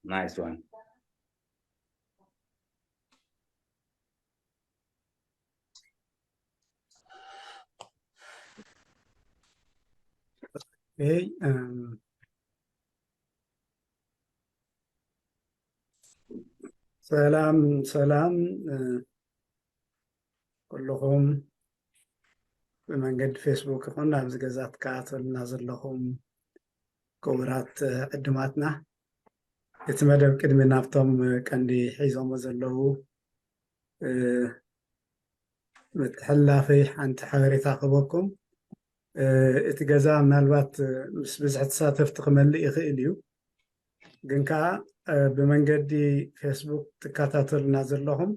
Nice one. ሰላም ሰላም፣ ኩልኹም ብመንገዲ ፌስቡክ ይኹን ኣብዚ ገዛ ትከታተሉና ዘለኹም ክቡራት ዕድማትና፣ እቲ መደብ ቅድሚ ናብቶም ቀንዲ ሒዞሞ ዘለዉ ምትሕልላፈይ ሓንቲ ሓበሬታ ክህበኩም። እቲ ገዛ ምናልባት ምስ ብዝሒ ተሳተፍቲ ክመልእ ይኽእል እዩ፣ ግን ከዓ ብመንገዲ ፌስቡክ ትከታተሉና ዘለኹም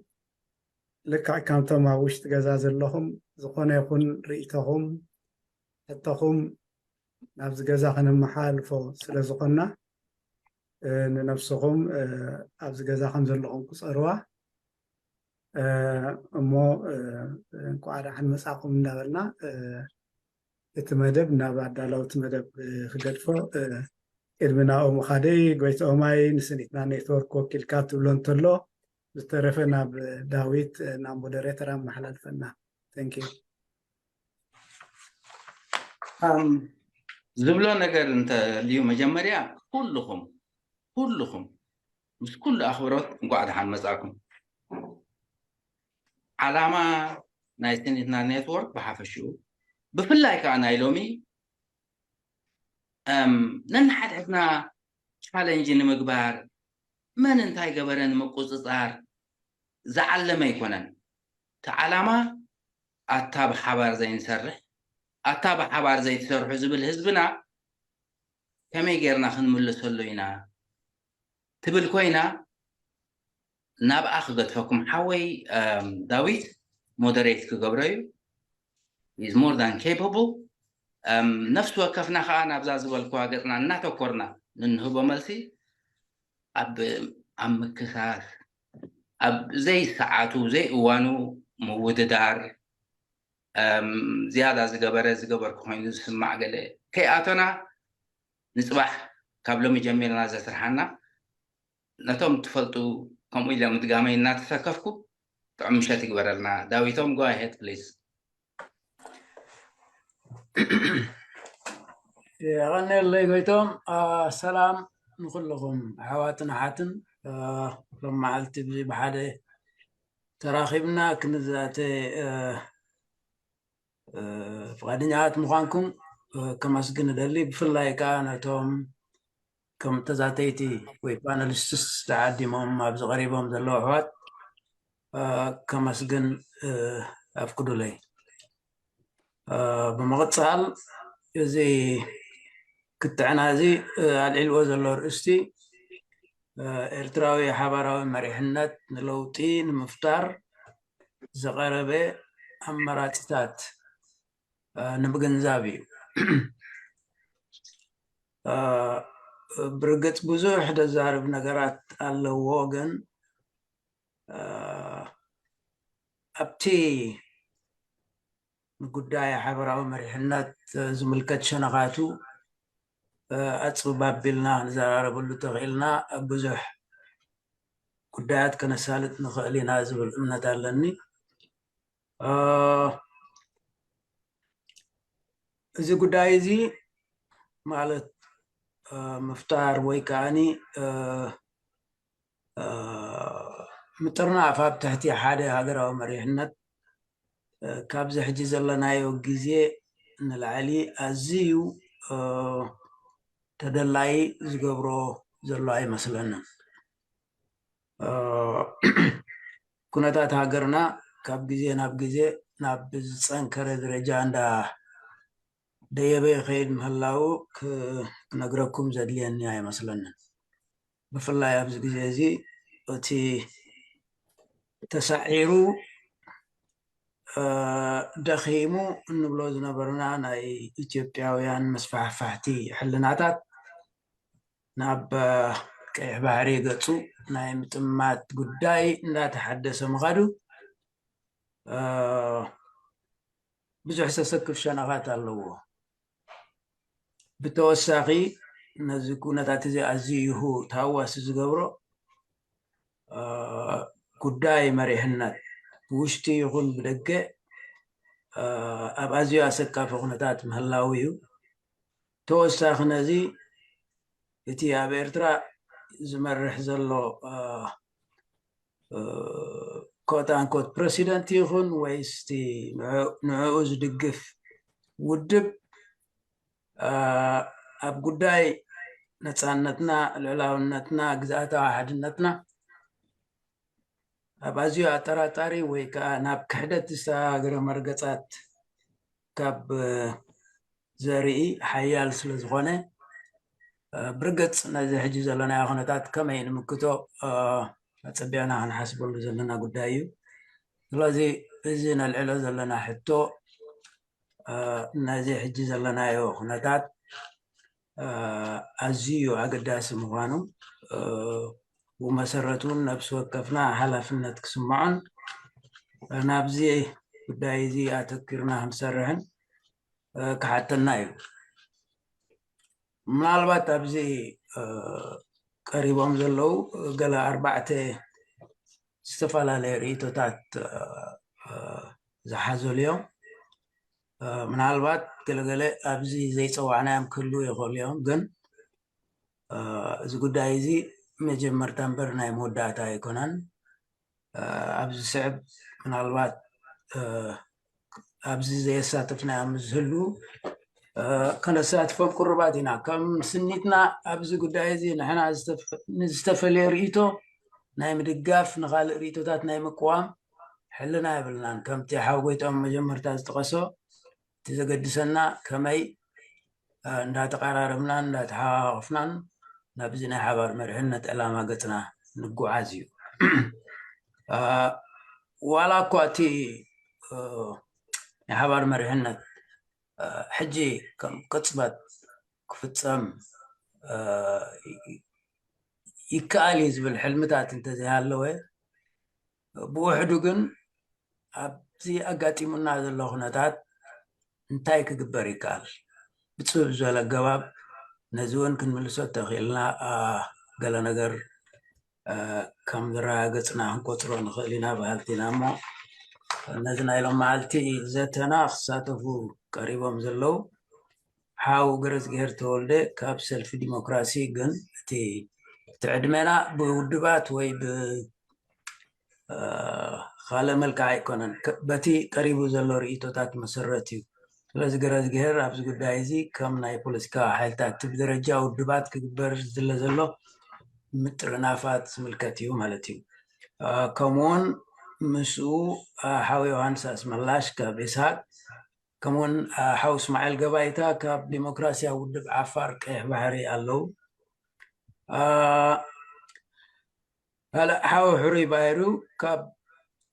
ልክዕ ከምቶም ኣብ ውሽጢ ገዛ ዘለኹም ዝኾነ ይኹን ርእይቶኹም ሕቶኹም ናብዚ ገዛ ከነመሓላልፎ ስለ ዝኾንና፣ ንነብስኹም ኣብዚ ገዛ ከም ዘለኹም ቁፀርዋ። እሞ እንኳዕ ደሓን መፃኹም እንዳበልና እቲ መደብ ናብ ኣዳለውቲ መደብ ክገድፎ፣ ቅድሚ ናብኡ ምኻደይ፣ ጎይትኦማይ፣ ንስኒትና ኔትወርክ ወኪልካ ትብሎ እንተሎ፣ ዝተረፈ ናብ ዳዊት፣ ናብ ሞደሬተር ኣመሓላልፈና። Thank you። ዝብሎ ነገር እንተልዩ፣ መጀመርያ ኩልኹም ኩልኹም ምስ ኩሉ ኣኽብሮት እንኳዕ ደሓን መጻእኩም። ዓላማ ናይ ስኒትና ኔትወርክ ብሓፈሽኡ፣ ብፍላይ ከዓ ናይ ሎሚ ነንሓድሕድና ቻለንጅ ንምግባር፣ መን እንታይ ገበረ ንምቁፅፃር ዝዓለመ ኣይኮነን። እቲ ዓላማ ኣታ ብሓባር ዘይንሰርሕ፣ ኣታ ብሓባር ዘይትሰርሑ ዝብል ህዝብና ከመይ ጌርና ክንምልሰሉ ኢና ትብል ኮይና፣ ናብኣ ክገድፈኩም ሓወይ ዳዊት ሞደሬት ክገብሮ እዩ። Is more than capable። ነፍሲ ወከፍና ከዓ ናብዛ ዝበልኩዋ ገፅና እናተኮርና ንንህቦ መልሲ ኣብ ኣብ ምክሳስ፣ ኣብ ዘይሰዓቱ ዘይእዋኑ ምውድዳር፣ ዝያዳ ዝገበረ ዝገበርኩ ኮይኑ ዝስማዕ ገለ ከይኣቶና፣ ንፅባሕ ካብ ሎሚ ጀሚርና ዘስርሓና ነቶም ትፈልጡ ከምኡ ኢለ ምድጋመይ እናተሰከፍኩ ጥዑም ምሸት ይግበረልና። ዳዊቶም፣ go ahead please። የቐንየለይ ጎይቶም። ሰላም ንኩልኹም ኣሕዋትን ኣሓትን። ሎም መዓልቲ ብዚ ብሓደ ተራኺብና ክንዛተ ፍቓደኛታት ምዃንኩም ከመስግን እደሊ። ብፍላይ ከዓ ነቶም ከም ተዛተይቲ ወይ ፓነሊስትስ ተዓዲሞም ኣብዚ ቀሪቦም ዘለዉ ኣሕዋት ከመስግን ኣፍቅዱለይ። ብምቕፃል እዚ ክትዕና እዚ ኣልዒልዎ ዘሎ ርእስቲ ኤርትራዊ ሓባራዊ መሪሕነት ንለውጢ ንምፍጣር ዝቐረበ ኣመራፅታት ንምግንዛብ እዩ። ብርግፅ ብዙሕ ደዛርብ ነገራት ኣለዎ፣ ግን ኣብቲ ንጉዳይ ሓበራዊ መሪሕነት ዝምልከት ሸነኻቱ ኣፅብብ ኣቢልና ክንዘራረበሉ ተኽኢልና ኣብ ብዙሕ ጉዳያት ከነሳልጥ ንኽእል ኢና ዝብል እምነት ኣለኒ። እዚ ጉዳይ እዚ ማለት ምፍጣር ወይ ከዓኒ ምጥርናፍ ኣብ ትሕቲ ሓደ ሃገራዊ መሪሕነት ካብዚ ሕጂ ዘለናዮ ግዜ ንላዕሊ ኣዝዩ ተደላይ ዝገብሮ ዘሎ ኣይመስለንን። ኩነታት ሃገርና ካብ ግዜ ናብ ግዜ ናብ ዝፀንከረ ደረጃ እንዳ ደየበ ይኸይድ ምህላዉ ክነግረኩም ዘድልየኒ ኣይመስለንን። ብፍላይ ኣብዚ ግዜ እዚ እቲ ተሳዒሩ ደኺሙ እንብሎ ዝነበርና ናይ ኢትዮጵያውያን መስፋሕፋሕቲ ሕልናታት ናብ ቀይሕ ባሕሪ ገፁ ናይ ምጥማት ጉዳይ እንዳተሓደሰ ምኻዱ ብዙሕ ዘሰክፍ ሸነኻት ኣለዎ። ብተወሳኺ ነዚ ኩነታት እዚ ኣዝዩ ይሁ ተሃዋሲ ዝገብሮ ጉዳይ መሪሕነት ብውሽጢ ይኹን ብደገ ኣብ ኣዝዩ ኣሰካፊ ኩነታት ምህላው እዩ። ተወሳኺ ነዚ እቲ ኣብ ኤርትራ ዝመርሕ ዘሎ ኮት ኣንኮት ፕረሲደንት ይኹን ወይስ እቲ ንዕኡ ዝድግፍ ውድብ ኣብ ጉዳይ ነፃነትና፣ ልዕላውነትና፣ ግዝኣታዊ ሓድነትና ኣብ ኣዝዩ ኣጠራጣሪ ወይ ከዓ ናብ ክሕደት ዝተሰጋገረ መርገፃት ካብ ዘርኢ ሓያል ስለ ዝኾነ፣ ብርግፅ ነዚ ሕጂ ዘለናዮ ኩነታት ከመይ ንምክቶ ኣፀቢቕና ክንሓስበሉ ዘለና ጉዳይ እዩ። ስለዚ እዚ ነልዕሎ ዘለና ሕቶ ነዚ ሕጂ ዘለናዮ ኩነታት ኣዝዩ ኣገዳሲ ምዃኑ ብመሰረት እውን ነብሲ ወከፍና ሓላፍነት ክስምዖን ናብዚ ጉዳይ እዚ ኣተኪርና ክንሰርሕን ክሓተና እዩ። ምናልባት ኣብዚ ቀሪቦም ዘለዉ ገለ ኣርባዕተ ዝተፈላለየ ርእይቶታት ዝሓዘሉ እዮም። ምናልባት ገለገለ ኣብዚ ዘይፀዋዕናዮም ክህልዉ ይኽእሉ እዮም፣ ግን እዚ ጉዳይ እዚ መጀመርታ እምበር ናይ መወዳእታ ኣይኮነን። ኣብዚ ስዕብ ምናልባት ኣብዚ ዘየሳተፍናዮም ዝህሉ ከነሳትፎም ቅሩባት ኢና። ከም ስኒትና ኣብዚ ጉዳይ እዚ ንሕና ንዝተፈለየ ርእይቶ ናይ ምድጋፍ፣ ንኻልእ ርእይቶታት ናይ ምቅዋም ሕልና የብልናን። ከምቲ ሓው ጎይቶም መጀመርታ ዝጠቐሶ፣ እቲ ዘገድሰና ከመይ እንዳተቐራረብናን እንዳተሓቋቐፍናን ናብዚ ናይ ሓባር መሪሕነት ዕላማ ገፅና ንጉዓዝ እዩ። ዋላ እኳ እቲ ናይ ሓባር መሪሕነት ሕጂ ከም ቅፅበት ክፍፀም ይከኣል እዩ ዝብል ሕልምታት እንተዘይሃለወ፣ ብውሕዱ ግን ኣብዚ ኣጋጢሙና ዘሎ ኩነታት እንታይ ክግበር ይከኣል? ብፅብብ ዝበለ ኣገባብ ነዚ እውን ክንምልሶ ተኽኢልና ገለ ነገር ከም ዝረጋገፅና ክንቆፅሮ ንኽእል ኢና በሃልቲ ኢና። እሞ ነዚ ናይ ሎም መዓልቲ ዘተና ክሳተፉ ቀሪቦም ዘለዉ ሓው ገረዝግሄር ተወልደ ካብ ሰልፊ ዲሞክራሲ፣ ግን እቲ እቲ ዕድሜና ብውድባት ወይ ብ ካልእ መልክዓ ኣይኮነን፣ በቲ ቀሪቡ ዘሎ ርእይቶታት መሰረት እዩ። ስለዚ ገረዝግሄር ኣብዚ ጉዳይ እዚ ከም ናይ ፖለቲካ ሓይልታት ብደረጃ ውድባት ክግበር ዝድለ ዘሎ ምጥርናፋት ዝምልከት እዩ ማለት እዩ። ከምኡውን ምስኡ ሓው ዮሃንስ ኣስመላሽ ካብ ኢስሃቅ፣ ከምኡውን ሓው እስማዒል ገባይታ ካብ ዲሞክራሲያዊ ውድብ ዓፋር ቀይሕ ባሕሪ ኣለዉ። ካልእ ሓው ሕሩይ ባይሩ ካብ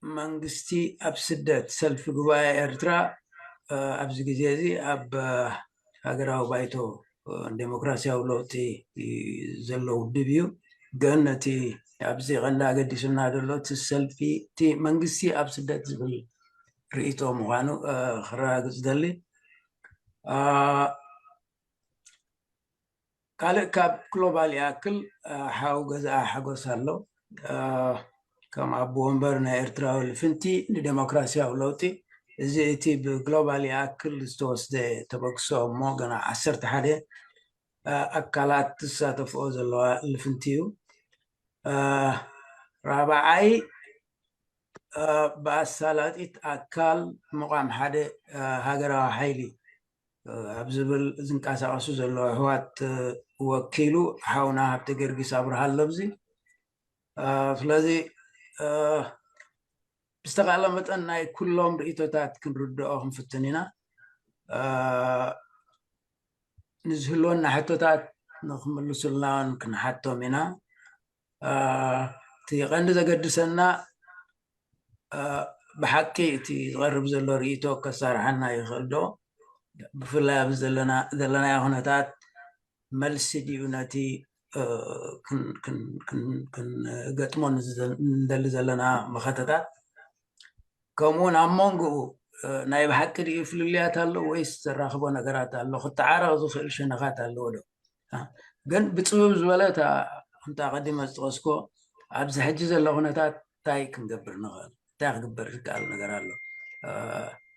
መንግስቲ ኣብ ስደት፣ ሰልፊ ጉባኤ ኤርትራ ኣብዚ ግዜ እዚ ኣብ ሃገራዊ ባይቶ ዴሞክራሲያዊ ለውጢ ዘሎ ውድብ እዩ። ግን እቲ ኣብዚ ቀንዲ ኣገዲሱና ዘሎ እቲ ሰልፊ እቲ መንግስቲ ኣብ ስደት ዝብል ርእይቶ ምዃኑ ክረጋግፅ ደሊ። ካልእ ካብ ግሎባል ይኣክል ሓው ገዛኣ ሓጎስ ኣሎ። ከም ኣቦ ወንበር ናይ ኤርትራዊ ልፍንቲ ንዴሞክራሲያዊ ለውጢ፣ እዚ እቲ ብግሎባል ይኣክል ዝተወስደ ተበግሶ እሞ ገና ዓሰርተ ሓደ ኣካላት ዝሳተፍኦ ዘለዋ ልፍንቲ እዩ። ራብዓይ ብኣሳላጢት ኣካል ምቋም ሓደ ሃገራዊ ሓይሊ ኣብ ዝብል ዝንቀሳቐሱ ዘለዉ ኣሕዋት ወኪሉ ሓውና ሃብተ ጊዮርጊስ ኣብርሃ ኣሎ ኣብዚ። ስለዚ ብዝተኻእለ መጠን ናይ ኩሎም ርእይቶታት ክንርድኦ ክንፍትን ኢና። ንዝህልወና ሕቶታት ንክምልሱልና እውን ክንሓቶም ኢና። እቲ ቀንዲ ዘገድሰና ብሓቂ እቲ ዝቐርብ ዘሎ ርእይቶ ከሳርሓና ይኽእል ዶ? ብፍላይ ኣብዚ ዘለናዮ ኩነታት መልሲ ድዩ ነቲ ክንገጥሞ ንደሊ ዘለና መኸተታት? ከምኡውን ኣብ መንጎኡ ናይ ብሓቂ ድዩ ፍልልያት ኣሎ ወይስ ዘራኽቦ ነገራት ኣሎ? ክተዓረቕ ዝኽእል ሸነኻት ኣለዎ ዶ? ግን ብፅብብ ዝበለ እታ ከምቲ ኣቐዲመ ዝጠቐስኮ ኣብዚ ሕጂ ዘሎ ኩነታት እንታይ ክንገብር ንኽእል፣ እንታይ ክግበር ዝከኣል ነገር ኣሎ?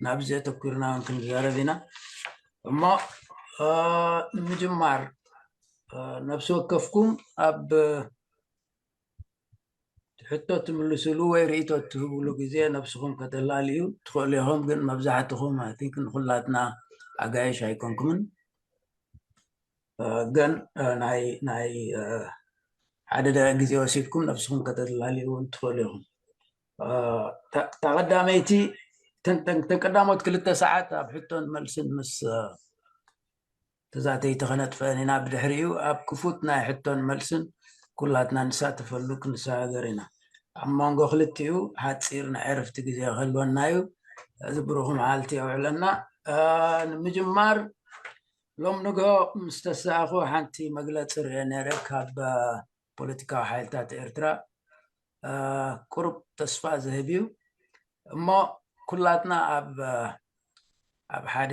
ናብዚ ኣተኩርና እውን ክንዛረብ ኢና። እሞ ንምጅማር ነፍሲ ወከፍኩም ኣብ ሕቶ ትምልስሉ ወይ ርእይቶ ትህብሉ ግዜ ነብስኹም ከተላልዩ ትኽእሉ ኢኹም። ግን መብዛሕትኹም ኣይ ቲንክ ንኩላትና ኣጋይሽ ኣይኮንኩምን። ግን ናይ ናይ ሓደ ደቂቕ ግዜ ወሲድኩም ነብስኹም ከተላልዩ እውን ትኽእሉ ኢኹም። እታ ቀዳመይቲ፣ ተን ቀዳሞት ክልተ ሰዓት ኣብ ሕቶን መልስን ምስ ተዛተይቲ ከነጥፍአን ኢና። ብድሕሪኡ ኣብ ክፉት ናይ ሕቶን መልስን ኩላትና ንሳተፈሉ ክንሰጋገር ኢና። ኣብ መንጎ ክልቲኡ ሓፂር ናይ ዕረፍቲ ግዜ ክህልወና እዩ። እዚ ብሩኽ መዓልቲ የውዕለና። ንምጅማር ሎም ንግሆ ምስ ተሰኣኹ ሓንቲ መግለፂ ርአ ነይረ ካብ ፖለቲካዊ ሓይልታት ኤርትራ። ቁሩብ ተስፋ ዝህብ እዩ። እሞ ኩላትና ኣብ ኣብ ሓደ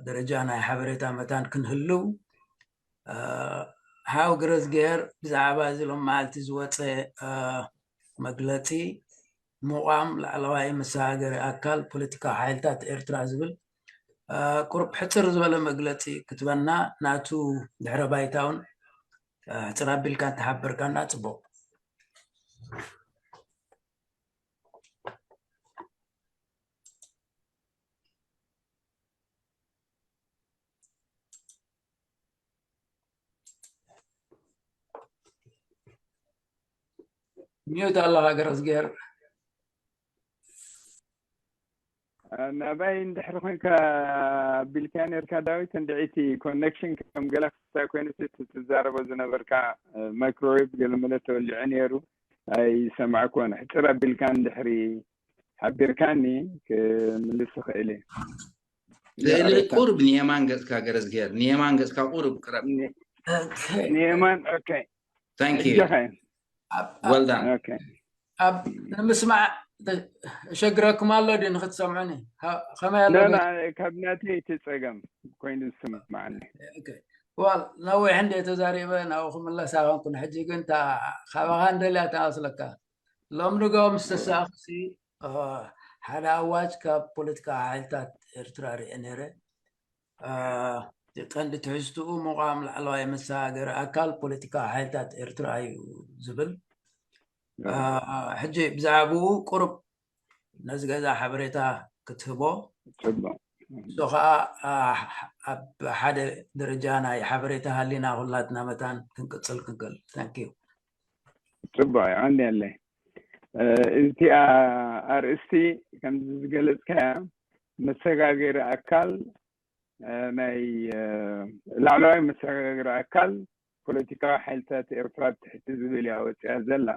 ደረጃ ናይ ሓበሬታ መታን ክንህልው፣ ሓው ገረዝግሄር ብዛዕባ እዚ ሎም መዓልቲ ዝወፀ መግለፂ ምቋም ላዕለዋይ መሰጋገሪ ኣካል ፖለቲካዊ ሓይልታት ኤርትራ ዝብል ቁሩብ ሕፅር ዝበለ መግለፂ ክትበና፣ ናቱ ድሕረ ባይታውን ሕፅር ኣቢልካ እንተሓበርካና ፅቡቕ። ሚዩት ኣለኻ ገረዝግሄር። ናባይ እንድሕሪ ኮንካ ኣቢልካ ነርካ ዳዊት፣ እንድዒቲ ኮኔክሽን ከም ገለ ክስታይ ኮይኑ እቲ ትዛረቦ ዝነበርካ ማይክሮዌቭ ገለመለ ተወሊዑ ነይሩ ኣይሰማዕኩዎን። ሕፅር ኣቢልካ እንድሕሪ ሓቢርካኒ ክምልስ እኽእል እየ። ስእሊ ቁርብ ንየማን ገጽካ ገረዝግሄር፣ ንየማን ገጽካ ቁርብ ቅረብ። ንየማን ኦኬ። Thank you። እጆኸ Well done። ኦኬ። ኣብ ንምስማዕ ሸግረኩም ኣሎ ድዩ ንክትሰምዑኒ? ከመይ ኣሎ? ና- ና- ካብ ናተይ እቲ ፀገም ኮይኑ ዝስማዓኒ። ኦኬ። ዋል ነዊሕ እንደ ተዛሪበ ናብኡ ክምለስ ኣይኮንኩን። ሕጂ ግን እታ ካባኻ እንደልያ ትመስለካ። ሎም ንግሆ ምስ ተሳእኹሲ ሓደ ኣዋጅ ካብ ፖለቲካዊ ሓይልታት ኤርትራ ርአ ነይረ። ቀንዲ ትሕዝትኡ ምቋም ላዕለዋይ መሰጋገሪ ኣካል ፖለቲካዊ ሓይልታት ኤርትራ እዩ ዝብል። ሕጂ ብዛዕባኡ ቁሩብ ነዚ ገዛ ሓበሬታ ክትህቦ፣ ፅቡቅ። እሱ ከዓ ኣብ ሓደ ደረጃ ናይ ሓበሬታ ሃሊና ኩላትና መታን ክንቅፅል ክንክእል። Thank you። ፅቡቅ እዩ፣ ቀንዲ ኣለይ። እቲኣ ኣርእስቲ ከምዚ ዝገለፅካያ መሰጋገሪ ኣካል ናይ ላዕለዋይ መሰጋገሪ ኣካል ፖለቲካዊ ሓይልታት ኤርትራ ትሕቲ ዝብል እያ ወፂኣ ዘላ።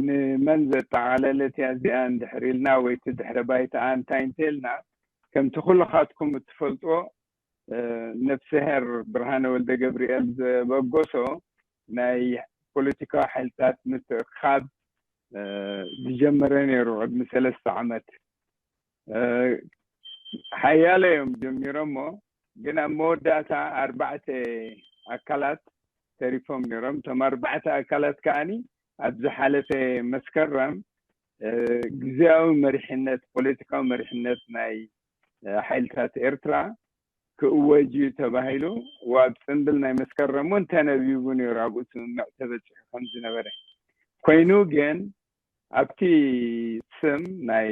ንመን ዘጠቓለለት እያ እዚኣ እንድሕር ኢልና ወይ እቲ ድሕረ ባይታኣ እንታይ እንተኢልና፣ ከምቲ ኩልኻትኩም እትፈልጥዎ ነፍስሄር ብርሃነ ወልደ ገብርኤል ዘበገሶ ናይ ፖለቲካዊ ሓይልታት ምትእኻብ ዝጀመረ ነይሩ ቅድሚ ሰለስተ ዓመት። ሓያለ እዮም ጀሚሮሞ፣ ግን ኣብ መወዳእታ ኣርባዕተ ኣካላት ተሪፎም ነይሮም። እቶም ኣርባዕተ ኣካላት ከዓኒ ኣብ ዝሓለፈ መስከረም ግዝያዊ መሪሕነት፣ ፖለቲካዊ መሪሕነት ናይ ሓይልታት ኤርትራ ክእወጅ እዩ ተባሂሉ፣ ኣብ ፅንብል ናይ መስከረም እውን ተነቢቡ ነይሩ፣ ኣብኡ ስምምዕ ተበፂሑ ከም ዝነበረ ኮይኑ፣ ግን ኣብቲ ስም ናይ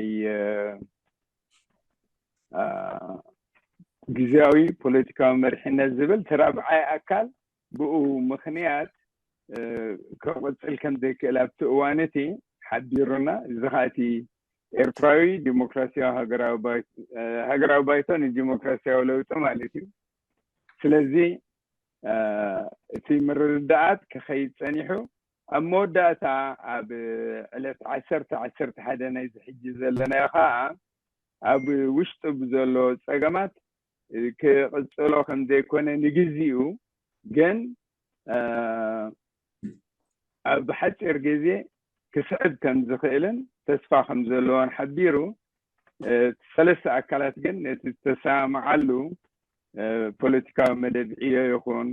ግዝያዊ ፖለቲካዊ መሪሕነት ዝብል እቲ ራብዓይ ኣካል ብኡ ምኽንያት ክቕፅል ከም ዘይክእል ኣብቲ እዋን እቲ ሓቢሩና። እዚ ከዓ እቲ ኤርትራዊ ዲሞክራሲያዊ ሃገራዊ ባይቶ፣ ሃገራዊ ባይቶ ንዲሞክራሲያዊ ለውጢ ማለት እዩ። ስለዚ እቲ ምርድዳኣት ክኸይድ ፀኒሑ፣ ኣብ መወዳእታ ኣብ ዕለት ዓሰርተ ዓሰርተ ሓደ ናይዚ ሕጂ ዘለናዮ ከዓ ኣብ ውሽጡ ብዘሎ ፀገማት ክቕፅሎ ከም ዘይኮነ ንግዚኡ ግን ኣብ ሓፂር ግዜ ክስዕብ ከም ዝኽእልን ተስፋ ከም ዘለዎን ሓቢሩ፣ እቲ ሰለስተ ኣካላት ግን ነቲ ዝተሰማምዓሉ ፖለቲካዊ መደብ ዕዮ ይኹን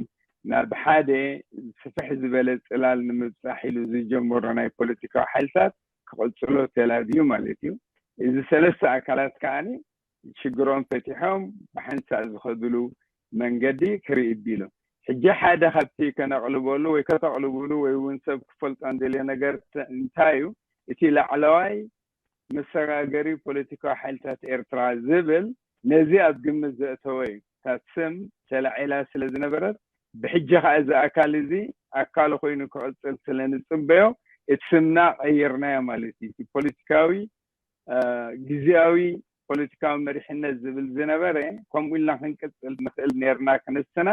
ናብ ሓደ ስፍሕ ዝበለ ፅላል ንምብፃሕ ኢሉ ዝጀመሮ ናይ ፖለቲካዊ ሓይልታት ክቕፅሎ ተላብዩ ማለት እዩ። እዚ ሰለስተ ኣካላት ከዓኒ ሽግሮም ፈቲሖም ብሓንሳእ ዝኸድሉ መንገዲ ክርኢ ቢሉ ሕጂ ሓደ ካብቲ ከነቕልበሉ ወይ ከተቕልብሉ ወይ እውን ሰብ ክፈልጦ እንደልዮ ነገር እንታይ እዩ? እቲ ላዕለዋይ መሰጋገሪ ፖለቲካዊ ሓይልታት ኤርትራ ዝብል ነዚ ኣብ ግምት ዘእተወ እዩ። እታ ስም ተላዒላ ስለ ዝነበረት ብሕጂ ከዓ እዚ ኣካል እዚ ኣካሉ ኮይኑ ክቕፅል ስለ ንፅበዮ እቲ ስምና ቀይርናዮ ማለት እዩ። እቲ ፖለቲካዊ ግዝያዊ ፖለቲካዊ መሪሕነት ዝብል ዝነበረ ከምኡ ኢልና ክንቅፅል ንኽእል ነርና ክንስና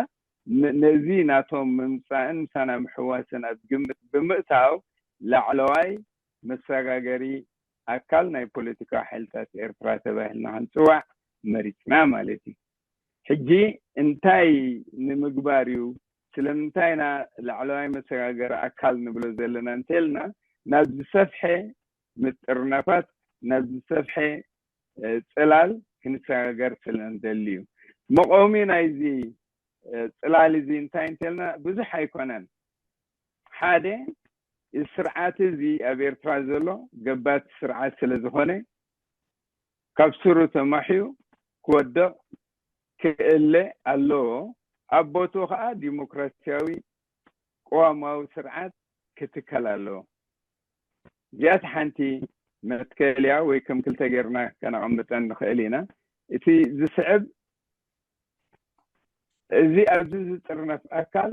ነዚ ናቶም ምምፃእን ምሳና ምሕዋስን ኣብ ግምት ብምእታው ላዕለዋይ መሰጋገሪ ኣካል ናይ ፖለቲካዊ ሓይልታት ኤርትራ ተባሂልና ክንፅዋዕ መሪፅና ማለት እዩ። ሕጂ እንታይ ንምግባር እዩ? ስለምንታይ ኢና ላዕለዋይ መሰጋገሪ ኣካል ንብሎ ዘለና እንተልና ናብ ዝሰፍሐ ምጥርናፋት ናብ ዝሰፍሐ ፅላል ክንሰጋገር ስለ ንደሊ እዩ። መቆሚ ናይዚ ፅላል እዚ እንታይ እንተልና ብዙሕ ኣይኮነን። ሓደ እዚ ስርዓት እዚ ኣብ ኤርትራ ዘሎ ገባቲ ስርዓት ስለ ዝኾነ ካብ ስሩ ተማሕዩ ክወድቕ ክእለ ኣለዎ። ኣብ ቦትኡ ከዓ ዲሞክራሲያዊ ቅዋማዊ ስርዓት ክትከል ኣለዎ። እዚኣት ሓንቲ መትከልያ ወይ ከም ክልተ ጌርና ከነቐምጠን ንኽእል ኢና። እቲ ዝስዕብ እዚ ኣብዚ ዝጥርነፍ ኣካል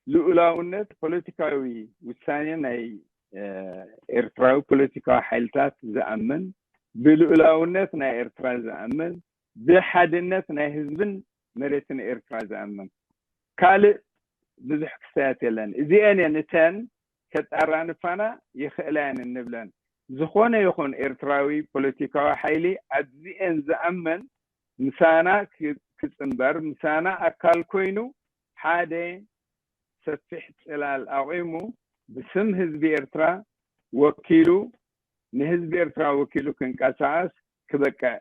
ብልኡላውነት ፖለቲካዊ ውሳኔ ናይ ኤርትራዊ ፖለቲካዊ ሓይልታት ዝኣምን፣ ብልኡላውነት ናይ ኤርትራ ዝኣምን፣ ብሓድነት ናይ ህዝብን መሬትን ኤርትራ ዝኣምን ካልእ ብዙሕ ክስተያት የለን። እዚአን እየን እተን ከጣራንፋና ይኽእላ እየን እንብለን። ዝኾነ ይኹን ኤርትራዊ ፖለቲካዊ ሓይሊ ኣብዚአን ዝኣምን ምሳና ክፅንበር፣ ምሳና ኣካል ኮይኑ ሓደ ሰፊሕ ፅላል ኣቑሙ ብስም ህዝቢ ኤርትራ ወኪሉ ንህዝቢ ኤርትራ ወኪሉ ክንቀሳቐስ ክበቅዕ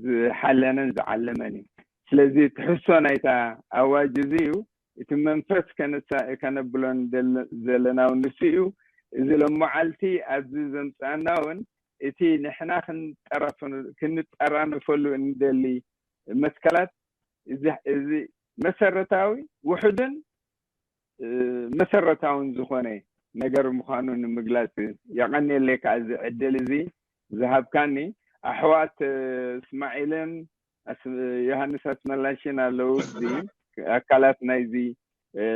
ዝሓለነን ዝዓለመን እዩ። ስለዚ ትሕዝቶ ናይታ ኣዋጅ እዚ እዩ። እቲ መንፈስ ከነብሎ ዘለና እውን ንሱ እዩ። እዚ ሎመዓልቲ ኣብዚ ዘምፀኣና እውን እቲ ንሕና ክንጠራነፈሉ እንደሊ መትከላት እዚ መሰረታዊ ውሕድን መሰረታውን ዝኾነ ነገር ምዃኑ ንምግላፅ እዩ። የቐንየለይ ከዓ እዚ ዕድል እዚ ዝሃብካኒ። ኣሕዋት እስማዒልን ዮሃንስ ኣስመላሽን ኣለዉ። እዚ ኣካላት ናይዚ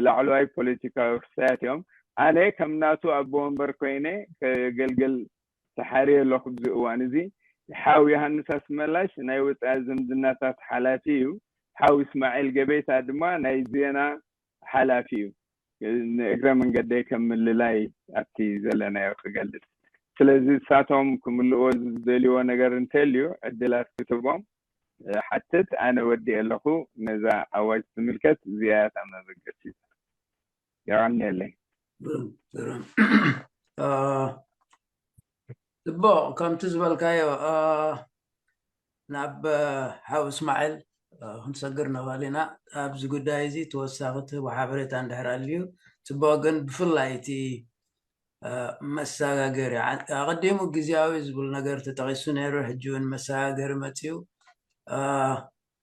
ላዕለዋይ ፖለቲካዊ ክስተያት እዮም። ኣነ ከም ናቱ ኣቦ ወንበር ኮይነ ከገልግል ተሓርየ ኣለኹ። ኣብዚ እዋን እዚ ሓው ዮሃንስ ኣስመላሽ ናይ ወፃኢ ዝምድናታት ሓላፊ እዩ። ሓው እስማዒል ገቤታ ድማ ናይ ዜና ሓላፊ እዩ። ንእግረ መንገደይ ከም ምልላይ ኣብቲ ዘለናዮ ክገልፅ። ስለዚ እሳቶም ክምልእዎ ዝደልይዎ ነገር እንተልዩ ዕድላት ክትቦም ሓትት። ኣነ ወዲእ ኣለኹ። ነዛ ኣዋጅ ትምልከት እዚኣ እያ እታ መበገሲት። የቐንየለይ። ፅቡቕ፣ ከምቲ ዝበልካዮ ናብ ሓው እስማዒል ክንሰግር ንኽእል ኢና። ኣብዚ ጉዳይ እዚ ተወሳኺ ትህቦ ሓበሬታ እንድሕር ኣልዩ ፅቡቕ፣ ግን ብፍላይ እቲ መሰጋገሪ ኣቐዲሙ ግዝያዊ ዝብል ነገር ተጠቒሱ ነይሩ። ሕጂ እውን መሰጋገሪ መፅዩ።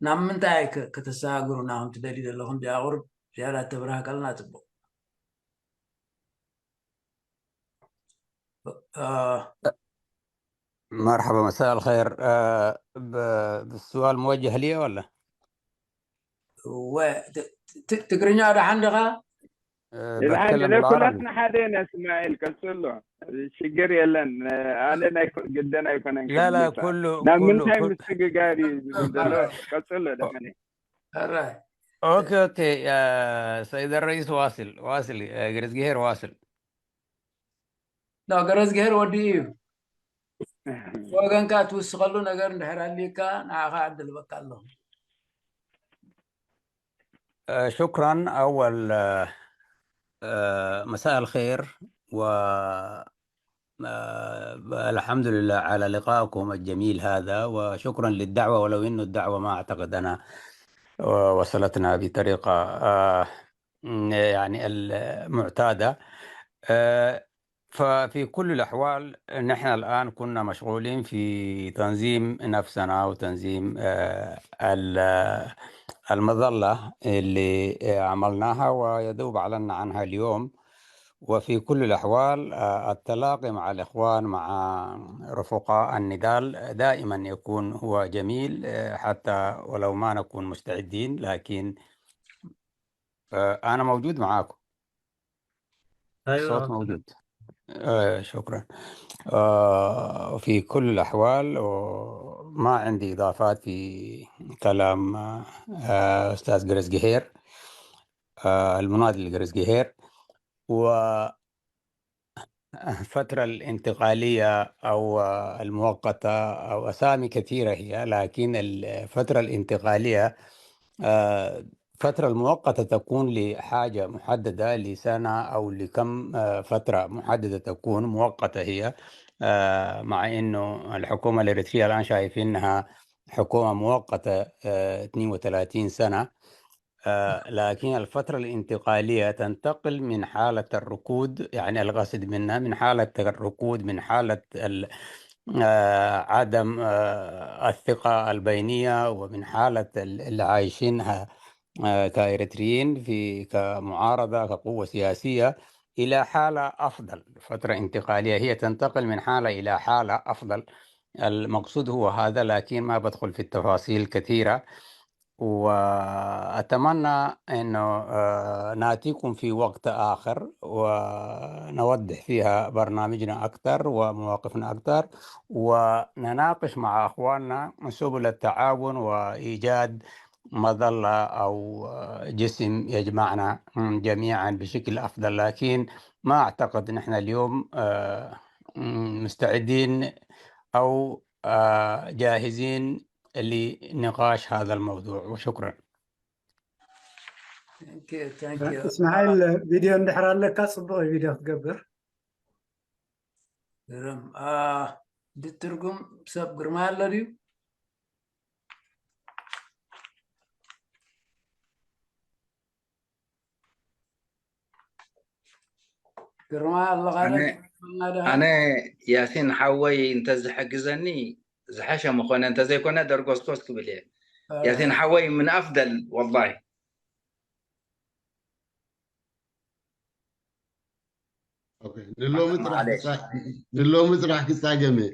ናብ ምንታይ ከተሰጋግሩና ከም ትደልዩ ዘለኹም ዲኣ ቁሩብ ዝያዳ ተብራህቀልና ፅቡቕ። مرحبا مساء الخير. بالسؤال موجه لي ولا؟ ትግርኛ ደሓን ዲኻ? ኩላትና ሓደ ኢና እስማኤል፣ ቀጽሎ። ሽግር የለን። ኣነ ናይ ግደን ኣይኮነን። لا لا كله ናብ ምንታይ ምስግጋር እዩ ዝብል ዘሎ? ቀጽሎ ደሓን። ሕራይ اوكي اوكي. سيد الرئيس واصل واصل. ገረዝግሄር واصل. لا ገረዝግሄር ወዲኡ እዩ። ወገንካ ትውስኸሉ ነገር እንድሕር ኣልዩካ ንዓኻ ዕድል በካ ኣለኹ። شكرا. أول مساء الخير و آه، الحمد لله على لقائكم الجميل هذا، وشكرا للدعوة، ولو إنه الدعوة ما أعتقد أنا وصلتنا بطريقة، آه، يعني، المعتادة. آه، ففي كل الأحوال، نحن الآن كنا مشغولين في تنظيم نفسنا وتنظيم، آه، ال-، المظلة اللي، آه، عملناها، ويدوب أعلنا عنها اليوم. وفي كل الأحوال، آه، التلاقي مع الإخوان، مع رفقاء النضال، دائما يكون هو جميل، آه، حتى ولو ما نكون مستعدين، لكن، آه، أنا موجود معاكم. الصوت موجود. آه، شكرا. آه، في كل الأحوال، و-، ما عندي إضافات في كلام، آه، أستاذ جريس جهير، آه، المناضل جريس جهير. والفترة الانتقالية أو، آه، المؤقتة، أو أسامي كثيرة هي، لكن الفترة الانتقالية، آه، الفترة المؤقتة تكون لحاجة محددة، لسنة أو لكم، آه، فترة محددة تكون مؤقتة هي، آه، مع إنه الحكومة الإريترية الآن شايفينها حكومة مؤقتة، آه، اثنين وثلاثين سنة. آه، لكن الفترة الانتقالية تنتقل من حالة الركود، يعني القصد منها من حالة الركود، من حالة ال-، آه، عدم، آه، الثقة البينية، ومن حالة ال-، اللي عايشينها، آه، كإريتريين في، كمعارضة، كقوة سياسية، إلى حالة أفضل. فترة انتقالية، هي تنتقل من حالة إلى حالة أفضل. المقصود هو هذا، لكن ما بدخل في التفاصيل كثيرة. وأتمنى أنه، آه، نأتيكم في وقت آخر ونوضح فيها برنامجنا أكثر ومواقفنا أكثر، ونناقش مع أخواننا سبل التعاون وإيجاد مظلة أو، آه، جسم يجمعنا جميعا بشكل أفضل. لكن ما أعتقد نحن اليوم، آه، مستعدين أو، آه، جاهزين لنقاش هذا الموضوع. وشكرا. እስማዒል፣ ቪድዮ እንድሕር ኣለካ ጽቡቕ እዩ ቪድዮ ክትገብር። ግርም። አ፣ ድትርጉም ሰብ ግርማ ኣሎ ድዩ? ግርማ ኣለኻ ዶ? ኣነ ያሲን ሓወይ እንተዝሕግዘኒ ዝሓሸ ምኾነ፣ እንተዘይኮነ ደርጎስጎስ ክብል እየ። ያሲን ሓወይ ምን ኣፍደል ወላሂ። ንሎሚ ጥራሕ ንሎሚ ጥራሕ ክጻገም እየ።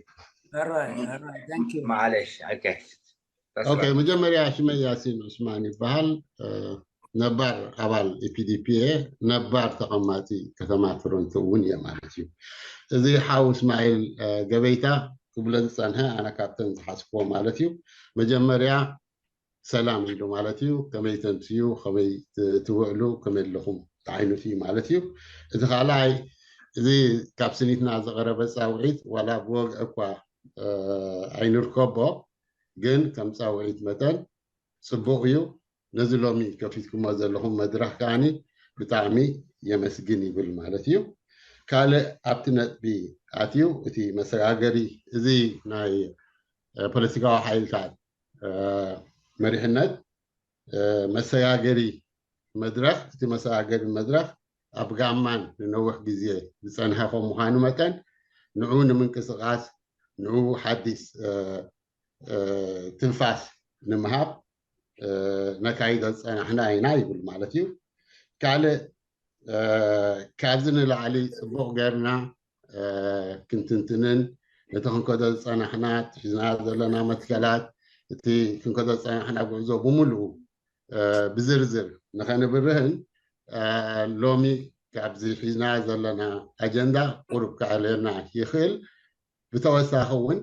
ማዓለሽ። ኦኬ፣ መጀመርያ ሽመይ ያሲን ዑስማን ይበሃል። ነባር ኣባል ኢፒዲፒ እየ፣ ነባር ተቐማጢ ከተማ ቶሮንቶ እውን እየ ማለት እዩ። እዚ ሓው እስማኤል ገበይታ ክብሎ ዝጸንሐ ኣነ ካብተን ዝሓስቦ ማለት እዩ። መጀመርያ ሰላም ኢሉ ማለት እዩ። ከመይ ተምስዩ፣ ከመይ ትውዕሉ፣ ከመይ ኣለኹም ዓይነት እዩ ማለት እዩ። እቲ ካልኣይ፣ እዚ ካብ ስኒትና ዝቐረበ ጻውዒት ዋላ ብወግዒ እኳ ኣይንርከቦ፣ ግን ከም ጻውዒት መጠን ጽቡቕ እዩ። ነዚ ሎሚ ከፊትኩሞ ዘለኹም መድረኽ ከዓኒ ብጣዕሚ የመስግን ይብል ማለት እዩ። ካልእ ኣብቲ ነጥቢ ኣትዩ እቲ መሰጋገሪ እዚ ናይ ፖለቲካዊ ሓይልታት መሪሕነት መሰጋገሪ መድረኽ፣ እቲ መሰጋገሪ መድረኽ ኣብ ጋማን ንነዊሕ ግዜ ዝጸንሐ ከም ምዃኑ መጠን ንዑ ንምንቅስቓስ፣ ንዑ ሓዲስ ትንፋስ ንምሃብ ነካይዶ ዝጸናሕና ኢና ይብል ማለት እዩ። ካልእ ካብዚ ንላዕሊ ጽቡቕ ጌርና ክንትንትንን ነቲ ክንከዶ ዝጸናሕና፣ ሒዝና ዘለና መትከላት፣ እቲ ክንከዶ ዝጸናሕና ጉዕዞ ብምሉኡ ብዝርዝር ንኸንብርህን ሎሚ ካብዚ ሒዝና ዘለና ኣጀንዳ ቁሩብ ክኣልየና ይኽእል። ብተወሳኺ እውን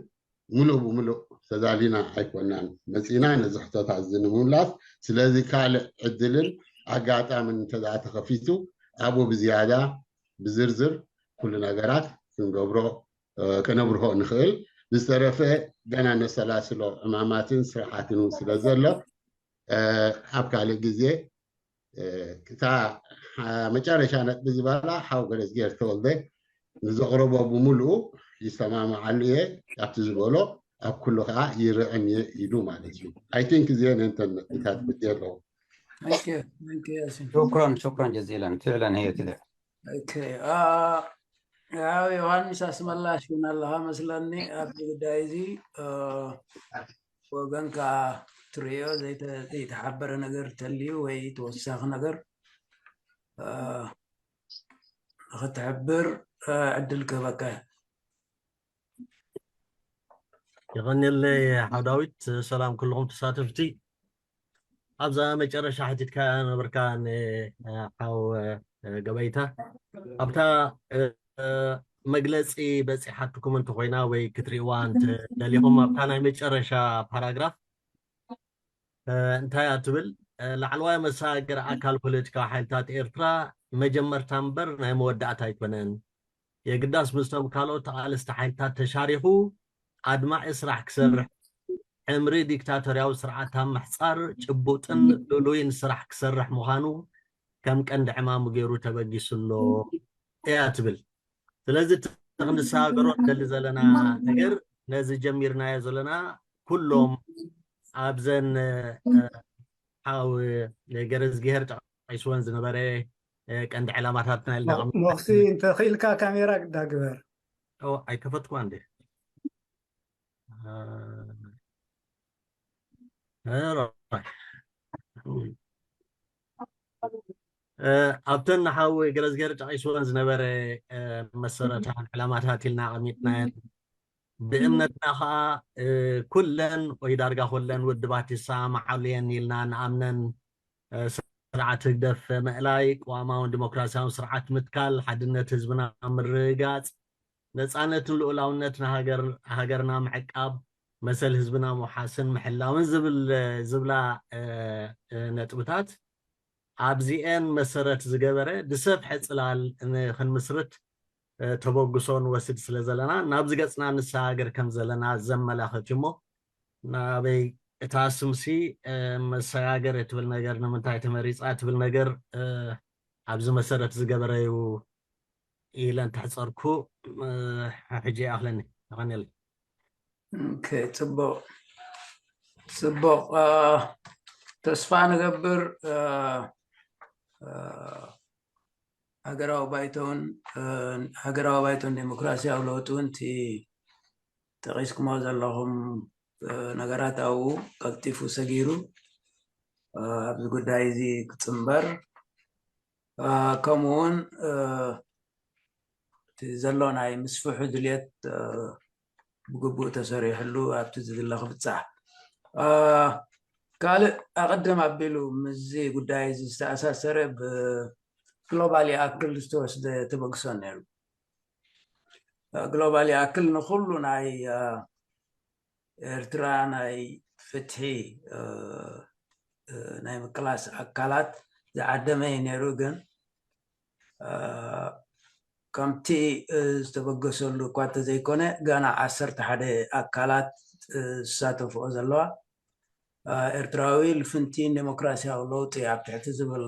ምሉእ ብምሉእ ተዳሊና ኣይኮናን መጺና ነዚ ሕቶታት እዚ ንምምላስ። ስለዚ ካልእ ዕድልን ኣጋጣምን እንተደኣ ተኸፊቱ ኣብኡ ብዝያዳ ብዝርዝር ኩሉ ነገራት ክንገብሮ ከነብርሆ ንኽእል። ብዝተረፈ ገና ነሰላስሎ ዕማማትን ስራሓትን እውን ስለ ዘሎ ኣብ ካልእ ግዜ እታ መጨረሻ ነጥቢ ዝበላ ሓው ገረዝጌር ተወልደ ንዘቕረቦ ብምሉኡ ይሰማማዓሉ እየ። ኣብቲ ዝበሎ ኣብ ኩሉ ከዓ ይርዕም እየ ኢሉ ማለት እዩ። I think እዚአን እየን እተን ነጥብታት ክልተ ኣለዎ። Thank you, thank you, ያሲን። شكرا شكرا جزيلا. فعلا هي كده. Okay. Uh, ያው ዮሐንስ ኣስመላሽ እውን ኣለኻ መስለኒ ኣብዚ ጉዳይ እዚ። ወገንካ ትርእዮ ዘይተ- ዘይተሓበረ ነገር ተልዩ ወይ ተወሳኺ ነገር uh, ንክትሕብር uh, ዕድል ክህበካ እየ። የቐንየለይ ሓው ዳዊት። ሰላም ኩልኹም ተሳተፍቲ። ኣብዛ መጨረሻ ሓቲትካያ ነበርካ ንሓው ገበይታ ኣብታ መግለፂ በፂሓትኩም እንተኮይና ወይ ክትሪእዋ እንተደሊኹም ኣብታ ናይ መጨረሻ ፓራግራፍ እንታይ እያ ትብል? ላዕለዋይ መሰጋገሪ ኣካል ፖለቲካዊ ሓይልታት ኤርትራ መጀመርታ እምበር ናይ መወዳእታ ኣይኮነን። የግዳስ ምስቶም ካልኦት ተቓለስቲ ሓይልታት ተሻሪኹ ኣድማዒ ስራሕ ክሰርሕ ዕምሪ ዲክታቶርያዊ ስርዓት ኣብ ምሕፃር ጭቡጥን ልሉይን ስራሕ ክሰርሕ ምዃኑ ከም ቀንዲ ዕማሙ ገይሩ ተበጊሱ ኣሎ እያ ትብል። ስለዚ እቲ ክንሰጋገሮ ንደሊ ዘለና ነገር ነዚ ጀሚርናዮ ዘለና ኩሎም ኣብዘን ሓው ገረዝግሄር ጠቒስወን ዝነበረ ቀንዲ ዕላማታትና ኢልና ሞክሲ እንተኽኢልካ ካሜራ ግዳ ግበር። ኣይከፈትኩ እንዴ? ኣብተን ንሓው ገረዝገር ጠቒስወን ዝነበረ መሰረታን ዕላማታት ኢልና ኣቐሚጥናየን። ብእምነትና ከዓ ኩለን ወይ ዳርጋ ኩለን ውድባት ይሰማማዓሉ እየን ኢልና ንኣምነን። ስርዓት ህግደፍ ምእላይ፣ ቅዋማውን ዲሞክራሲያውን ስርዓት ምትካል፣ ሓድነት ህዝብና ምርግጋፅ፣ ነፃነትን ልኡላውነትን ሃገርና ምዕቃብ፣ መሰል ህዝብና ምውሓስን ምሕላውን ዝብል ዝብላ ነጥብታት ኣብዚኤን መሰረት ዝገበረ ዝሰፍሐ ፅላል ንክንምስርት ተበግሶ ንወስድ ስለ ዘለና ናብዚ ገፅና ንሰጋገር ከም ዘለና ዘመላኽት እዩ። እሞ ናበይ እታ ስምሲ መሰጋገር እትብል ነገር ንምንታይ ተመሪፃ እትብል ነገር ኣብዚ መሰረት ዝገበረ እዩ ኢለ እንተሕፀርኩ ሕጂ ይኣኽለኒ። ይቐንየለይ። ጽቡቕ ጽቡቕ። ተስፋ ንገብር ሃገራዊ ባይቶን ሃገራዊ ባይቶን ዴሞክራሲያዊ ለውጢ እውን እቲ ጠቒስኩሞ ዘለኹም ነገራት ኣብኡ ቀልጢፉ ሰጊሩ ኣብዚ ጉዳይ እዚ ክፅምበር ከምኡ እውን እቲ ዘሎ ናይ ምስፍሑ ድልየት ብግቡእ ተሰሪሕሉ ኣብቲ ዝድለ ክብፃሕ ካልእ ኣቐድም ኣቢሉ ምስዚ ጉዳይ እዚ ዝተኣሳሰረ ብግሎባል ይኣክል ዝተወስደ ተበግሶ ነይሩ። ግሎባል ይኣክል ንኩሉ ናይ ኤርትራ ናይ ፍትሒ ናይ ምቅላስ ኣካላት ዝዓደመ እዩ ነይሩ። ግን ከምቲ ዝተበገሰሉ እኳ እንተዘይኮነ ገና ዓሰርተ ሓደ ኣካላት ዝሳተፍኦ ዘለዋ ኤርትራዊ ልፍንቲን ዴሞክራሲያዊ ለውጢ ኣብ ትሕቲ ዝብል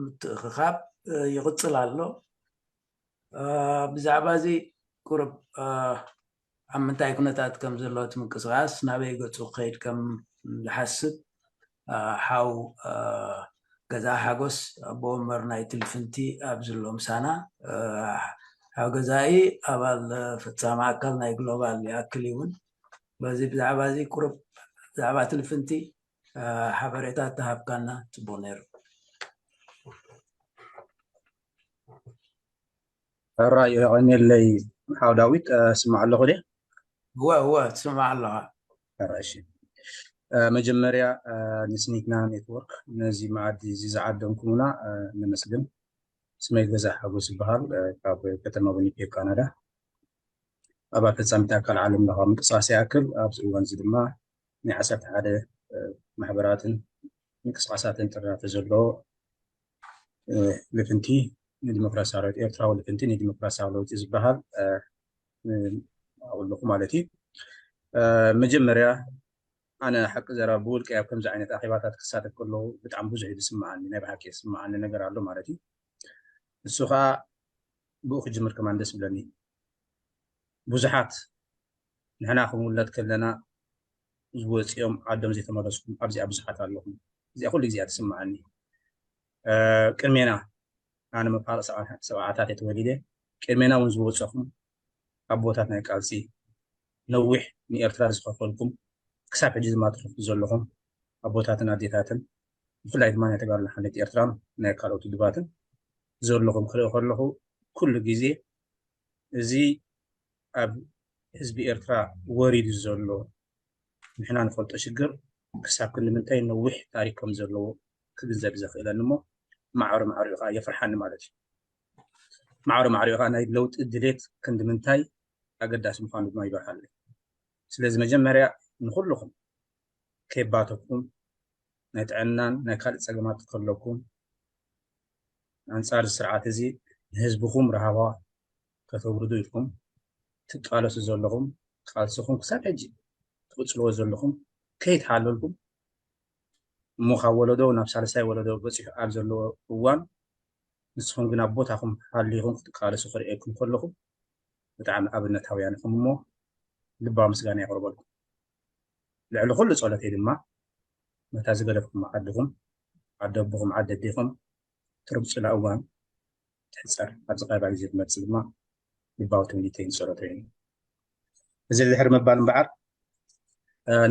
ምትእኽኻብ ይቕፅል ኣሎ። ብዛዕባ እዚ ቁሩብ ኣብ ምንታይ ኩነታት ከም ዘሎ እቲ ምንቅስቃስ ናበይ ገፁ ክኸይድ ከም ዝሓስብ ሓው ገዛ ሓጎስ ኣቦ ወንበር ናይ ትልፍንቲ ኣብ ዘሎ ምሳና ሓው ገዛኢ ኣባል ፈፃሚ ኣካል ናይ ግሎባል ይኣክል እውን በዚ ብዛዕባ እዚ ቁሩብ ብዛዕባ ትልፍንቲ ሓበሬታ ተሃብካና ጽቡቅ ነይሩ። ሕራይ የቐንየለይ ሓው ዳዊት። ስማዕ ኣለኹ ድየ? እወ እወ ትስማዕ ኣለኻ። ሕራይ እሺ። መጀመርያ ንስኒትና ኔትወርክ ነዚ መዓዲ እዚ ዝዓደምኩምና ነመስግን። ስመይ ገዛ ሓጎስ ይበሃል ካብ ከተማ ዊኒፔግ ካናዳ። ኣባል ፈጻሚት ኣካል ዓለም ለኻዊ ምንቅስቃስ ይኣክል ኣብዚ እዋን እዚ ድማ ናይ ዓሰርተ ሓደ ማሕበራትን ምንቅስቃሳትን ጥርናፈ ዘለዎ ልፍንቲ ንዲሞክራሲያዊ ለውጢ ኤርትራዊ ልፍንቲ ንዲሞክራሲያዊ ለውጢ ዝበሃል ኣብኡ ኣለኹ ማለት እዩ። መጀመርያ ኣነ ሓቂ ዘረባ ብውልቀይ ኣብ ከምዚ ዓይነት ኣኼባታት ክሳተፍ ከለኹ ብጣዕሚ ብዙሕ እዩ ዝስምዓኒ፣ ናይ ብሓቂ ዝስምዓኒ ነገር ኣሎ ማለት እዩ። ንሱ ከዓ ብኡ ክጅምር ከማን ደስ ብለኒ። ብዙሓት ንሕና ክንውለድ ከለና ዝወፅኦም ዓዶም ዘይተመለስኩም ኣብዚኣ ብዙሓት ኣለኹም። እዚኣ ኩሉ ግዜ ትስምዓኒ። ቅድሜና ኣነ መፋርቕ ሰብዓታት እየ ተወሊደ። ቅድሜና እውን ዝወፀኹም ኣቦታት ናይ ቃልሲ ነዊሕ ንኤርትራ ዝኸፈልኩም ክሳብ ሕጂ ድማ ትኸፍሉ ዘለኹም ኣቦታትን ኣዴታትን ብፍላይ ድማ ናይ ተጋሩ ሓልነት ኤርትራን ናይ ካልኦት ውድባትን ዘለኹም ክርኢ ከለኹ ኩሉ ግዜ እዚ ኣብ ህዝቢ ኤርትራ ወሪዱ ዘሎ ንሕና ንፈልጦ ሽግር ክሳብ ክንዲ ምንታይ ነዊሕ ታሪክ ከም ዘለዎ ክግንዘብ ዘኽእለኒ እሞ ማዕረ ማዕሪኡ ከዓ የፍርሓኒ ማለት እዩ። ማዕረ ማዕሪኡ ከዓ ናይ ለውጢ ድሌት ክንዲ ምንታይ ኣገዳሲ ምዃኑ ድማ ይበርሃለይ። ስለዚ መጀመርያ ንኩልኹም ከይባተኩም ናይ ጥዕናን ናይ ካልእ ጸገማት ከለኩም ኣንጻር ስርዓት እዚ ንህዝብኹም ረሃባ ከተውርዱ ኢልኩም ትቃለሱ ዘለኹም ቃልስኹም ክሳብ ሕጂ ትቕጽልዎ ዘለኹም ከይተሓለልኩም እሞ ካብ ወለዶ ናብ ሳልሳይ ወለዶ በፂሑ ኣብ ዘለዎ እዋን ንስኹም ግን ኣብ ቦታኹም ሃሊኹም ክትቃለሱ ክርእየኩም ከለኹ ብጣዕሚ ኣብነታውያን ኢኹም እሞ ልባዊ ምስጋና የቕርበልኩም። ልዕሊ ኩሉ ጸሎተይ ድማ ነታ ዝገደፍኩም ዓድኹም ዓዲ ኣቦኹም ዓዲ ኣዴኹም ትርብፁላ እዋን ትሕፀር ኣብዚ ቀረባ ግዜ ትመፅእ ድማ ልባዊ ትምኒተይን ጸሎተይን እዩ። እዚ ድሕሪ ምባል እምበዓር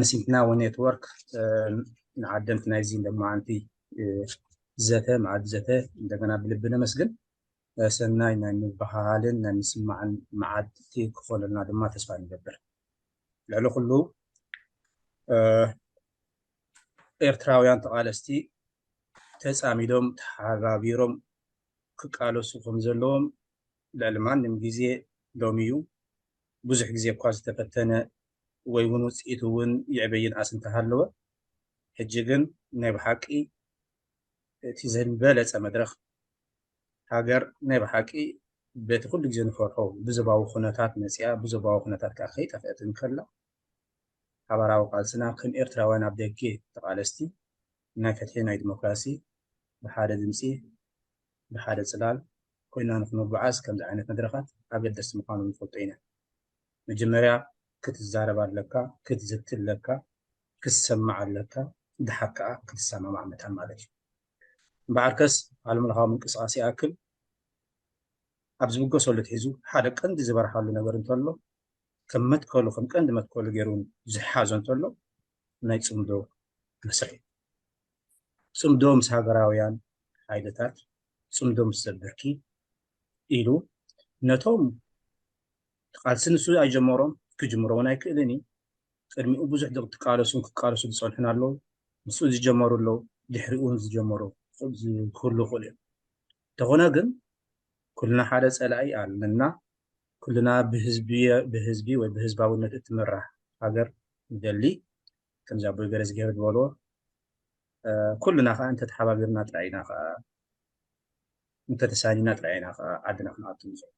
ንሲንክና ኔትወርክ ንዓደምቲ ናይዚ ለማዓንቲ ዘተ መዓድ ዘተ እንደገና ብልቢ ነመስግን። ሰናይ ናይ ምብሃሃልን ናይ ምስማዕን መዓድቲ ክኾነልና ድማ ተስፋ ንገብር። ልዕሊ ኩሉ ኤርትራውያን ተቓለስቲ ተጻሚዶም ተሓባቢሮም ክቃለሱ ከም ዘለዎም ልዕሊ ማንም ግዜ ሎሚ እዩ። ብዙሕ ግዜ እኳ ዝተፈተነ ወይ እውን ውፅኢቱ እውን ይዕበይን ኣስ እንተሃለወ ሕጂ ግን ናይ ብሓቂ እቲ ዝበለፀ መድረኽ ሃገር ናይ ብሓቂ በቲ ኩሉ ግዜ ንፈርሖ ብዞባዊ ኩነታት መፅኣ ብዞባዊ ኩነታት ከዓ ከይጠፍአት እንከላ ሓባራዊ ቃልስና ከም ኤርትራውያን ኣብ ደገ ተቓለስቲ ናይ ፍትሒ ናይ ዲሞክራሲ ብሓደ ድምፂ ብሓደ ፅላል ኮይና ንክንጓዓዝ ከምዚ ዓይነት መድረኻት ኣገደስቲ ምዃኑ ንፈልጦ ኢና። መጀመርያ ክትዛረብ ኣለካ፣ ክትዝቲ ኣለካ፣ ክትሰማዕ ኣለካ፣ ድሓር ከዓ ክትሰማማዕ ምታን ማለት እዩ። እምበኣርከስ ዓለም ለኻዊ ምንቅስቃስ ይኣክል ኣብ ዝብገሰሉ ትሒዙ ሓደ ቀንዲ ዝበርሃሉ ነገር እንተሎ ከም መትከሉ ከም ቀንዲ መትከሉ ገይሩ ዝሓዞ እንተሎ ናይ ፅምዶ መስርሕ እዩ። ፅምዶ ምስ ሃገራውያን ሓይልታት፣ ፅምዶ ምስ ሰብ ብርኪ ኢሉ ነቶም ቃልሲ ንሱ ኣይጀመሮም ክጅምሮ እውን ኣይክእልን እዩ። ቅድሚኡ ብዙሕ ትቃለሱን ክቃለሱ ዝፀንሑን ኣለዉ። ምስኡ ዝጀመሩ ኣለዉ፣ ድሕሪኡ እውን ዝጀመሩ ክህሉ ይኽእሉ እዮም። እንተኾነ ግን ኩልና ሓደ ፀላኢ ኣለና። ኩልና ብህዝቢ ብህዝቢ ወይ ብህዝባውነት እትምራሕ ሃገር ንደሊ። ከምዚ ኣቦይ ገረዝግሄር ዝበልዎ ኩልና ከዓ እንተተሓባቢርና ጥራይ ኢና ከዓ እንተተሳኒና ጥራይ ኢና ከዓ ዓድና ክንኣቱ ንኽእል።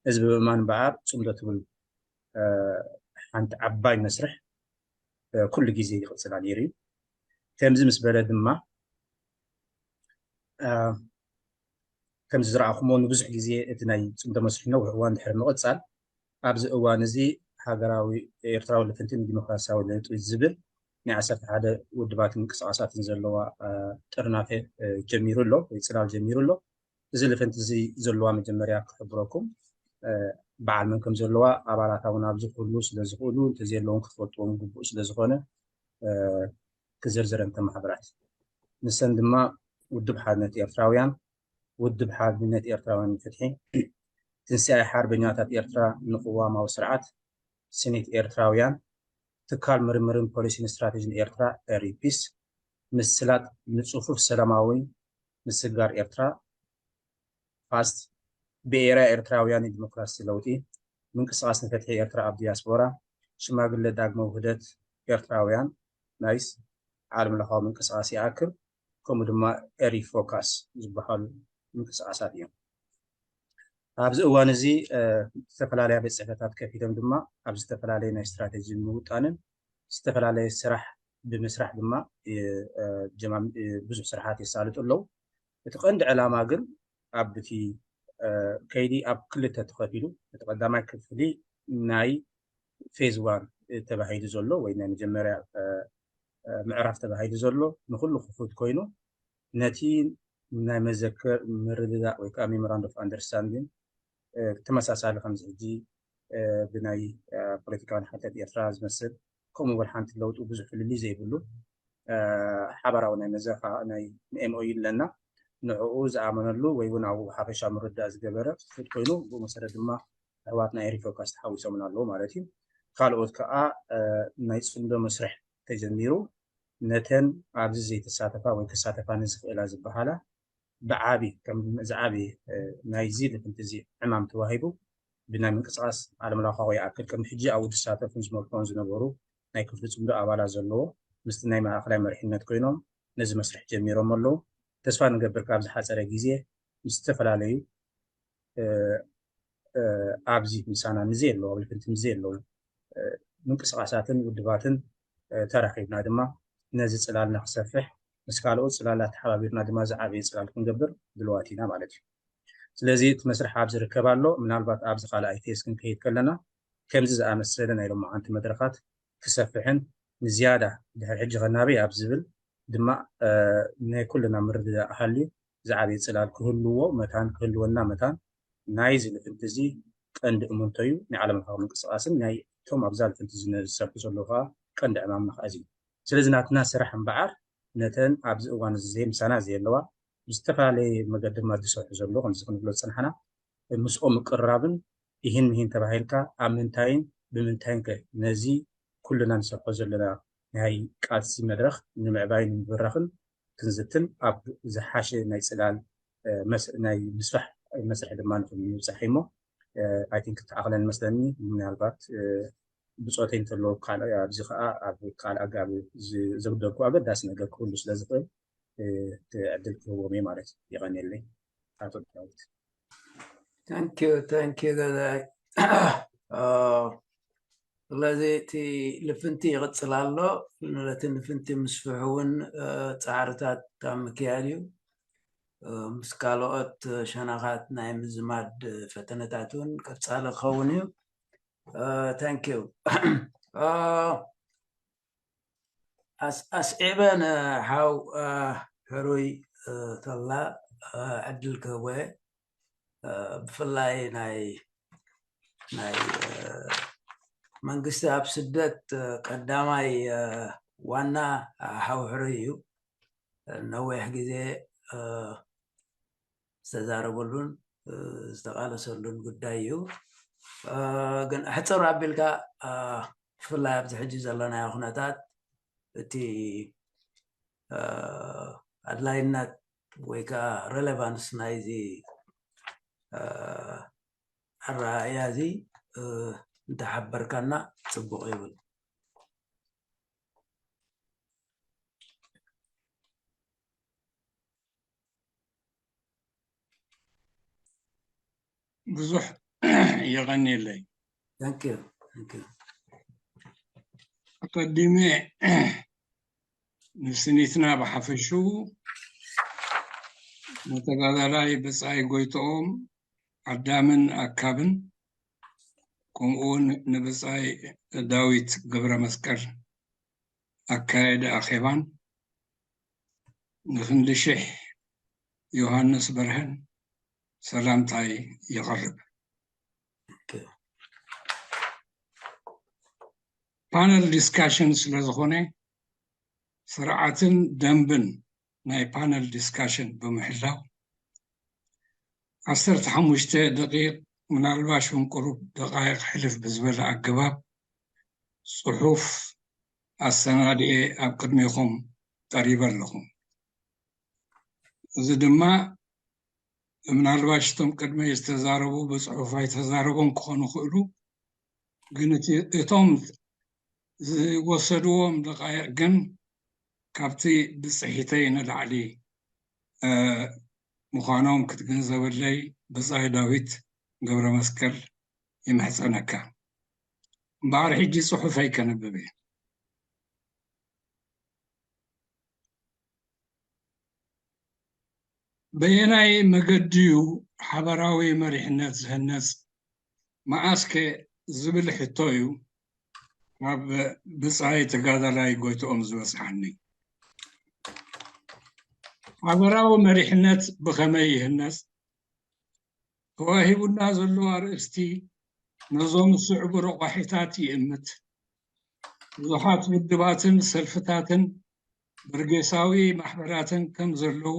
እዚ ብምእማን እምበኣር ፅምዶ ትብል ሓንቲ ዓባይ መስርሕ ኩሉ ግዜ ይቕፅላ ነይሩ እዩ። ከምዚ ምስ በለ ድማ ከምዚ ዝረኣኹሞ ንብዙሕ ግዜ እቲ ናይ ፅምዶ መስርሕ ነዊሕ እዋን ድሕሪ ምቕፃል ኣብዚ እዋን እዚ ሃገራዊ ኤርትራዊ ልፍንቲ ንዲሞክራሲያዊ ለውጢ ዝብል ናይ ዓሰርተ ሓደ ውድባትን ምንቅስቃሳትን ዘለዋ ጥርናፈ ጀሚሩ ኣሎ ወይ ፅላል ጀሚሩ ኣሎ። እዚ ልፍንቲ እዚ ዘለዋ መጀመርያ ክሕብረኩም በዓል መን ከም ዘለዋ ኣባላታ እውን ኣብዚ ኩሉ ስለዝኽእሉ እንተዘየለውን ክትፈልጥዎም ግቡእ ስለዝኾነ ክዝርዝረን እተን ማሕበራት ንሰን ድማ ውድብ ሓርነት ኤርትራውያን ውድብ ሓርነት ኤርትራውያን ንፍትሒ፣ ትንሳኤ ሓርበኛታት ኤርትራ ንቅዋማዊ ስርዓት፣ ስኒት ኤርትራውያን፣ ትካል ምርምርን ፖሊሲን ስትራቴጂን ኤርትራ፣ ኤሪፒስ፣ ምስላጥ ንጽፉፍ ሰላማዊ ምስግጋር ኤርትራ፣ ፋስት፣ ብኤርያ ኤርትራውያን ንዲሞክራሲ ለውጢ፣ ምንቅስቃስ ንፍትሒ ኤርትራ ኣብ ዲያስፖራ፣ ሽማግለ ዳግመ ውህደት ኤርትራውያን፣ ናይስ፣ ዓለም ለኻዊ ምንቅስቃስ ይኣክል፣ ከምኡ ድማ ኤሪ ፎካስ ዝበሃሉ ምንቅስቃሳት እዮም። ኣብዚ እዋን እዚ ዝተፈላለያ ቤት ፅሕፈታት ከፊቶም ድማ ኣብ ዝተፈላለየ ናይ ስትራቴጂ ምውጣንን ዝተፈላለየ ስራሕ ብምስራሕ ድማ ብዙሕ ስራሓት የሳልጡ ኣለዉ። እቲ ቀንዲ ዕላማ ግን ኣብቲ ከይዲ ኣብ ክልተ ተኸፊሉ፣ እቲ ቀዳማይ ክፍሊ ናይ ፌዝ ዋን ተባሂሉ ዘሎ ወይ ናይ መጀመርያ ምዕራፍ ተባሂሉ ዘሎ ንኩሉ ክፉት ኮይኑ፣ ነቲ ናይ መዘክር ምርድዳእ ወይ ከዓ memorandum of understanding ተመሳሳሊ ከምዚ ሕጂ ብናይ ፖለቲካዊ ሓድነት ኤርትራ ዝመስል ከምኡ እውን ሓንቲ ለውጡ ብዙሕ ፍልልይ ዘይብሉ ሓባራዊ ናይ መዘኻ ናይ M O U ኣለና። ንዕኡ ዝኣመነሉ ወይ እውን ኣብኡ ሓፈሻ ምርዳእ ዝገበረ ክፉት ኮይኑ፣ ብኡ መሰረት ድማ ኣሕዋትና ኤሪፎካስ ተሓዊሶምን ኣለዉ ማለት እዩ። ካልኦት ከዓ ናይ ፅምዶ መስርሕ ተጀሚሩ፣ ነተን ኣብዚ ዘይተሳተፋ ወይ ክሳተፋ ንዝኽእላ ዝበሃላ ብዓቢ ከም ዝዓቢ ናይዚ ልፍንቲ እዚ ዕማም ተዋሂቡ ብናይ ምንቅስቃስ ዓለም ለኻዊ ይኣክል ከም ሕጂ ኣብኡ ዝሳተፉን ዝመርሕዎን ዝነበሩ ናይ ክፍሊ ፅምዶ ኣባላት ዘለዎ ምስቲ ናይ ማእኸላይ መሪሕነት ኮይኖም ነዚ መስርሕ ጀሚሮም ኣለዉ። ተስፋ ንገብር ካብ ዝሓፀረ ግዜ ምስ ዝተፈላለዩ ኣብዚ ምሳና ንዘይ ኣለዉ ኣብ ልፍንቲ ንዘይ ኣለዉ ምንቅስቃሳትን ውድባትን ተራኺብና ድማ ነዚ ፅላልና ክሰፍሕ ምስ ካልኦት ፅላላት ተሓባቢርና ድማ ዝዓበየ ፅላል ክንገብር ድልዋት ኢና ማለት እዩ። ስለዚ እቲ መስርሕ ኣብ ዝርከብ ኣሎ። ምናልባት ኣብዚ ካልኣይ ፌዝ ክንከይድ ከለና ከምዚ ዝኣመሰለ ናይ ሎማዓንቲ መድረኻት ክሰፍሕን ንዝያዳ ድሕሪ ሕጂ ከናበይ ኣብ ዝብል ድማ ናይ ኩልና ምርድዳእ ሃልዩ ዝዓበየ ፅላል ክህልዎ መታን ክህልወና መታን ናይዚ ልፍንቲ እዚ ቀንዲ እምንቶ እዩ። ናይ ዓለም ለኻዊ ምንቅስቃስን ናይ እቶም ኣብዛ ልፍንቲ እዚ ዝሰርሑ ዘለዉ ከዓ ቀንዲ ዕማምና ከዓ እዚ እዩ። ስለዚ ናትና ስራሕ እምበዓር ነተን ኣብዚ እዋን እዚ ዘይ ምሳና ዘየለዋ ብዝተፈላለየ መገዲ ድማ ዝሰርሑ ዘለዉ ከምዚ ክንብሎ ዝፀናሕና ምስኦም ምቅርራብን ይህን ምሂን ተባሂልካ ኣብ ምንታይን ብምንታይን ከ ነዚ ኩልና ንሰርሖ ዘለና ናይ ቃልሲ መድረኽ ንምዕባይን ንምብራኽን ክንዝትን ኣብ ዝሓሸ ናይ ፅላል ናይ ምስፋሕ መስርሒ ድማ ንኽንብፃሕ እሞ ኣይቲንክ ተኣኽለን መስለኒ። ምናልባት ብፆተይ እንተሎ ኣብዚ ከዓ ኣብ ካልእ ኣጋቢ ዘጉደልኩ ኣገዳሲ ነገር ክህሉ ስለ ዝኽእል እቲ ዕድል ክህቦም እየ ማለት እዩ። የቐንየለይ ኣቶ ዳዊት። ታንኪዩ ታንኪዩ ገዛይ። ስለዚ እቲ ልፍንቲ ይቕፅል ኣሎ። ነቲ ልፍንቲ ምስፍሑ እውን ፃዕርታት ኣብ ምክያድ እዩ። ምስ ካልኦት ሸነኻት ናይ ምዝማድ ፈተነታት እውን ቀፃሊ ክኸውን እዩ። ታንኪዩ። ኣስዒበ ንሓው ሕሩይ ተላ ዕድል ክህቦ እየ። ብፍላይ ናይ ናይ መንግስቲ ኣብ ስደት ቀዳማይ ዋና ሓው ሕሩይ እዩ። ነዊሕ ግዜ ዝተዛረበሉን ዝተቃለሰሉን ጉዳይ እዩ። ግን ሕፅር ኣቢልካ ብፍላይ ኣብዚ ሕጂ ዘለናዮ ኩነታት እቲ ኣድላይነት ወይ ከዓ ሬሌቫንስ ናይዚ ኣረኣእያ እዚ እንተሓበርካና ፅቡቕ ይብል። ብዙሕ የቐንየለይ። Thank you. Thank you. ኣቀዲመ ንስኒትና ብሓፈሽኡ ንተጋዳላይ ብጻይ ጎይትኦም ኣዳምን ኣካብን ከምኡ እውን ንብጻይ ዳዊት ገብረ መስቀል ኣካየዲ ኣኼባን ንክንዲ ሽሕ ዮሃንስ በርሀን ሰላምታይ የቕርብ። ፓነል ዲስካሽን ስለ ዝኾነ ስርዓትን ደንብን ናይ ፓነል ዲስካሽን ብምሕላው ዓሰርተ ሓሙሽተ ደቂቕ ምናልባሽ እውን ቁሩብ ደቃይቕ ሕልፍ ብዝበለ ኣገባብ ጽሑፍ ኣሰናድኤ ኣብ ቅድሜኹም ቀሪበ ኣለኹ። እዚ ድማ ምናልባሽ እቶም ቅድመይ ዝተዛረቡ ብጽሑፍ ኣይተዛረቡን ክኾኑ ይኽእሉ፣ ግን እቲ እቶም ዝወሰድዎም ደቃይቕ ግን ካብቲ ብጽሒተይ ንላዕሊ ምዃኖም ክትግንዘበለይ ብጻይ ዳዊት ገብረ መስቀል ይምሕጸነካ። እምበኣር ሕጂ ጽሑፈይ ከንብብ እየ። በየናይ መገዲ እዩ ሓበራዊ መሪሕነት ዝህነጽ መዓስከ ዝብል ሕቶ እዩ ካብ ብጻይ ተጋዳላይ ጎይትኦም ዝበጽሓኒ። ሓበራዊ መሪሕነት ብኸመይ ይህነጽ? ተዋሂቡና ዘሎ ኣርእስቲ ነዞም ዝስዕቡ ረቋሒታት ይእምት። ብዙሓት ውድባትን ሰልፍታትን በርጌሳዊ ማሕበራትን ከም ዘለዉ፣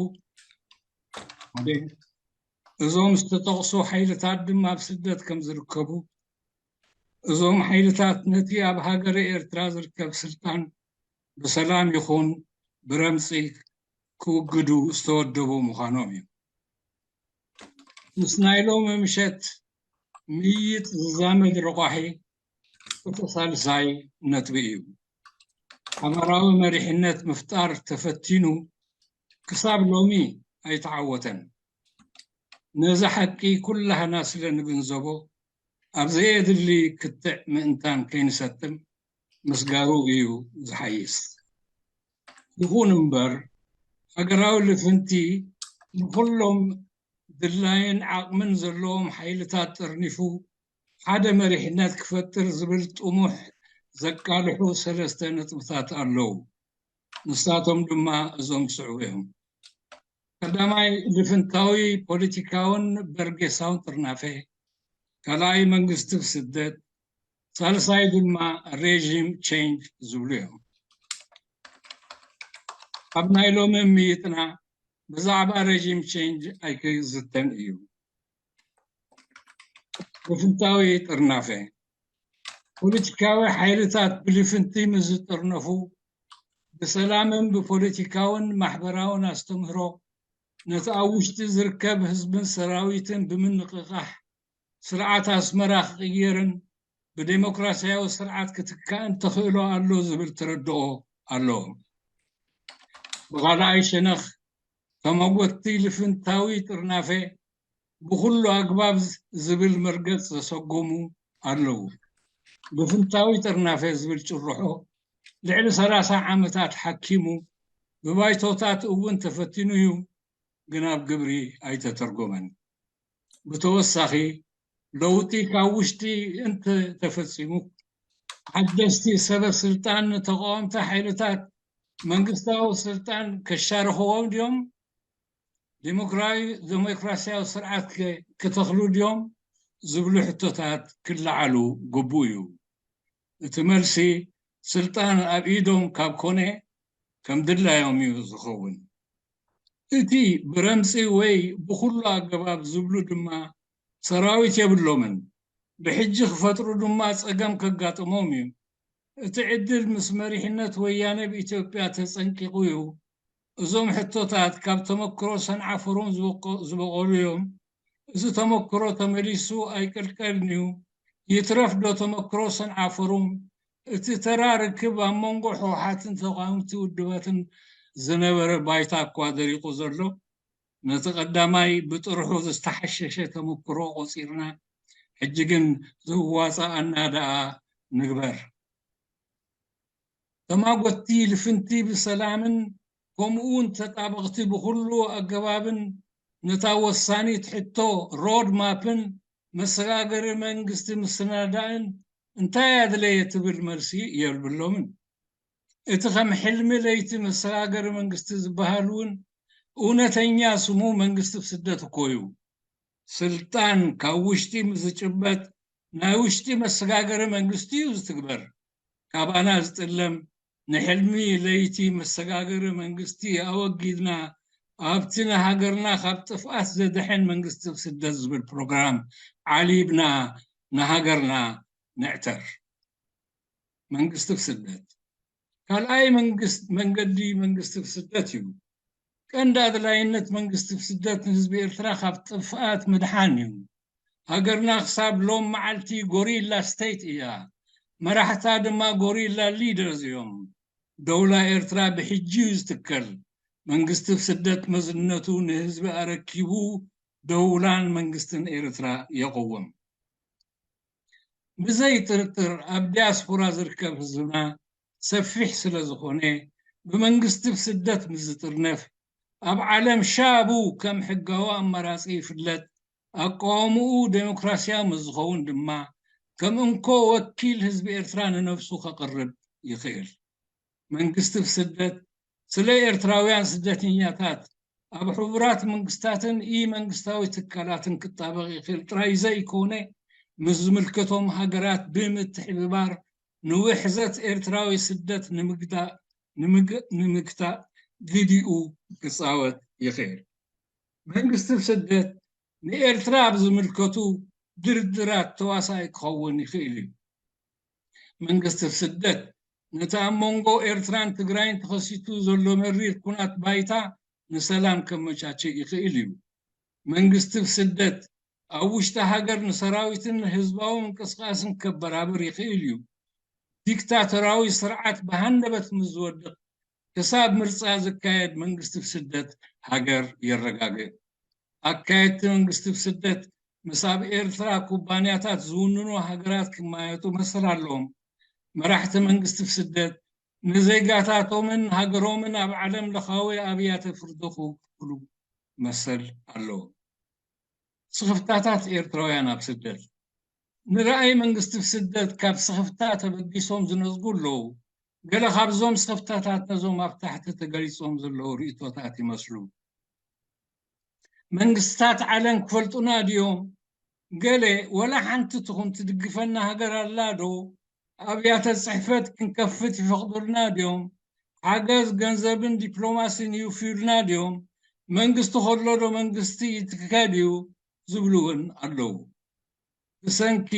እዞም ዝተጠቕሱ ሓይልታት ድማ ኣብ ስደት ከም ዝርከቡ፣ እዞም ሓይልታት ነቲ ኣብ ሃገረ ኤርትራ ዝርከብ ስልጣን ብሰላም ይኹን ብረምፂ ክውግዱ ዝተወደቡ ምዃኖም እዩ። ምስ ናይ ሎሚ ምሸት ምይይጥ ዝዛመድ ረቋሒ እቲ ሳልሳይ ነጥቢ እዩ። ሓበራዊ መሪሕነት ምፍጣር ተፈቲኑ ክሳብ ሎሚ ኣይተዓወተን። ነዚ ሓቂ ኩላህና ስለ ንግንዘቦ ኣብ ዘየድሊ ክትዕ ምእንታን ከይንሰጥም ምስጋሩ እዩ ዝሓይስ። ይኹን እምበር ሃገራዊ ልፍንቲ ንኹሎም ድላይን ዓቕምን ዘለዎም ሓይልታት ጠርኒፉ ሓደ መሪሕነት ክፈጥር ዝብል ጥሙሕ ዘቃልሑ ሰለስተ ነጥብታት ኣለዉ። ንሳቶም ድማ እዞም ዝስዕቡ እዮም። ቀዳማይ፣ ልፍንታዊ ፖለቲካውን በርጌሳውን ጥርናፈ፣ ካልኣይ መንግስቲ ስደት፣ ሳልሳይ ድማ ሬጂም ቼንጅ ዝብሉ እዮም። ኣብ ናይ ሎሚ ምይጥና ብዛዕባ ሬጂም ቼንጅ ኣይክዝተን እዩ። ልፍንታዊ ጥርናፈ፣ ፖለቲካዊ ሓይልታት ብልፍንቲ ምስ ዝጥርነፉ ብሰላምን ብፖለቲካውን ማሕበራውን ኣስተምህሮ ነቲ ኣብ ውሽጢ ዝርከብ ህዝብን ሰራዊትን ብምንቕቓሕ ስርዓት ኣስመራ ክቕየርን ብዴሞክራሲያዊ ስርዓት ክትካእን ተኽእሎ ኣሎ ዝብል ተረድኦ ኣለዎም። ብኻልኣይ ሸነኽ ተመጎትቲ ልፍንታዊ ጥርናፈ ብኹሉ ኣግባብ ዝብል መርገጽ ዘሰጎሙ ኣለዉ። ልፍንታዊ ጥርናፈ ዝብል ጭርሖ ልዕሊ ሰላሳ ዓመታት ሓኪሙ ብባይቶታት እውን ተፈቲኑ እዩ፣ ግን ኣብ ግብሪ ኣይተተርጎመን። ብተወሳኺ ለውጢ ካብ ውሽጢ እንተተፈጺሙ ሓደስቲ ሰበ ስልጣን ንተቃወምቲ ሓይልታት መንግስታዊ ስልጣን ከሻርኽዎም ድዮም? ዴሞክራሲያዊ ስርዓት ክተኽሉ ድዮም ዝብሉ ሕቶታት ክለዓሉ ግቡእ እዩ። እቲ መልሲ ስልጣን ኣብ ኢዶም ካብ ኮነ ከም ድላዮም እዩ ዝኸውን። እቲ ብረምፂ ወይ ብኩሉ ኣገባብ ዝብሉ ድማ ሰራዊት የብሎምን። ብሕጂ ክፈጥሩ ድማ ፀገም ከጋጥሞም እዩ። እቲ ዕድል ምስ መሪሕነት ወያነ ብኢትዮጵያ ተፀንቂቑ እዩ። እዞም ሕቶታት ካብ ተመክሮ ሰንዓ ፎሩም ዝበቆ- ዝበቆሉ እዮም። እዚ ተመክሮ ተመሊሱ ኣይቅልቀልን እዩ። ይትረፍ ዶ ተመክሮ ሰንዓ ፎሩም እቲ ተራ ርክብ ኣብ መንጎ ህወሓትን ተቃወምቲ ውድባትን ዝነበረ ባይታ እኳ ደሪቑ ዘሎ፣ ነቲ ቀዳማይ ብጥርሑ ዝተሓሸሸ ተመክሮ ቆፂርና፣ ሕጂ ግን ዝዋፃኣና ደኣ ንግበር። ተማጎትቲ ልፍንቲ ብሰላምን ከምኡውን ተጣበቕቲ ብኹሉ ኣገባብን ነታ ወሳኒት ሕቶ ሮድ ማፕን መሰጋገሪ መንግስቲ ምስናዳእን እንታይ ኣድለየ ትብል መልሲ የብሎምን። እቲ ከም ሕልሚ ለይቲ መሰጋገሪ መንግስቲ ዝበሃል እውን እውነተኛ ስሙ መንግስቲ ብስደት እኮ እዩ። ስልጣን ካብ ውሽጢ ምስ ዝጭበጥ ናይ ውሽጢ መሰጋገሪ መንግስቲ እዩ ዝትግበር። ካባና ዝጥለም ንሕልሚ ለይቲ መሰጋገሪ መንግስቲ ኣወጊድና ኣብቲ ንሃገርና ካብ ጥፍኣት ዘድሕን መንግስቲ ብስደት ዝብል ፕሮግራም ዓሊብና ንሃገርና ንዕተር። መንግስቲ ብስደት ካልኣይ መንግስት መንገዲ መንግስቲ ብስደት እዩ። ቀንዲ ኣድላይነት መንግስቲ ብስደት ንህዝቢ ኤርትራ ካብ ጥፍኣት ምድሓን እዩ። ሃገርና ክሳብ ሎም መዓልቲ ጎሪላ ስቴት እያ። መራሕታ ድማ ጎሪላ ሊደርስ እዮም። ደውላ ኤርትራ ብሕጂ እዩ ዝትከል። መንግስቲ ብስደት መዝነቱ ንህዝቢ ኣረኪቡ ደውላን መንግስትን ኤርትራ የቕውም። ብዘይ ጥርጥር ኣብ ዲያስፖራ ዝርከብ ህዝብና ሰፊሕ ስለ ዝኾነ ብመንግስቲ ብስደት ምስ ዝጥርነፍ ኣብ ዓለም ሻቡ ከም ሕጋዊ ኣማራፂ ይፍለጥ። ኣቃውምኡ ዴሞክራስያዊ ምስ ዝኸውን ድማ ከም እንኮ ወኪል ህዝቢ ኤርትራ ንነብሱ ከቕርብ ይኽእል። መንግስቲ ብስደት ስለ ኤርትራውያን ስደተኛታት ኣብ ሕቡራት መንግስታትን ኢ መንግስታዊ ትካላትን ክጣበቕ ይኽእል ጥራይ ዘይኮነ ምስ ዝምልከቶም ሃገራት ብምትሕብባር ንውሕዘት ኤርትራዊ ስደት ንምግታእ ግዲኡ ክፃወት ይኽእል። መንግስቲ ብስደት ንኤርትራ ኣብ ዝምልከቱ ድርድራት ተዋሳኢ ክኸውን ይኽእል እዩ። መንግስቲ ብስደት ነቲ ኣብ መንጎ ኤርትራን ትግራይን ተኸሲቱ ዘሎ መሪር ኩናት ባይታ ንሰላም ከመቻችእ ይኽእል እዩ። መንግስቲ ብስደት ኣብ ውሽጢ ሃገር ንሰራዊትን ንህዝባዊ ምንቅስቃስን ከበራብር ይኽእል እዩ። ዲክታቶራዊ ስርዓት ብሃንደበት ምስ ዝወድቕ ክሳብ ምርጻ ዝካየድ መንግስቲ ብስደት ሃገር የረጋግእ። ኣካየድቲ መንግስቲ ብስደት ምስ ኣብ ኤርትራ ኩባንያታት ዝውንኑ ሃገራት ክማየጡ መሰል ኣለዎም። መራሕቲ መንግስቲ ብስደት ንዜጋታቶምን ሃገሮምን ኣብ ዓለም ለኻዊ ኣብያተ ፍርዲ ክውክሉ መሰል ኣለዎም። ስኽፍታታት ኤርትራውያን ኣብ ስደት ንረኣይ መንግስቲ ብስደት ካብ ስኽፍታ ተበጊሶም ዝነዝጉ ኣለዉ። ገለ ካብዞም ስኽፍታታት ነዞም ኣብ ታሕቲ ተገሊጾም ዘለዉ ርእቶታት ይመስሉ። መንግስታት ዓለም ክፈልጡና ድዮም? ገለ ወላ ሓንቲ ትኹን ትድግፈና ሃገር ኣላ ዶ? ኣብያተ ጽሕፈት ክንከፍት ይፈቕዱልና ድዮም? ሓገዝ ገንዘብን ዲፕሎማሲን ይውፍዩልና ድዮም? መንግስቲ ከሎ ዶ መንግስቲ ይትከል እዩ? ዝብሉ እውን ኣለዉ። ብሰንኪ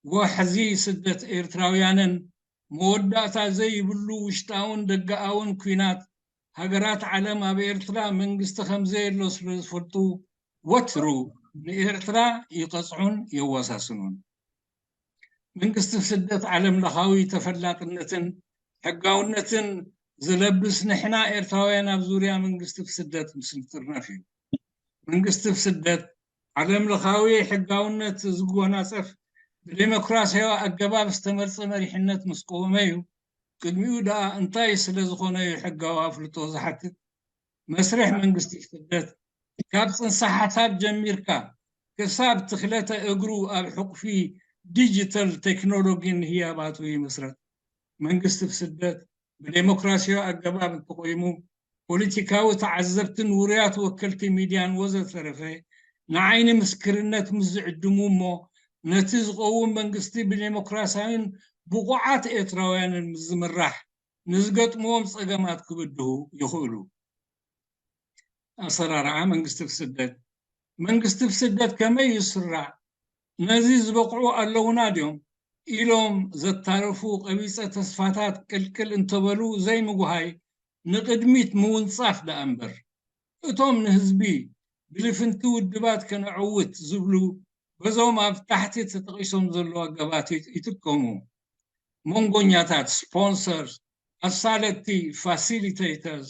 ዋሕዚ ስደት ኤርትራውያንን መወዳእታ ዘይብሉ ውሽጣውን ደገኣውን ኲናት ሃገራት ዓለም ኣብ ኤርትራ መንግስቲ ከምዘየሎ ስለ ዝፈልጡ ወትሩ ንኤርትራ ይቐጽዑን የወሳስኑን። መንግስቲ ስደት ዓለም ለኻዊ ተፈላጥነትን ሕጋውነትን ዝለብስ ንሕና ኤርትራውያን ኣብ ዙርያ መንግስቲ ስደት ምስ ንጥርነፍ እዩ። መንግስቲ ስደት ዓለም ለኻዊ ሕጋውነት ዝጎናጸፍ ብዴሞክራሲያዊ ኣገባብ ዝተመርጸ መሪሕነት ምስ ቀወመ እዩ። ቅድሚኡ ደኣ እንታይ ስለ ዝኾነ እዩ ሕጋዊ ኣፍልጦ ዝሓትት? መስርሕ መንግስቲ ስደት ካብ ጽንሰ ሓሳብ ጀሚርካ ክሳብ ትኽለተ እግሩ ኣብ ሕቑፊ ዲጂታል ቴክኖሎጂን ህያባቱ ይምስረት። መንግስቲ ስደት ብዴሞክራሲያዊ ኣገባብ እንተቆይሙ ፖለቲካዊ ተዓዘብትን ውሩያት ወከልቲ ሚድያን ወዘተረፈ ንዓይኒ ምስክርነት ምስ ዝዕድሙ እሞ ነቲ ዝቐውም መንግስቲ ብዴሞክራሲያዊን ብቑዓት ኤርትራውያንን ምስ ዝምራሕ ንዝገጥምዎም ጸገማት ክብድሁ ይኽእሉ። ኣሰራርዓ መንግስቲ ስደት መንግስቲ ስደት ከመይ ይስራዕ? ነዚ ዝበቕዑ ኣለውና ድዮም ኢሎም ዘታርፉ ቀቢጸ ተስፋታት ቅልቅል እንተበሉ ዘይምጉሃይ ንቕድሚት ምውንጻፍ ደኣ እምበር። እቶም ንህዝቢ ብልፍንቲ ውድባት ከነዕውት ዝብሉ በዞም ኣብ ታሕቲ ተጠቒሶም ዘለዉ ኣገባት ይጥቀሙ። መንጎኛታት፣ ስፖንሰርስ፣ ኣሳለጥቲ፣ ፋሲሊቴተርስ፣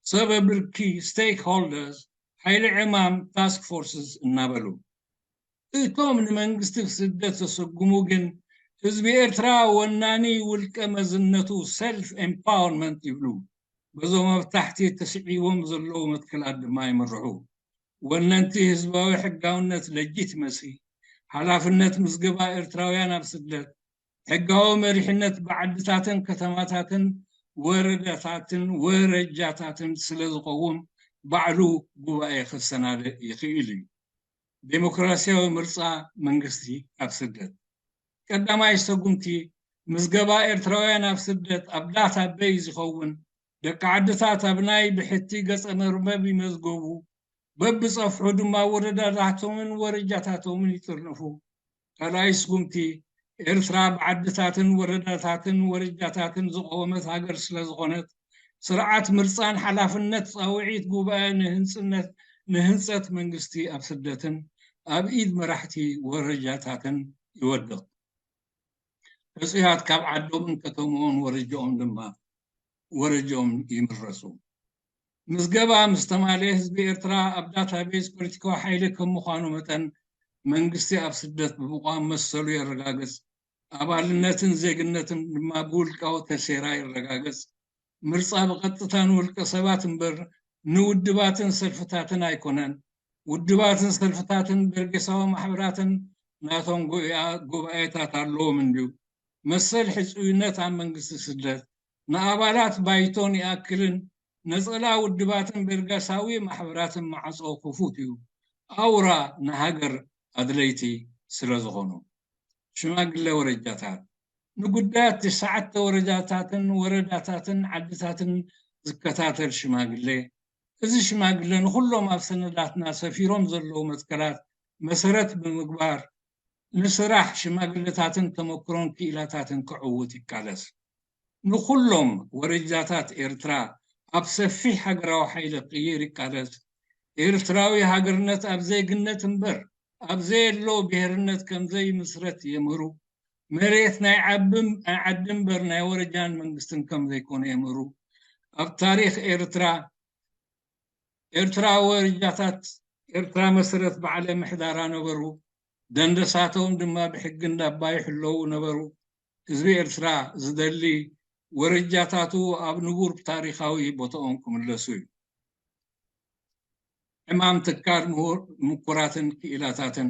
ሰበ ብርኪ፣ ስቴክሆልደርስ፣ ሓይሊ ዕማም፣ ታስክ ፎርስስ እናበሉ እቶም ንመንግስቲ ስደት ዘሰጉሙ ግን ህዝቢ ኤርትራ ወናኒ ውልቀ መዝነቱ ሰልፍ ኤምፓወርመንት ይብሉ። በዞም ኣብ ታሕቲ ተስዒቦም ዘለዉ መትከላት ድማ ይምርሑ። ወነንቲ ህዝባዊ ሕጋውነት ለጂትመሲ ሓላፍነት ምዝገባ ኤርትራውያን ኣብ ስደት ሕጋዊ መሪሕነት ብዓድታትን ከተማታትን ወረዳታትን ወረጃታትን ስለ ዝቐውም ባዕሉ ጉባኤ ከሰናድእ ይኽእል እዩ። ዴሞክራሲያዊ ምርጻ መንግስቲ ኣብ ስደት ቀዳማይ ሰጉምቲ ምዝገባ ኤርትራውያን ኣብ ስደት ኣብ ዳታ ቤዝ ይኸውን። ደቂ ዓድታት ኣብ ናይ ብሕቲ ገጸ መርበብ ይመዝገቡ። በብጸፍሑ ድማ ወረዳታቶምን ወረጃታቶምን ይጥርነፉ። ካልኣይ ስጉምቲ ኤርትራ ብዓድታትን ወረዳታትን ወረጃታትን ዝቐወመት ሃገር ስለ ዝኾነት ስርዓት ምርጻን ሓላፍነት ጻውዒት ጉባኤ ንህንጽነት ንህንጸት መንግስቲ ኣብ ስደትን ኣብ ኢድ መራሕቲ ወረጃታትን ይወድቕ። ሕጹያት ካብ ዓዶምን ከተምኦን ወረጃኦም ድማ ወረጃኦም ይምረጹ። ምዝገባ ምስ ተማልኤ ህዝቢ ኤርትራ ኣብ ዳታቤዝ ፖለቲካዊ ሓይሊ ከም ምዃኑ መጠን መንግስቲ ኣብ ስደት ብምቋም መሰሉ የረጋግጽ። ኣባልነትን ዜግነትን ድማ ብውልቃዊ ተሴራ ይረጋገጽ። ምርጻ ብቐጥታ ንውልቀ ሰባት እምበር ንውድባትን ሰልፍታትን ኣይኮነን። ውድባትን ሰልፍታትን በርጌሳዊ ማሕበራትን ናቶም ጉባኤታት ኣለዎም እንድዩ። መሰል ሕጽውነት ኣብ መንግስቲ ስደት ንኣባላት ባይቶን ይኣክልን ነጸላ ውድባትን በርጌሳዊ ማሕበራትን ማዕጾ ክፉት እዩ። ኣውራ ንሃገር ኣድለይቲ ስለ ዝኾኑ። ሽማግሌ ወረጃታት ንጉዳያት ትሽዓተ ወረጃታትን ወረዳታትን ዓድታትን ዝከታተል ሽማግሌ። እዚ ሽማግሌ ንኹሎም ኣብ ሰነዳትና ሰፊሮም ዘለዉ መትከላት መሰረት ብምግባር ንስራሕ ሽማግሌታትን ተመክሮን ክኢላታትን ክዕውት ይቃለስ። ንኹሎም ወረጃታት ኤርትራ ኣብ ሰፊሕ ሃገራዊ ሓይሊ ክቕይር ይቃለስ። ኤርትራዊ ሃገርነት ኣብ ዜግነት እምበር ኣብ ዘየሎ ብሄርነት ከም ዘይምስረት የምህሩ። መሬት ናይ ዓቢ ናይ ዓዲ እምበር ናይ ወረጃን መንግስትን ከም ዘይኮነ የምህሩ። ኣብ ታሪኽ ኤርትራ ኤርትራ ወረጃታት ኤርትራ መሰረት ባዕለ ምሕዳራ ነበሩ። ደንደሳቶም ድማ ብሕጊ እንዳባ ይሕለዉ ነበሩ። ህዝቢ ኤርትራ ዝደሊ ወረጃታቱ ኣብ ንቡር ታሪኻዊ ቦታኦም ክምለሱ እዩ። ዕማም ትካል ምሁር ምኩራትን ክኢላታትን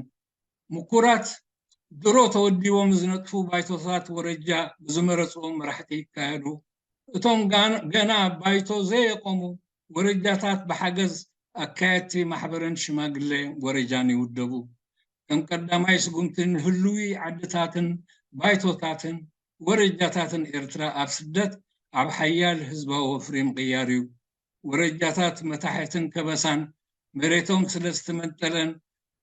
ምኩራት ድሮ ተወዲቦም ዝነጥፉ ባይቶታት ወረጃ ብዝመረጽዎም መራሕቲ ይካየዱ። እቶም ጋን- ገና ባይቶ ዘየቆሙ ወረጃታት ብሓገዝ ኣካየድቲ ማሕበርን ሽማግሌ ወረጃን ይውደቡ። ከም ቀዳማይ ስጉምቲ ንህልዊ ዓድታትን ባይቶታትን ወረጃታትን ኤርትራ ኣብ ስደት ኣብ ሓያል ህዝባዊ ወፍሪ ምቕያር እዩ። ወረጃታት መታሕትን ከበሳን መሬቶም ስለ ዝተመንጠለን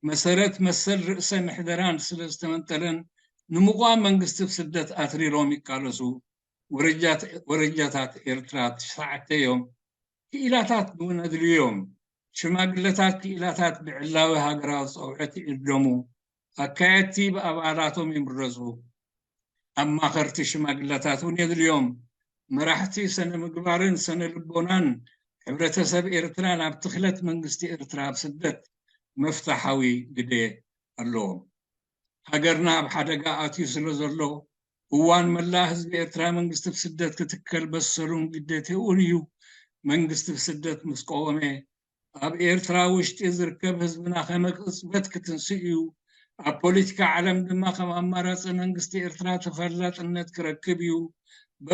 መሰረት መሰል ርእሰ ምሕደራን ስለ ዝተመንጠለን ንምቋም መንግስቲ ብስደት ኣትሪሮም ይቃለሱ። ወረጃት- ወረጃታት ኤርትራ ትሽዓተ እዮም። ክኢላታት እውን ኣድልዮም። ሽማግለታት ክኢላታት ብዕላዊ ሃገራዊ ጸውዐት ይዕደሙ። ኣካየድቲ ብኣባላቶም ይምረጹ። ኣማኸርቲ ሽማግለታት እውን የድልዮም። መራሕቲ ስነ ምግባርን ስነ ልቦናን ሕብረተሰብ ኤርትራ ናብ ትኽለት መንግስቲ ኤርትራ ኣብ ስደት መፍትሓዊ ግደ ኣለዎም። ሃገርና ኣብ ሓደጋ ኣትዩ ስለ ዘሎ እዋን መላእ ህዝቢ ኤርትራ መንግስቲ ብስደት ክትከል በሰሉን ግዴትኡን እዩ። መንግስቲ ብስደት ምስ ቀወመ ኣብ ኤርትራ ውሽጢ ዝርከብ ህዝብና ከመ ቅጽበት ክትንስእ እዩ። ኣብ ፖለቲካ ዓለም ድማ ከም ኣማራጺ መንግስቲ ኤርትራ ተፈላጥነት ክረክብ እዩ።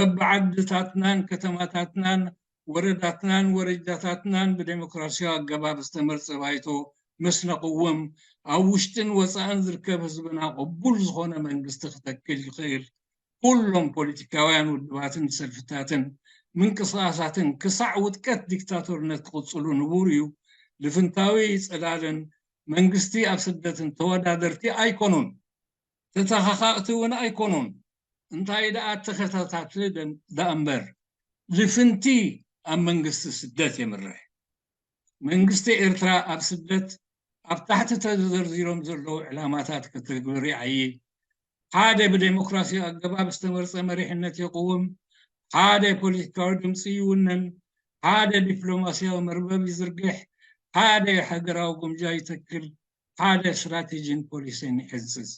በብዓድታትናን ከተማታትናን ወረዳትናን ወረጃታትናን ብዴሞክራሲያዊ ኣገባብ ዝተመርጸ ባይቶ ምስ ነቕውም ኣብ ውሽጥን ወጻእን ዝርከብ ህዝብና ቅቡል ዝኾነ መንግስቲ ክተክል ይኽእል። ኩሎም ፖለቲካውያን ውድባትን ሰልፍታትን ምንቅስቓሳትን ክሳዕ ውድቀት ዲክታቶርነት ክቕጽሉ ንቡር እዩ። ልፍንታዊ ጽላልን መንግስቲ ኣብ ስደትን ተወዳደርቲ ኣይኮኑን፣ ተተኻኻእቲ እውን ኣይኮኑን። እንታይ ደኣ ተኸታታትሊ ደኣ እምበር ልፍንቲ ኣብ መንግስቲ ስደት የምርሕ። መንግስቲ ኤርትራ ኣብ ስደት ኣብ ታሕቲ ተዘርዚሮም ዘለዉ ዕላማታት ከተግብር ይዓዪ። ሓደ ብዴሞክራሲያዊ ኣገባብ ዝተመርጸ መሪሕነት የቕውም፣ ሓደ ፖለቲካዊ ድምፂ ይውንን፣ ሓደ ዲፕሎማሲያዊ መርበብ ይዝርግሕ፣ ሓደ ሃገራዊ ግምጃ ይተክል፣ ሓደ ስትራቴጂን ፖሊሲን ይሕንፅፅ።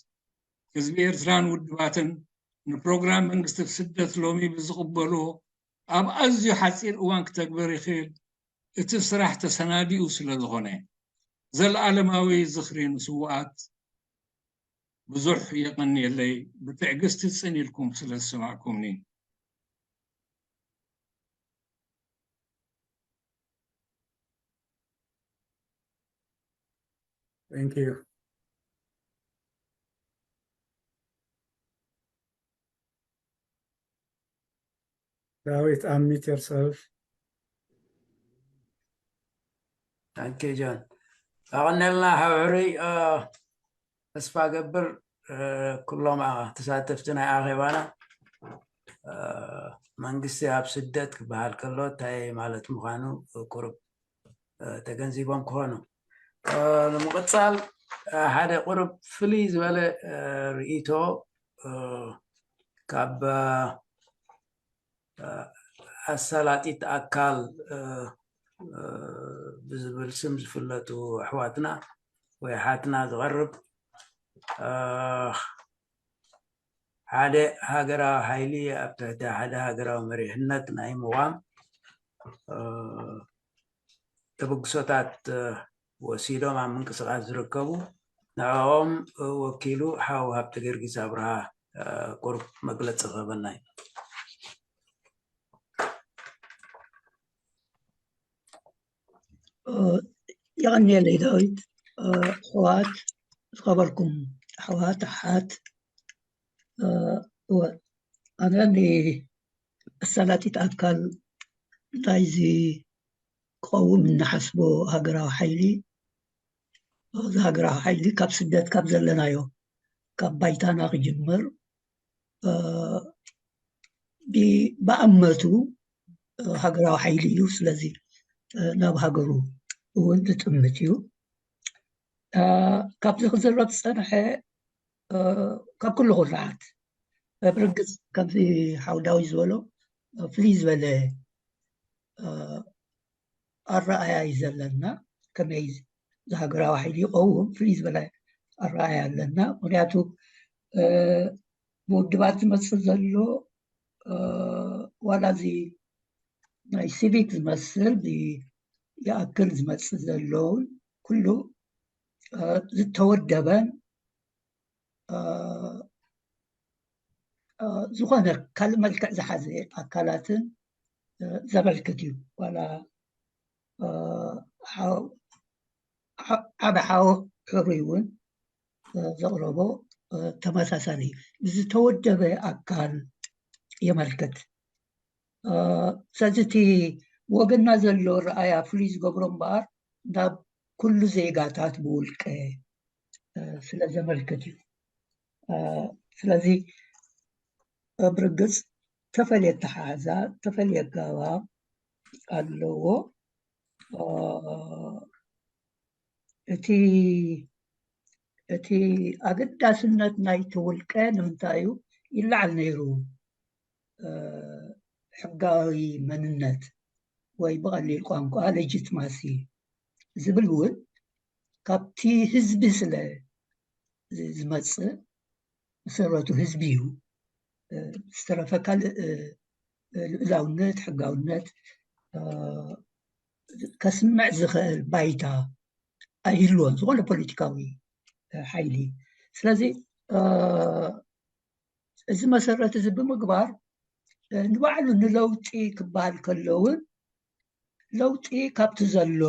ህዝቢ ኤርትራን ውድባትን ንፕሮግራም መንግስቲ ስደት ሎሚ ብዝቕበልዎ ኣብ ኣዝዩ ሓፂር እዋን ክተግበር ይኽእል። እቲ ስራሕ ተሰናዲኡ ስለ ዝኾነ ዘለኣለማዊ ዝኽሪ ንስውኣት። ብዙሕ የቐንየለይ ብትዕግስቲ ጽን ኢልኩም ስለ ዝሰማዕኩምኒ። Thank you. Dawit, unmute yourself. Thank you, John. ኣቐነልና ሓውሕሪ ተስፋ ገብር ኩሎም ተሳተፍቲ ናይ ኣኼባና መንግስቲ ኣብ ስደት ክበሃል ከሎ እንታይ ማለት ምዃኑ ቁሩብ ተገንዚቦም ክኾኑ። ንምቕፃል ሓደ ቁሩብ ፍልይ ዝበለ ርእይቶ ካብ ኣሳላጢት ኣካል ብዝብል ስም ዝፍለጡ ኣሕዋትና ወይ ኣሓትና ዝቐርብ ሓደ ሃገራዊ ሓይሊ ኣብ ትሕቲ ሓደ ሃገራዊ መሪሕነት ናይ ምቋም ተበግሶታት ወሲዶም ኣብ ምንቅስቃስ ዝርከቡ ንዕኦም ወኪሉ ሓው ሃብተ ጊዮርጊስ ኣብርሃ ቁሩብ መግለፂ ክህበና እዩ። የቐንየለይ ዳዊት። ኣሕዋት፣ ዝኸበርኩም ኣሕዋት ኣሓት፣ ኣነ ኣሳላጢት ኣካል ናይዚ ክኸውን እንሓስቦ ሃገራዊ ሓይሊ፣ እዚ ሃገራዊ ሓይሊ ካብ ስደት ካብ ዘለናዮ ካብ ባይታና ክጅምር ብኣመቱ ሃገራዊ ሓይሊ እዩ። ስለዚ ናብ ሃገሩ እውን ዝጥምት እዩ። ካብዚ ክዝረብ ዝፀንሐ ካብ ኩሉ ኩርዓት ብርግፅ ከምዚ ሓው ዳዊት ዝበሎ ፍልይ ዝበለ ኣረኣእያ እዩ ዘለና። ከመይ ዝሃገራዊ ሓይሊ ይኸውን ፍልይ ዝበለ ኣረኣእያ ኣለና። ምክንያቱ ብውድባት ዝመፅእ ዘሎ ዋላ እዚ ናይ ሲቪክ ዝመስል ይኣክል ዝመፅእ ዘለውን ኩሉ ዝተወደበን ዝኾነ ካልእ መልክዕ ዝሓዘ ኣካላትን ዘመልክት እዩ። ዋላ ዓብ ሓው ሕሩይ እውን ዘቕረቦ ተመሳሳሊ ዝተወደበ ኣካል የመልክት። ስለዚ እቲ ወገንና ዘሎ ረኣያ ፍሉይ ዝገብሮ እምበኣር ናብ ኩሉ ዜጋታት ብውልቀ ስለ ዘመልክት እዩ። ስለዚ ብርግፅ ተፈልየ ኣተሓሕዛ ተፈልየ ኣገባብ ኣለዎ። እቲ እቲ ኣገዳስነት ናይቲ ውልቀ ንምንታይ እዩ ይለዓል ነይሩ? ሕጋዊ መንነት ወይ ብቐሊል ቋንቋ ሌጂትማሲ ዝብል እውን ካብቲ ህዝቢ ስለ ዝመፅእ መሰረቱ ህዝቢ እዩ። ዝተረፈ ካልእ ልኡላውነት፣ ሕጋውነት ከስምዕ ዝኽእል ባይታ ኣይህልዎን ዝኾነ ፖለቲካዊ ሓይሊ። ስለዚ እዚ መሰረት እዚ ብምግባር ንባዕሉ ንለውጢ ክበሃል ከሎ እውን ለውጢ ካብቲ ዘሎ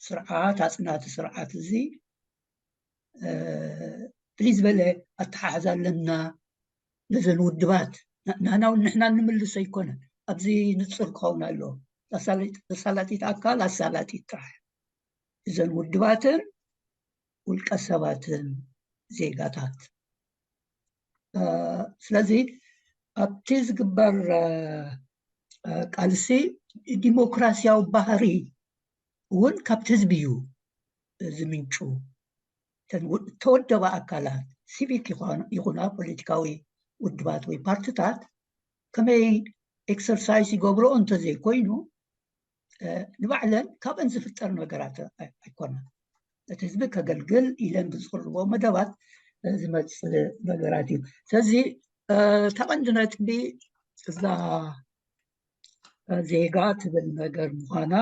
ስርዓት ኣፅናቲ ስርዓት እዚ ፍልይ ዝበለ ኣተሓሕዛ ኣለና። ነዘን ውድባት ናህና እውን ንሕና ንምልሶ ኣይኮነን። ኣብዚ ንፁር ክኸውን ኣለዎ። ኣሳላጢት ኣካል ኣሳላጢት ጥራሕ እዘን ውድባትን ውልቀ ሰባትን ዜጋታት። ስለዚ ኣብቲ ዝግበር ቃልሲ ዲሞክራሲያዊ ባህሪ እውን ካብቲ ህዝቢ እዩ ዝምንጩ። እተን ተወደባ ኣካላት ሲቪክ ይኹና ፖለቲካዊ ውድባት ወይ ፓርትታት ከመይ ኤክሰርሳይዝ ይገብርኦ እንተዘይኮይኑ ንባዕለን ካብአን ዝፍጠር ነገራት ኣይኮነን። እቲ ህዝቢ ከገልግል ኢለን ብዝቅርቦ መደባት ዝመፅእ ነገራት እዩ። ስለዚ ተቐንዲ ነጥቢ እዛ ዜጋ ትብል ነገር ምዃና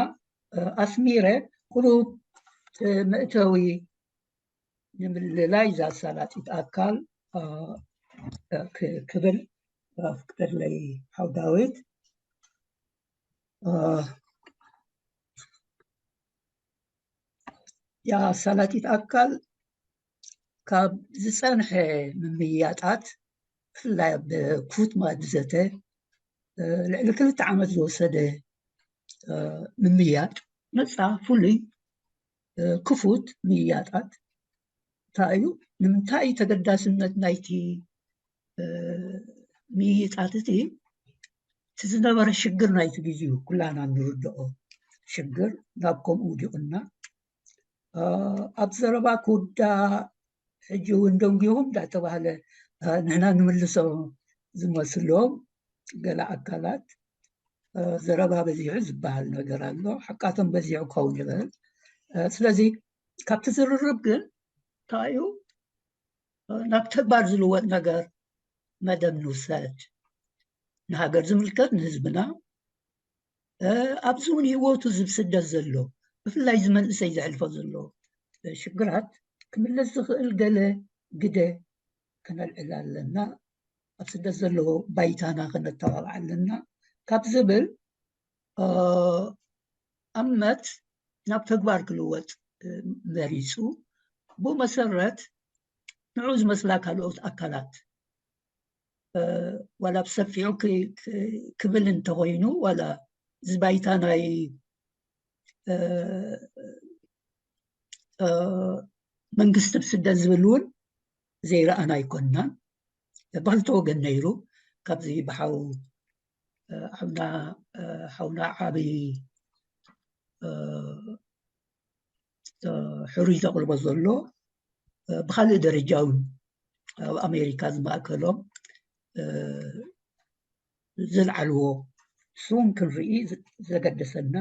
ኣስሚረ ቁሩብ መእተዊ ንምልላይ እዛ ኣሳላጢት ኣካል ክብል ፍቅደለይ ሓው ዳዊት። ያ ኣሳላጢት ኣካል ካብ ዝፀንሐ ምምይያጣት ብፍላይ ኣብ ክፉት መኣዲ ዘተ ልዕሊ ክልተ ዓመት ዝወሰደ ምምይያጥ መፃ ፍሉይ ክፉት ምይያጣት እንታይ እዩ? ንምንታይ እዩ ተገዳስነት ናይቲ ምይይጣት እቲ እቲ ዝነበረ ሽግር ናይቲ ግዜኡ ኩላና እንርድኦ ሽግር ናብ ከምኡ ውዲቑና ኣብ ዘረባ ክውዳእ ሕጂ እውን ደንጒኹም እንዳተባህለ ንሕና ንምልሶ ዝመስሎም ገለ ኣካላት ዘረባ በዚሑ ዝበሃል ነገር ኣሎ። ሓቃቶም በዚሑ ክኸውን ይኽእል። ስለዚ ካብቲ ዝርርብ ግን እንታይ እዩ ናብ ተግባር ዝልወጥ ነገር መደብ ንውሰድ። ንሃገር ዝምልከት ንህዝብና ኣብዚ እውን ህይወቱ ዝብስደት ዘሎ ብፍላይ እዚ መንእሰይ ዘሕልፎ ዘሎ ሽግራት ክምለስ ዝኽእል ገለ ግደ ከነልዕል ኣለና፣ ኣብ ስደት ዘለዎ ባይታና ከነተባብዕ ኣለና ካብ ዝብል ኣመት ናብ ተግባር ክልወጥ መሪፁ። ብኡ መሰረት ንዑ ዝመስላ ካልኦት ኣካላት ዋላ ብሰፊዑ ክብል እንተኮይኑ ዋላ እዚ ባይታ ናይ መንግስቲ ብስደት ዝብል እውን ዘይረኣና ኣይኮንናን። ብክልተ ወገን ነይሩ። ካብዚ ብሓው ሓውና ሓውና ዓብይ ሕሩይ ዘቕርቦ ዘሎ ብካልእ ደረጃ እውን ኣብ ኣሜሪካ ዝማእከሎም ዘልዓልዎ እሱን ክንርኢ ዘገደሰና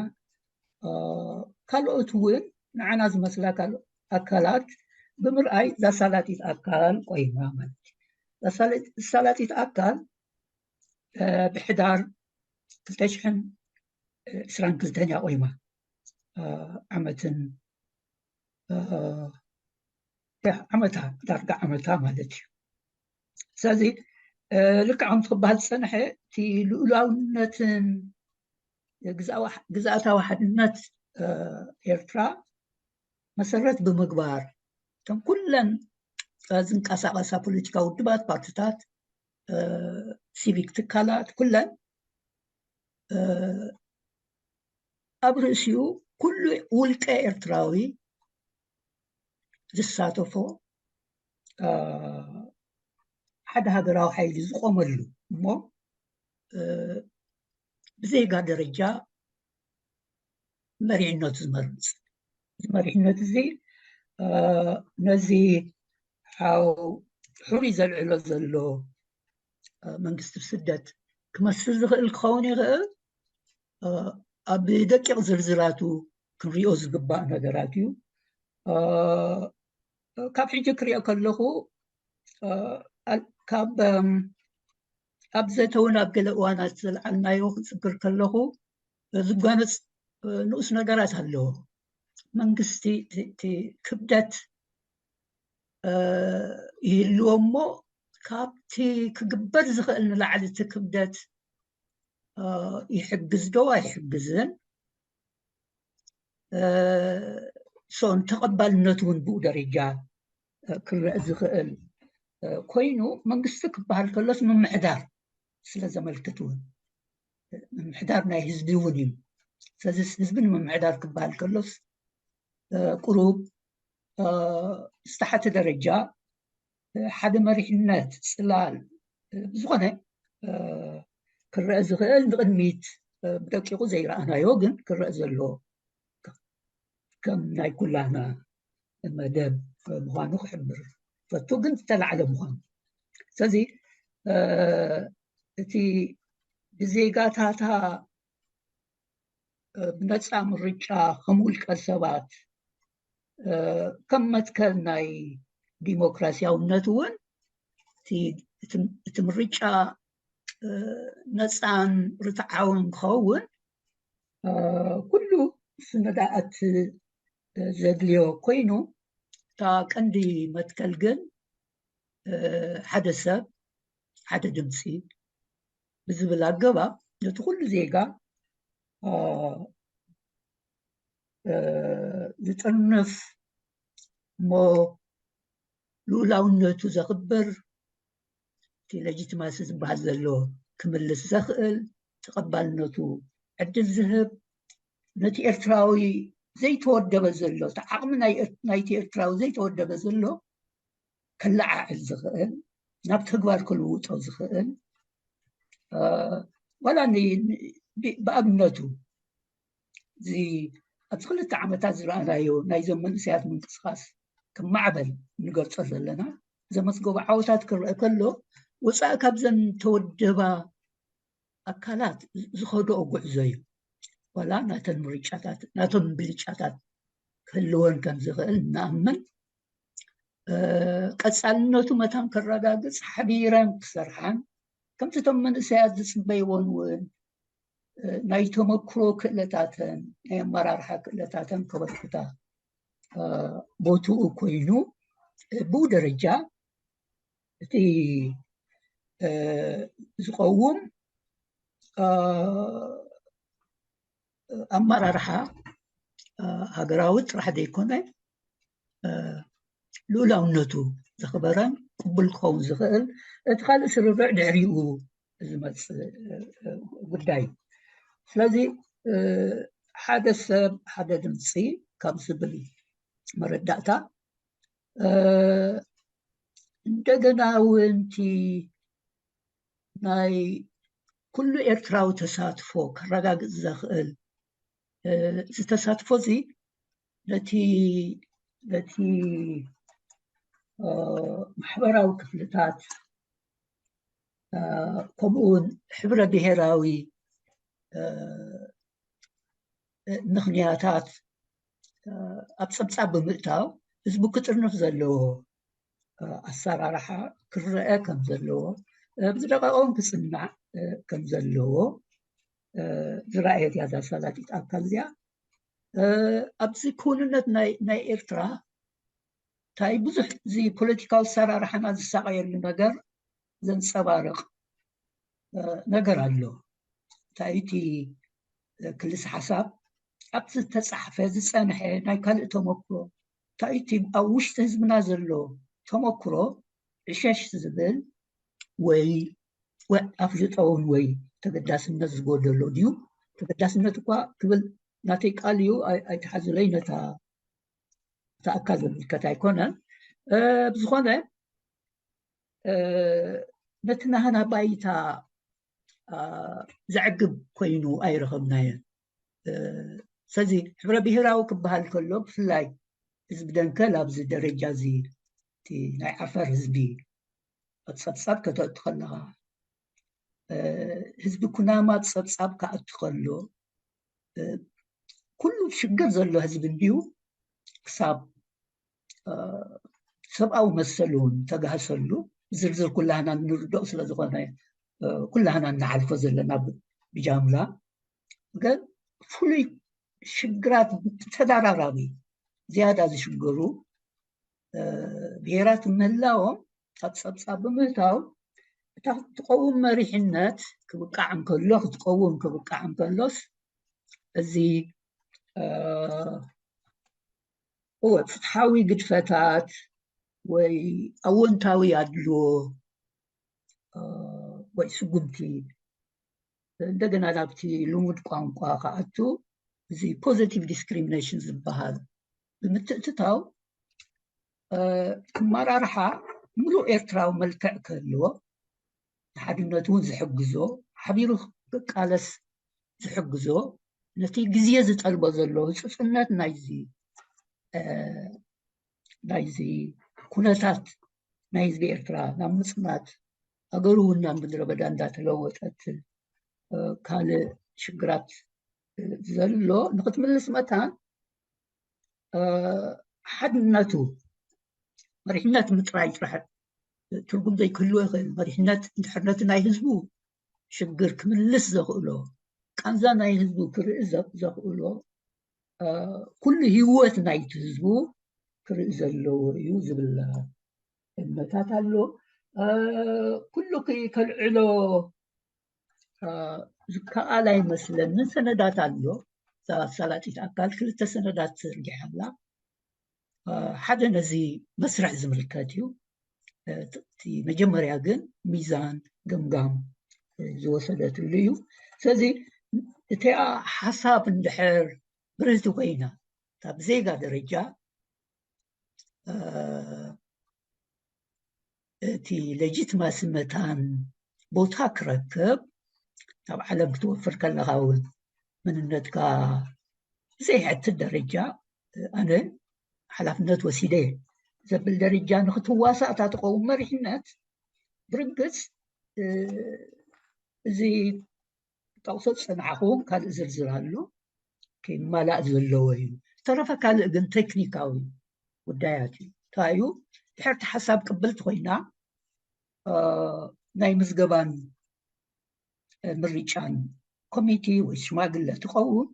ካልኦት እውን ንዓና ዝመስላ ካልኦት ኣካላት ብምርኣይ ዛሳላጢት ኣካል ቆይማ ማለት እዩ። ዛሳላጢት ኣካል ብሕዳር ክልተ ሽሕን ዕስራን ክልተን እያ ቆይማ ዓመትን ዓመታ ዳርጋ ዓመታ ማለት እዩ። ስለዚ ልክዕ ከምቲ ክበሃል ዝፀንሐ እቲ ልኡላውነትን ግዝኣታዊ ሓድነት ኤርትራ መሰረት ብምግባር እቶም ኩለን ዝንቀሳቐሳ ፖለቲካዊ ውድባት፣ ፓርትታት፣ ሲቪክ ትካላት ኩለን ኣብ ርእሲኡ ኩሉ ውልቀ ኤርትራዊ ዝሳተፎ ሓደ ሃገራዊ ሓይሊ ዝቆመሉ እሞ ብዜጋ ደረጃ መሪሕነቱ ዝመርፅ እዚ መሪሕነት እዚ ነዚ ሓው ሕሩይ ዘልዕሎ ዘሎ መንግስቲ ብስደት ክመስል ዝኽእል ክኸውን ይኽእል። ኣብ ደቂቕ ዝርዝራቱ ክንሪኦ ዝግባእ ነገራት እዩ። ካብ ሕጂ ክሪኦ ከለኹ ካብ ኣብ ዘተውን ኣብ ገለ እዋናት ዘልዓልናዮ ክፅግር ከለኹ ዝጓነፅ ንኡስ ነገራት ኣለዎ። መንግስቲ ክብደት ይህልዎ እሞ ካብቲ ክግበር ዝኽእል ንላዕሊ እቲ ክብደት ይሕግዝ ዶ ኣይሕግዝን? ሶን ተቐባልነቱ እውን ብኡ ደረጃ ክረአ ዝኽእል ኮይኑ መንግስቲ ክበሃል ከሎስ ምምሕዳር ስለ ዘመልክት እውን ምምሕዳር ናይ ህዝቢ እውን እዩ። ስለዚ ህዝቢ ንምምሕዳር ክበሃል ከሎስ ቁሩብ ዝተሓተ ደረጃ ሓደ መሪሕነት ፅላል ብዝኾነ ክረአ ዝኽእል ንቕድሚት ብደቂቑ ዘይረኣናዮ ግን ክረአ ዘሎ ከም ናይ ኩላና መደብ ምዃኑ ክሕብር ፈቱ ግን ዝተላዕለ ምዃኑ ስለዚ እቲ ብዜጋታታ ብነፃ ምርጫ ከም ውልቀ ሰባት ከም መትከል ናይ ዲሞክራሲያውነት እውን እቲ ምርጫ ነፃን ርትዓውን ክኸውን ኩሉ ስነዳኣት ዘድልዮ ኮይኑ እታ ቀንዲ መትከል ግን ሓደ ሰብ ሓደ ድምፂ ብዝብል ኣገባብ ነቲ ኩሉ ዜጋ ዝጥርንፍ እሞ ልኡላውነቱ ዘኽብር እቲ ሌጂቲማሲ ዝበሃል ዘሎ ክምልስ ዘኽእል ተቐባልነቱ ዕድል ዝህብ ነቲ ኤርትራዊ ዘይተወደበ ዘሎ እቲ ዓቕሚ ናይቲ ኤርትራዊ ዘይተወደበ ዘሎ ከለዓዕል ዝኽእል ናብ ተግባር ክልውጦ ዝኽእል ዋላ ብኣብነቱ እዚ ኣብዚ ክልተ ዓመታት ዝረኣናዮ ናይዞም መንእሰያት ምንቅስቃስ ክማዕበል ንገልፆ ዘለና ዘመዝገቦ ዓወታት ክረአ ከሎ ወፃኢ ካብዘን ተወደባ ኣካላት ዝኸደኦ ጉዕዞ እዩ። ዋላ ናተን ምርጫታት ናቶም ብልጫታት ክህልወን ከም ዝኽእል እናኣምን ቀፃልነቱ መታን ከረጋግፅ ሓቢረን ክሰርሓን ከምቲ እቶም መንእሰያት ዝፅበይዎን እውን ናይ ተመክሮ ክእለታተን ናይ ኣመራርሓ ክእለታተን ከበርክታ ቦትኡ ኮይኑ ብኡ ደረጃ እቲ ዝቀውም ኣመራርሓ ሃገራዊ ጥራሕ ዘይኮነ ልኡላውነቱ ዘኽበረን ቅቡል ክኸውን ዝኽእል እቲ ካልእ ስርርዕ ድሕሪኡ ዝመፅእ ጉዳይ እዩ። ስለዚ ሓደ ሰብ ሓደ ድምፂ ካብ ዝብል መረዳእታ እንደገና እውን እቲ ናይ ኩሉ ኤርትራዊ ተሳትፎ ከረጋግፅ ዘኽእል ዝተሳትፎ እዚ ነቲ ነቲ ማሕበራዊ ክፍልታት ከምኡ እውን ሕብረ ብሄራዊ ምኽንያታት ኣብ ፀብፃብ ብምእታው ህዝቡ ክጥርንፍ ዘለዎ ኣሰራርሓ ክረአ ከም ዘለዎ ብዝደቀቀውን ክፅናዕ ከም ዘለዎ ዝረኣየት እያ እዛ ኣሳላጢት ኣካል እዚኣ። ኣብዚ ክውንነት ናይ ኤርትራ እንታይ ብዙሕ እዚ ፖለቲካዊ ኣሰራርሓና ዝሳቀየሉ ነገር ዘንፀባርቕ ነገር ኣሎ። እንታይ እቲ ክልስ ሓሳብ ኣብቲ ዝተፃሕፈ ዝፀንሐ ናይ ካልእ ተመክሮ እንታይ እቲ ኣብ ውሽጢ ህዝብና ዘሎ ተመክሮ ዕሸሽ ዝብል ወይ ኣፍልጦውን ወይ ተገዳስነት ዝጎደሎ ድዩ? ተገዳስነት እኳ ክብል ናተይ ቃል እዩ፣ ኣይትሓዙለይ፣ ነታ ኣካል ዝምልከት ኣይኮነን። ብዝኾነ ነቲ ናህና ባይታ ዘዕግብ ኮይኑ ኣይረኸብናዮን። ስለዚ ሕብረ ብሄራዊ ክበሃል ከሎ ብፍላይ ህዝቢ ደንከል ኣብዚ ደረጃ እዚ ናይ ዓፈር ህዝቢ ኣብ ፀብፃብ ከተእቱ ከለኻ ህዝቢ ኩናማ ፀብፃብ ክኣቱ ከሎ ኩሉ ሽግር ዘሎ ህዝቢ እንድዩ ክሳብ ሰብኣዊ መሰሉ እውን ተጋህሰሉ ዝርዝር ኩላህና እንርድኦ ስለዝኾነ ኩላህና እናሓልፎ ዘለና ብጃምላ ግን ፍሉይ ሽግራት ተደራራቢ ዝያዳ ዝሽገሩ ብሄራት ምህላዎም ኣብ ፀብፃብ ብምእታው እታ ክትቀውም መሪሕነት ክብቃዕ እንከሎ ክትቀውም ክብቃዕ እንከሎስ እዚ እወ ፍትሓዊ ግድፈታት ወይ ኣወንታዊ ኣድልዎ ወይ ስጉምቲ እንደገና ናብቲ ልሙድ ቋንቋ ክኣቱ እዚ positive discrimination ዝበሃል ብምትእትታው ክመራርሓ ምሉእ ኤርትራዊ መልክዕ ክህልዎ ንሓድነቱ እውን ዝሕግዞ ሓቢሩ ክቃለስ ዝሕግዞ ነቲ ግዜ ዝጠልቦ ዘሎ ህፁፅነት ናይዚ ናይዚ ኩነታት ናይ ህዝቢ ኤርትራ ናብ ምፅናት ሃገሩ እውን ናብ ምድረ በዳ እንዳተለወጠት ካልእ ሽግራት ዘሎ ንክትምልስ መታን ሓድነቱ መሪሕነት ምጥራይ ጥራሕ ትርጉም ዘይክህልዎ ይኽእል። መሪሕነት እንድሕር ነቲ ናይ ህዝቡ ሽግር ክምልስ ዘኽእሎ ቃንዛ ናይ ህዝቡ ክርኢ ዘኽእሎ ኩሉ ህይወት ናይቲ ህዝቡ ክርኢ ዘለዎ እዩ ዝብል እምነታት ኣሎ። ኩሉ ከልዕሎ ዝከኣል ኣይመስለንን። ሰነዳት ኣሎ። እዛ ኣሳላጢት ኣካል ክልተ ሰነዳት ዘርጊሓ ኣላ። ሓደ ነዚ መስርሕ ዝምልከት እዩ። እቲ መጀመርያ ግን ሚዛን ገምጋም ዝወሰደትሉ እዩ። ስለዚ እቲኣ ሓሳብ እንድሕር ብርህቲ ኮይና ካብ ዜጋ ደረጃ እቲ legitimacy መታን ቦታ ክረክብ ናብ ዓለም ክትወፍር ከለካ እውን መንነትካ ብዘይሕትት ደረጃ ኣነ ሓላፍነት ወሲደ ዘብል ደረጃ ንክትዋሳእ እታ ትኸውን መሪሕነት ብርግፅ እዚ ጠቕሶ ዝፀናሕኹም ካልእ ዝርዝር ኣሎ ክማላእ ዘለዎ እዩ። ዝተረፈ ካልእ ግን ቴክኒካዊ ጉዳያት እዩ። እንታይ እዩ ድሕርቲ ሓሳብ ቅብልቲ ኮይና ናይ ምዝገባን ምርጫን ኮሚቴ ወይ ሽማግለ ትኸውን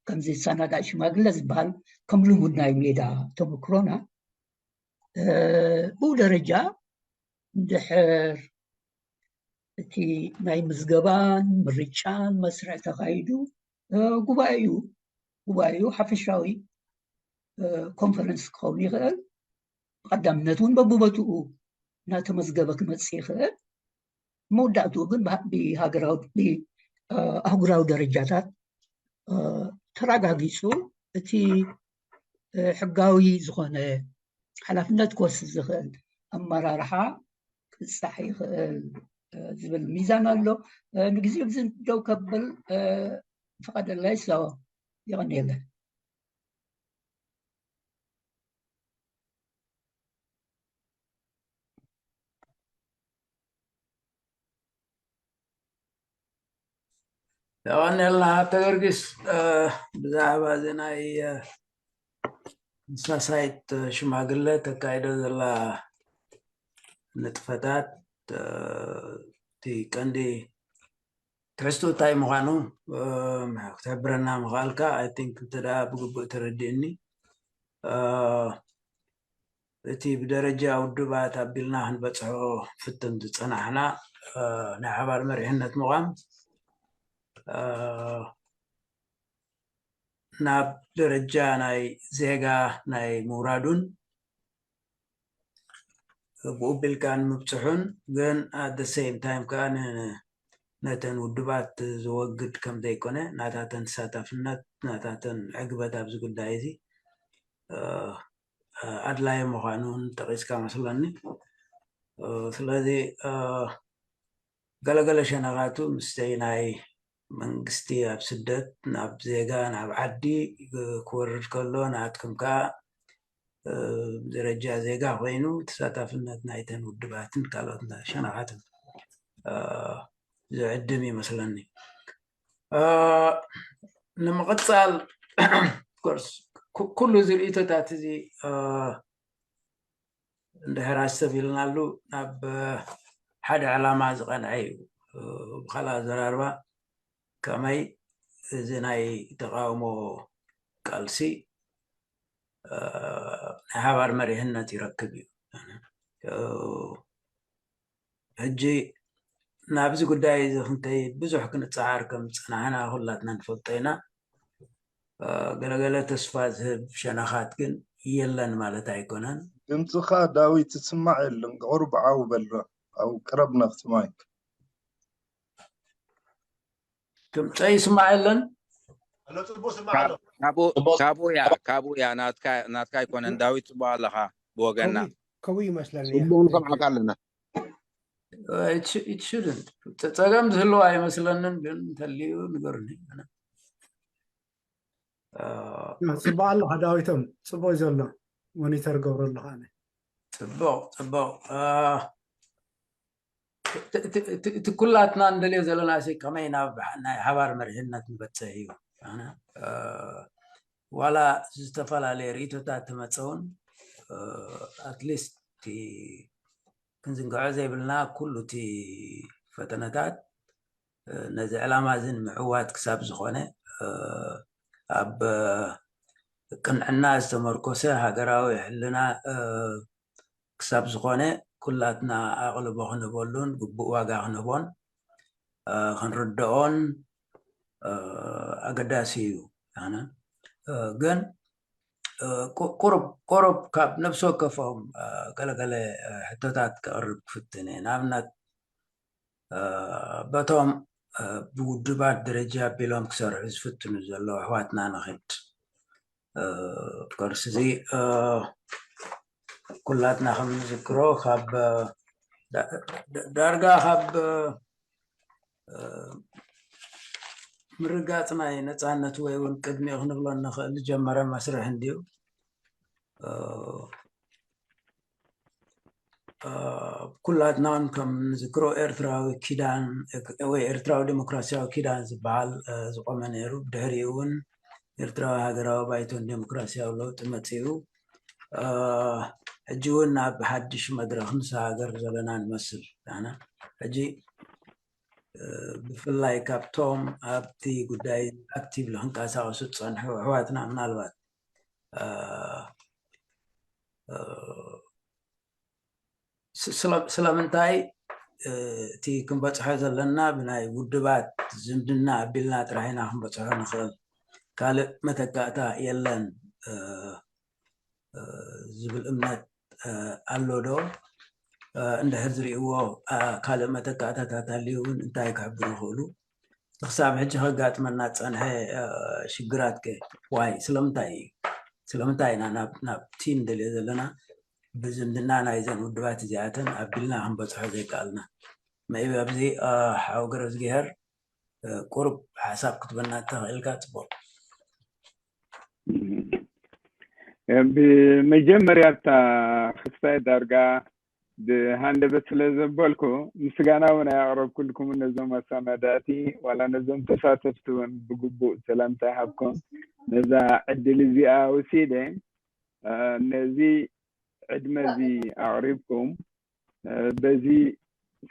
ከምዚ ዝሰናዳእ ሽማግለ ዝበሃል ከም ልሙድ ናይ ሜዳ ተመክሮና። ብኡ ደረጃ እንድሕር እቲ ናይ ምዝገባን ምርጫን መስርዕ ተኻይዱ፣ ጉባኤኡ ጉባኤኡ ሓፈሻዊ ኮንፈረንስ ክኸውን ይኽእል። ብቐዳምነት እውን በብቦትኡ እናተመዝገበ ክመፅእ ይኽእል። መወዳእትኡ ግን ብሃ- ብሃገራዊ ብኣህጉራዊ ደረጃታት ተረጋጊፁ እቲ ሕጋዊ ዝኾነ ሓላፍነት ክወስድ ዝኽእል ኣመራርሓ ክብፃሕ ይኽእል ዝብል ሚዛን ኣሎ። ንግዜኡ ብዚ ደው ከብል ፍቐደለይ። ሰው ይቐንየለይ። የቐንየልና ሃብተ ገርጊስ። ብዛዕባ እዚ ናይ ሳሳይት ሽማግለ ተካይዶ ዘላ ንጥፈታት፣ እቲ ቀንዲ ትሕዝቱ እንታይ ምዃኑ ክትሕብረና ምኽኣልካ? I think እንተ ብግቡእ ተረዲእኒ፣ እቲ ብደረጃ ውድባት ኣቢልና ክንበፅሖ ፍትን ዝፀናሕና ናይ ሓባር መሪሕነት ምዃን ናብ ደረጃ ናይ ዜጋ ናይ ምውራዱን ብኡ ቢልካ ንምብፅሑን፣ ግን at the same time ከዓ ነተን ውድባት ዝወግድ ከም ዘይኮነ፣ ናታተን ተሳታፍነት፣ ናታተን ዕግበት ኣብዚ ጉዳይ እዚ ኣድላይ ምዃኑን ጠቂስካ መስለኒ። ስለዚ ገለገለ ሸነኻቱ ምስቲ ናይ መንግስቲ ኣብ ስደት ናብ ዜጋ ናብ ዓዲ ክወርድ ከሎ፣ ንኣትኩም ከዓ ደረጃ ዜጋ ኮይኑ ተሳታፍነት ናይተን ውድባትን ካልኦት ሸነኻትን ዝዕድም ይመስለኒ። ንምቕፃል ኩሉ እዚ ርእቶታት እዚ እንድሕር ኣስተብሂልናሉ ናብ ሓደ ዕላማ ዝቐንዐ እዩ። ብካልእ ኣዘራርባ ከመይ እዚ ናይ ተቃውሞ ቃልሲ ናይ ሓባር መሪሕነት ይረክብ እዩ። ሕጂ ናብዚ ጉዳይ እዚ ክንከይድ ብዙሕ ክንፀዓር ከም ዝፀናሕና ኩላትና ንፈልጦ ኢና። ገለገለ ተስፋ ዝህብ ሸነኻት ግን የለን ማለት ኣይኮነን። ድምፅኻ ዳዊት ዝስማዕ የለን። ቁሩብ ዓው በል፣ ኣብ ቅረብ ናብቲ ማይክ። ድምፀይ ይስማዕ የለን። ካቡያ ካቡያ ናትካ ኣይኮነን ዳዊት፣ ፅቡቅ ኣለኻ ብወገና። ከቡ ይመስለኒ። ፅቡቅ ንሰምዓካ ኣለና። It shouldn't. ፀገም ዝህልው ኣይመስለንን፣ ግን እንተልዩ ንገሩኒ። ፅቡቅ ኣለኻ ዳዊቶም፣ ፅቡቅ ዘሎ ሞኒተር ገብሮ ኣለኻ። ኣነ ፅቡቅ ፅቡቅ። እቲ ኩላትና እንደልዮ ዘለና ሲ ከመይ ናብ ናይ ሓባር መሪሕነት ንበፅሕ እዩ። ዋላ ዝተፈላለየ ርእቶታት ተመፀውን፣ ኣትሊስት ክንዝንግዖ ዘይብልና ኩሉ እቲ ፈተነታት ነዚ ዕላማ እዚ ንምዕዋት ክሳብ ዝኾነ ኣብ ቅንዕና ዝተመርኮሰ ሃገራዊ ሕልና ክሳብ ዝኾነ ኩላትና ኣቕልቦ ክንህበሉን ግቡእ ዋጋ ክንህቦን ክንርድኦን ኣገዳሲ እዩ። ኣነ ግን ቁሩብ ቁሩብ ካብ ነብሲ ወከፎም ገለገለ ሕቶታት ከቕርብ ክፍትን እየ። ንኣብነት በቶም ብውድባት ደረጃ ኣቢሎም ክሰርሑ ዝፍትኑ ዘለዉ ኣሕዋትና ንኽድ ኮርስ እዚ ኩላትና ከም ንዝክሮ ካብ ዳርጋ ካብ ምርጋፅ ናይ ነፃነት ወይ እውን ቅድሚኡ ክንብሎ እንኽእል ዝጀመረ መስርሕ እንድዩ። ኩላትና እውን ከም ንዝክሮ ኤርትራዊ ኪዳን ወይ ኤርትራዊ ዴሞክራሲያዊ ኪዳን ዝበሃል ዝቆመ ነይሩ። ብድሕሪኡ እውን ኤርትራዊ ሃገራዊ ባይቶን ዴሞክራሲያዊ ለውጢ መፂኡ። ሕጂ እውን ኣብ ሓድሽ መድረኽ ንሰጋገር ዘለና ንመስል። ሕጂ ብፍላይ ካብቶም ኣብቲ ጉዳይ ኣክቲቭ ንክንቀሳቀሱ ዝጸንሑ ኣሕዋትና ምናልባት ስለምንታይ እቲ ክንበፅሖ ዘለና ብናይ ውድባት ዝምድና ኣቢልና ጥራሕና ክንበፅሖ ንኽእል፣ ካልእ መተካእታ የለን ዝብል እምነት ኣሎ ዶ? እንድሕር ዝርእይዎ ካልእ መተካእታታት ኣልዩ እውን እንታይ ክሕብሩ ይኽእሉ? ክሳብ ሕጂ ከጋጥመና ዝፀንሐ ሽግራት ከ ዋይ ስለምንታይ እዩ? ስለምንታይ ኢና ናብ ናብ ቲም ንደልዮ ዘለና? ብዝምድና ናይዘን ውድባት እዚኣተን ኣቢልና ክንበፅሖ ዘይከኣልና? መይቢ ኣብዚ ሓው ገረዝግሄር ቁሩብ ሓሳብ ክትበና እንተኽእልካ ፅቡቅ። ብመጀመርያ እታ ክስታይ ዳርጋ ብሃንደበት ስለ ዘበልኩ ምስጋና እውን ኣያቕረብኩልኩምን ነዞም ኣሰናዳእቲ ዋላ ነዞም ተሳተፍቲ እውን ብግቡእ ሰላምታ ይሃብኩም። ነዛ ዕድል እዚኣ ወሲደ ነዚ ዕድመ እዚ ኣቕሪብኩም በዚ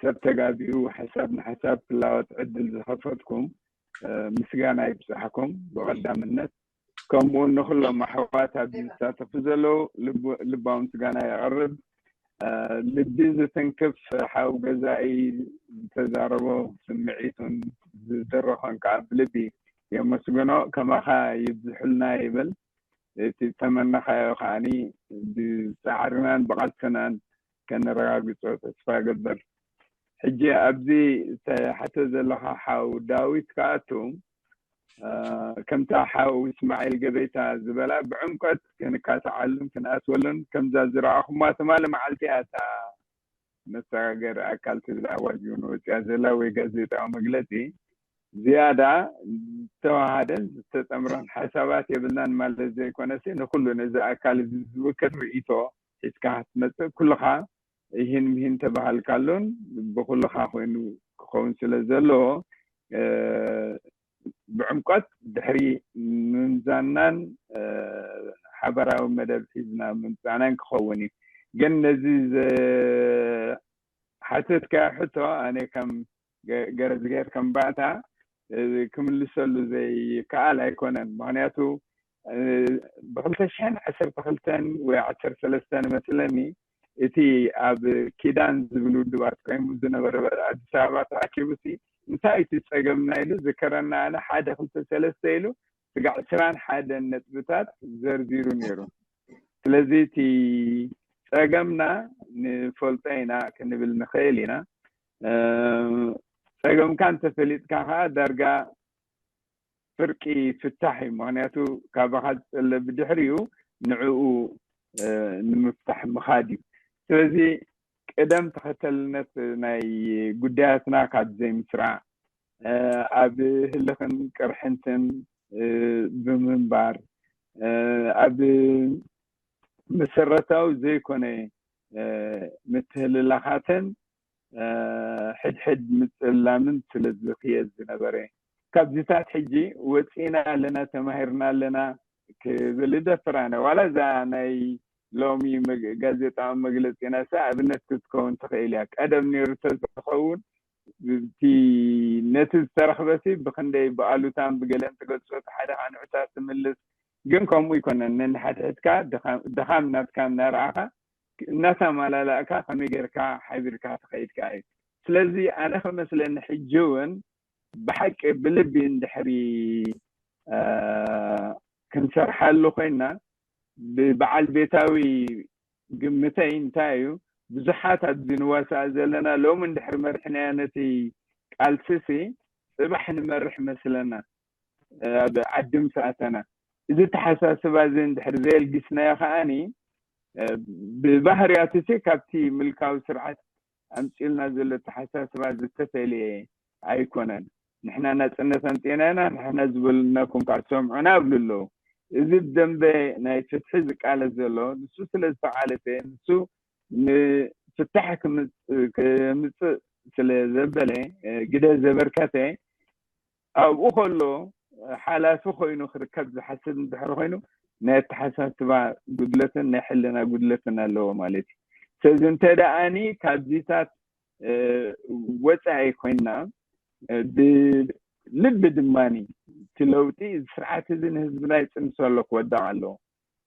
ሰብ ተጋቢኡ ሓሳብ ንሓሳብ ክላወጥ ዕድል ዝኸፈትኩም ምስጋና ይብፃሕኩም ብቐዳምነት። ከምኡ ንኩሎም ኣሕዋት ኣብዚ ዝሳተፉ ዘለዉ ልባዊ ምስጋና የቕርብ። ልቢ ዝትንክፍ ሓው ገዛኢ ዝተዛረቦ ስምዒቱን ዝደረኾን ከዓ ብልቢ የመስግኖ። ከማኻ ይብዝሑልና ይብል። እቲ ዝተመነኻዮ ከዓኒ ብፃዕርናን ብቓልስናን ከነረጋግፆ ተስፋ ገብር። ሕጂ ኣብዚ ተሓተ ዘለኻ ሓው ዳዊት ክኣቱ ከምታ ሓው እስማዒል ገበይታ ዝበላ ብዕምቀት ክንካትዓሉን ክንኣትወሉን ከምዛ ዝረኣኹማ ትማሊ መዓልቲ እያ እታ መሰጋገሪ ኣካል ትብል ኣዋጅ እውን ወፂኣ ዘላ ወይ ጋዜጣዊ መግለፂ ዝያዳ ዝተዋሃደን ዝተጠምረን ሓሳባት የብልናን ማለት ዘይኮነሲ ንኩሉ ነዚ ኣካል እዚ ዝውክል ርእይቶ ሒዝካ ክትመፅእ ኩልኻ ይህን ምሂን ተባሃልካሉን ብኩልኻ ኮይኑ ክኸውን ስለ ዘለዎ ብዕምቀት ድሕሪ ምምዛናን ሓበራዊ መደብ ሒዝና ምምፃእናን ክኸውን እዩ። ግን ነዚ ዝሓተትካዮ ሕቶ ኣነ ከም ገረዝግሄር ከም ባእታ ክምልሰሉ ዘይከኣል ኣይኮነን። ምክንያቱ ብክልተ ሽሕን ዓሰርተ ክልተን ወይ ዓሰርተ ሰለስተን መስለኒ እቲ ኣብ ኪዳን ዝብል ውድባት ቆይሙ ዝነበረ ኣዲስ ኣበባ ተኣኪቡ ሲ እንታይ እቲ ፀገምና ኢሉ ዝከረና ኣነ ሓደ ክልተ ሰለስተ ኢሉ ስጋዕ ዕስራን ሓደን ነጥብታት ዘርዚሩ ነይሩ። ስለዚ እቲ ፀገምና ንፈልጦ ኢና ክንብል ንኽእል ኢና። ፀገምካ እንተፈሊጥካ ከዓ ዳርጋ ፍርቂ ፍታሕ እዩ። ምክንያቱ ካባካ ዝፅለ ብድሕሪኡ ንዕኡ ንምፍታሕ ምኻድ እዩ። ስለዚ ቅደም ተኸተልነት ናይ ጉዳያትና ካብ ዘይምስራዕ ኣብ ህልኽን ቅርሕንትን ብምንባር ኣብ መሰረታዊ ዘይኮነ ምትህልላኻትን ሕድሕድ ምፅላምን ስለ ዝኽየድ ዝነበረ ካብዚታት ሕጂ ወፂና ኣለና ተማሂርና ኣለና ክብል እደፍር ኣነ። ዋላ እዛ ናይ ሎሚ ጋዜጣዊ መግለፂና ሳ ኣብነት ክትከውን ትኽእል እያ። ቀደም ነይሩ ተዝኸውን እቲ ነቲ ዝተረኽበሲ ብክንደይ ብኣሉታን ብገለን ትገልፆ እቲ ሓደ ንዑታት ትምልስ ግን ከምኡ ይኮነን ነንሓድሕድካ ድኻም ናትካ እናረኣኻ እናተማላላእካ ከመይ ጌርካ ሓቢርካ ትኸይድካ እዩ። ስለዚ ኣነ ከመስለኒ ሕጂ እውን ብሓቂ ብልቢ እንድሕሪ ክንሰርሓሉ ኮይና ብበዓል ቤታዊ ግምተይ እንታይ እዩ ብዙሓት ኣብዚ ንዋሳእ ዘለና ሎሚ እንድሕሪ መርሕናያ ነቲ ቃልስሲ ፅባሕ ንመርሕ መስለና ኣብ ዓዲ ምስ ኣተና እዚ ተሓሳስባ እዚ እንድሕር ዘየልጊስናዮ ከዓኒ ብባህርያቱ ሲ ካብቲ ምልካዊ ስርዓት ኣምፅልና ዘሎ ተሓሳስባ ዝተፈልየ ኣይኮነን። ንሕና ናፅነት ኣምፂእና ኢና ንሕና ዝበሉና ኮንካ ሰምዑና ኣብሉ ኣለዉ። እዚ ብደንበ ናይ ፍትሒ ዝቃለስ ዘሎ ንሱ ስለ ዝተቃለሰ ንሱ ንፍታሕ ክምፅእ ስለ ዘበለ ግደ ዘበርከተ ኣብኡ ከሎ ሓላፊ ኮይኑ ክርከብ ዝሓስብ እንድሕር ኮይኑ ናይ ኣተሓሳስባ ጉድለትን ናይ ሕልና ጉድለትን ኣለዎ ማለት እዩ። ስለዚ እንተ ደኣኒ ካብዚታት ወፃኢ ኮይና ብልቢ ድማኒ እቲ ለውጢ እዚ ስርዓት እዚ ንህዝብና ይፅንሶ ኣሎ፣ ክወድቕ ኣለዎ።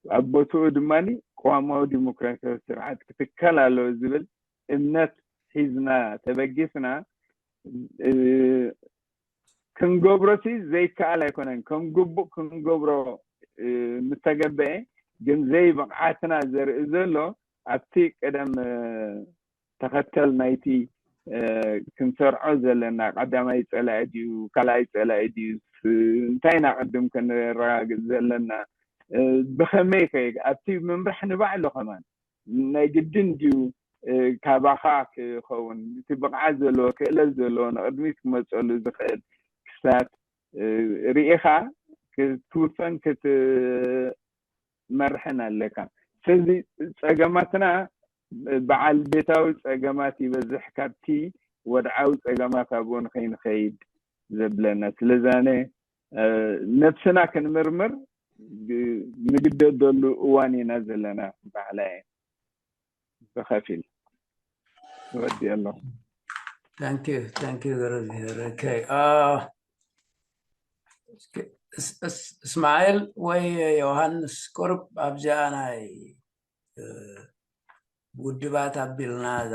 ኣብ ቦትኡ ድማኒ ቅዋማዊ ዲሞክራሲያዊ ስርዓት ክትከል ኣለዎ ዝብል እምነት ሒዝና ተበጊስና ክንገብሮሲ ዘይከኣል ኣይኮነን። ከም ግቡእ ክንገብሮ ምተገበኤ ግን ዘይብቕዓትና ዘርኢ ዘሎ ኣብቲ ቅደም ተኸተል ናይቲ ክንሰርዖ ዘለና ቀዳማይ ፀላኢ ድዩ ካልኣይ ፀላኢ ድዩ እንታይ ኢና ቅድም ከነረጋግፅ ዘለና ብኸመይ ከ ኣብቲ ምምራሕ ንባዕሉ ከማን ናይ ግድን ድዩ ካባኻ ክኸውን እቲ ብቕዓት ዘለዎ ክእለት ዘለዎ ንቕድሚት ክመፀሉ ዝኽእል ክስታት ርኢኻ ክትውሰን ክትመርሕን ኣለካ። ስለዚ ፀገማትና በዓል ቤታዊ ፀገማት ይበዝሕ ካብቲ ወድዓዊ ፀገማት ኣብኡ ንኸይንኸይድ ዘብለና። ስለዚ ኣነ ነብስና ክንምርምር ንግደደሉ እዋን ኢና ዘለና። በዓላ እየ ብኸፊል ወዲ ኣለኹ። Thank you, thank you ገረዝሔር። Okay. Uh, እስማኤል ወይ ዮሃንስ ቁርብ ኣብዚኣ ናይ ውድባት ኣቢልና እዛ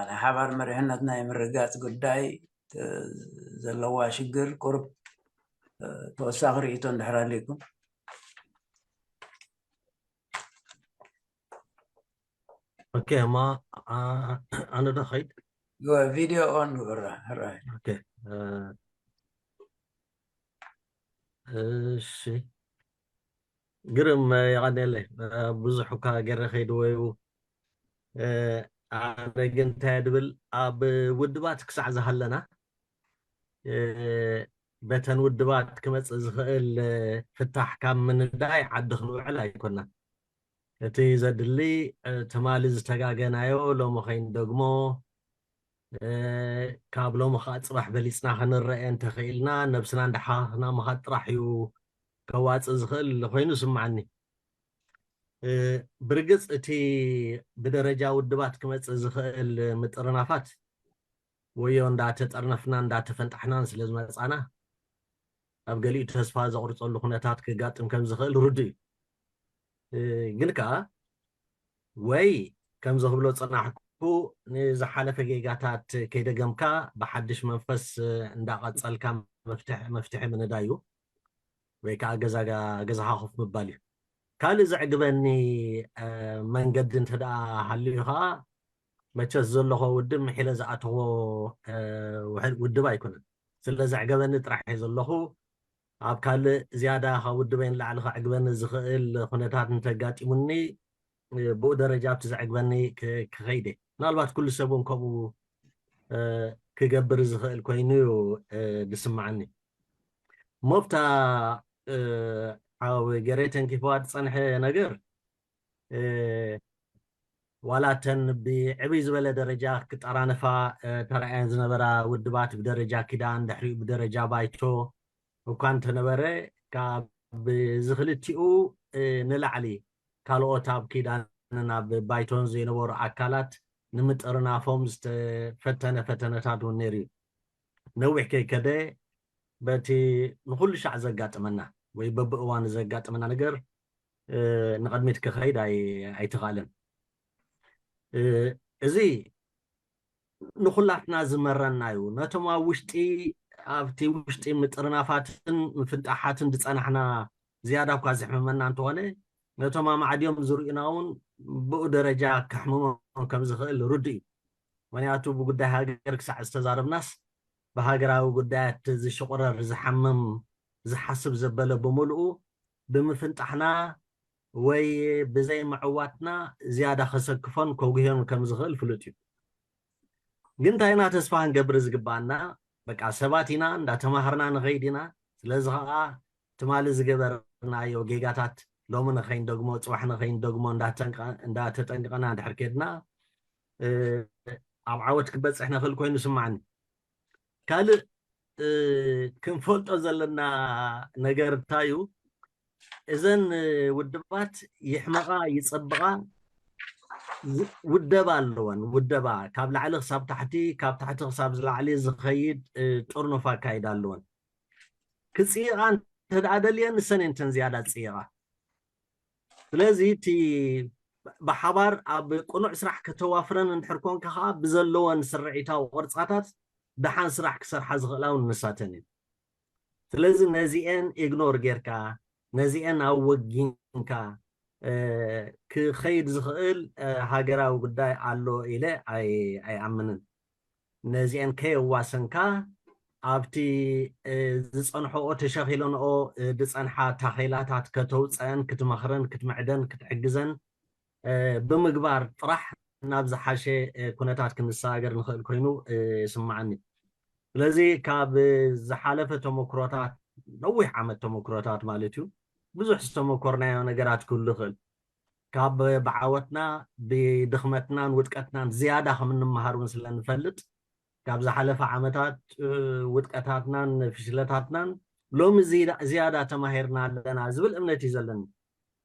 ናይ ሓባር መሪሕነት ናይ ምርጋፅ ጉዳይ ዘለዋ ሽግር ቁርብ ተወሳኺ ርእቶ እንድሕር ኣለኩም። ኦኬ፣ እማ ኣነ ዶ ኸይድ? ቪድዮ ኦን ግበራ። ሕራይ። ኦኬ፣ እ፣ እሺ፣ ግርም፣ የቐንየለይ። ብዙሕ እኳ ገረ ኸይድዎ እዩ። ኣነ ግን እንታይ ድብል፣ ኣብ ውድባት ክሳዕ ዝሃለና በተን ውድባት ክመፅእ ዝኽእል ፍታሕ ካብ ምንዳይ ዓዲ ክንውዕል ኣይኮናን። እቲ ዘድሊ ትማሊ ዝተጋገናዮ ሎሚ ከይንደግሞ፣ ካብ ሎሚ ከዓ ፅባሕ በሊፅና ክንረአ እንተኽኢልና፣ ነብስና እንዳሓኻኽና ምኻድ ጥራሕ እዩ ከዋፅእ ዝኽእል ኮይኑ ስምዓኒ። ብርግፅ እቲ ብደረጃ ውድባት ክመፅእ ዝኽእል ምጥርናፋት ወዮ እንዳተጠርነፍና እንዳተፈንጣሕናን ስለ ዝመፃና፣ ኣብ ገሊኡ ተስፋ ዘቑርፀሉ ኩነታት ክጋጥም ከም ዝኽእል ርዱእ እዩ። ግን ከዓ ወይ ከም ዝኽብሎ ፅናሕኩ ንዝሓለፈ ጌጋታት ከይደገምካ ብሓድሽ መንፈስ እንዳቐፀልካ መፍትሒ ምንዳይ እዩ። ወይ ከዓ ገዛኻ ኮፍ ምባል እዩ። ካልእ ዘዕግበኒ መንገዲ እንተ ደኣ ሃልዩ ከዓ መቸስ ዘለኹ ውድብ ምሒለ ዝኣተኹ ውድብ ኣይኮነን። ስለ ዘዕገበኒ ጥራሕ እየ ዘለኹ። ኣብ ካልእ ዝያዳ ካብ ውድበይ ንላዕሊ ከዕግበኒ ዝኽእል ኩነታት እንተጋጢሙኒ ብኡ ደረጃ ኣብቲ ዘዕግበኒ ክኸይድ እየ። ምናልባት ኩሉ ሰብ እውን ከምኡ ክገብር ዝኽእል ኮይኑ እዩ ዝስምዓኒ። ሞፍታ ኣብ ገሬ ተንኪፍዋ ዝፀንሐ ነገር ዋላ እተን ብዕብይ ዝበለ ደረጃ ክጠራነፋ ተራእየን ዝነበራ ውድባት ብደረጃ ኪዳን ድሕሪኡ ብደረጃ ባይቶ እኳ እንተነበረ ካብ ዝክልቲኡ ንላዕሊ ካልኦት ኣብ ኪዳንን ኣብ ባይቶን ዘይነበሩ ኣካላት ንምጥርናፎም ዝተፈተነ ፈተነታት እውን ነይሩ እዩ። ነዊሕ ከይከደ በቲ ንኩሉ ሻዕ ዘጋጥመና ወይ በብእዋኑ ዘጋጥመና ነገር ንቕድሚት ክኸይድ ኣይተኻእለን። እዚ ንኩላትና ዝመረና እዩ። ነቶም ኣብ ውሽጢ ኣብቲ ውሽጢ ምጥርናፋትን ምፍንጣሓትን ዝፀናሕና ዝያዳ እኳ ዘሕምመና እንተኾነ ነቶም ኣማዕድዮም ዝርእዩና እውን ብኡ ደረጃ ከሕምሞም ከም ዝኽእል ርዱእ እዩ። ምክንያቱ ብጉዳይ ሃገር ክሳዕ ዝተዛረብናስ ብሃገራዊ ጉዳያት ዝሽቑረር ዝሓምም ዝሓስብ ዘበለ ብምልኡ ብምፍንጣሕና ወይ ብዘይ ምዕዋትና ዝያዳ ከሰክፎን ከጉህዮን ከም ዝኽእል ፍሉጥ እዩ። ግን እንታይ ኢና ተስፋ ክንገብር ዝግባኣና? በቃ ሰባት ኢና፣ እንዳተማሃርና ንኸይድ ኢና። ስለዚ ከዓ ትማሊ ዝገበርናዮ ጌጋታት ሎሚ ንኸይንደግሞ፣ ፅባሕ ንኸይንደግሞ እንዳተጠንቀ- እንዳተጠንቀቕና እንድሕር ከድና ኣብ ዓወት ክበፅሕ ንኽእል ኮይኑ ስማዕኒ። ካልእ ክንፈልጦ ዘለና ነገር እንታይ እዩ? እዘን ውድባት ይሕመቓ ይፀብቓ ውደባ ኣለወን። ውደባ ካብ ላዕሊ ክሳብ ታሕቲ፣ ካብ ታሕቲ ክሳብ ዝላዕሊ ዝኸይድ ጥርኑፍ ኣካይዳ ኣለወን። ክፅይቓ እንተደኣ ደልየን ንሰን እየን እተን ዝያዳ ዝፅይቓ። ስለዚ እቲ ብሓባር ኣብ ቅኑዕ ስራሕ ከተዋፍረን እንድሕር ኮንካ ከዓ ብዘለወን ስርዒታዊ ቅርፃታት ደሓን ስራሕ ክሰርሓ ዝኽእላ እውን ንሳተን እየን። ስለዚ ነዚአን ኢግኖር ጌርካ ነዚአን ኣወጊንካ ክኸይድ ዝኽእል ሃገራዊ ጉዳይ ኣሎ ኢለ ኣይኣምንን። ነዚአን ከየዋሰንካ ኣብቲ ዝፀንሖኦ ተሸኺለንኦ ዝፀንሓ ታኼላታት ከተውፀአን ክትመኽረን ክትምዕደን ክትሕግዘን ብምግባር ጥራሕ ናብ ዝሓሸ ኩነታት ክንሰጋገር ንኽእል ኮይኑ ይስምዓኒ። ስለዚ ካብ ዝሓለፈ ተመክሮታት፣ ነዊሕ ዓመት ተመክሮታት ማለት እዩ፣ ብዙሕ ዝተመኮርናዮ ነገራት ክህሉ ይኽእል። ካብ ብዓወትና ብድኽመትናን ውድቀትናን ዝያዳ ከም እንመሃር እውን ስለ ንፈልጥ ካብ ዝሓለፈ ዓመታት ውድቀታትናን ፍሽለታትናን ሎሚ ዝያዳ ተማሂርና ኣለና ዝብል እምነት እዩ ዘለኒ።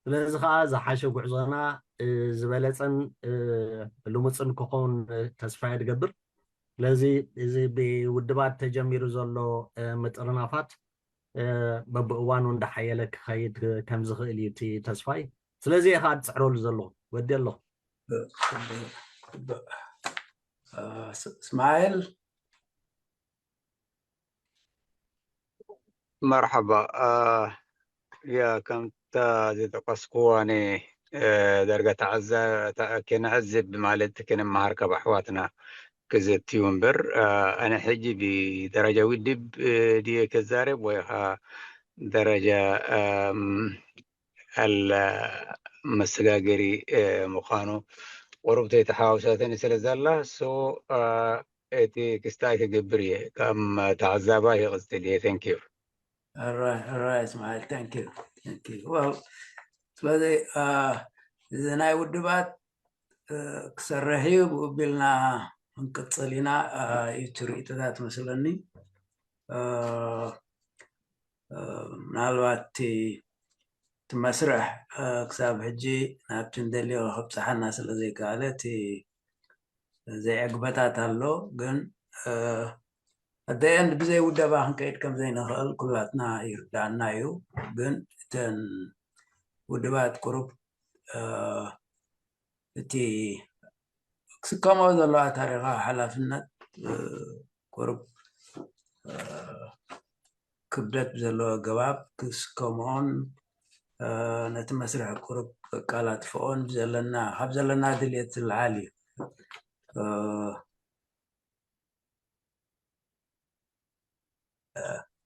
ስለዚ ከዓ ዝሓሸ ጉዕዞና ዝበለፀን ልሙፅን ክኸውን ተስፋ እየ ዝገብር። ስለዚ እዚ ብውድባት ተጀሚሩ ዘሎ ምጥርናፋት በብእዋኑ እንዳሓየለ ክኸይድ ከም ዝኽእል እዩ እቲ ተስፋይ። ስለዚ እየ ከዓ ዝፅዕረሉ ዘለኹ። ወዲ ኣለኹ። እስማኤል መርሓባ። ያ ከምታ ዝጠቀስኩዋ ነ ደርጋ ተዓዛ ከነዕዝብ ማለት ከነመሃር ካብ ኣሕዋትና ክዘትዩ እምበር ኣነ ሕጂ ብደረጃ ውድብ ድየ ከዛረብ ወይ ከዓ ደረጃ ኣል መሰጋገሪ ምዃኑ ቁሩብ ተይተሓዋውሳተኒ ስለ ዘላ ሶ እቲ ክስታይ ክገብር እየ ከም ተዓዛባይ ይቕፅል እየ። Thank you። Alright, alright, Ismail. Thank you. Thank you. Well, ስለዚ እዚ ናይ ውድባት ክሰርሕ እዩ ብኡ ቢልና ክንቅፅል ኢና እዩ ትርኢቶታት መስለኒ። ምናልባት እቲ መስርሕ ክሳብ ሕጂ ናብቲ እንደልዮ ከብፅሓና ስለ ዘይከኣለ እቲ ዘይዕግበታት ኣሎ። ግን ኣደየንድ ብዘይ ውደባ ክንከይድ ከም ዘይንኽእል ኩላትና ይርዳእና እዩ። ግን እተን ውድባት ቁሩብ እቲ ክስከምኦ ዘለዋ ታሪኻዊ ሓላፍነት ቁሩብ ክብደት ብዘለዎ ኣገባብ ክስከምኦን ነቲ መስርሕ ቁሩብ ከቃላጥፍኦን ብዘለና ካብ ዘለና ድልየት ዝለዓል እዩ።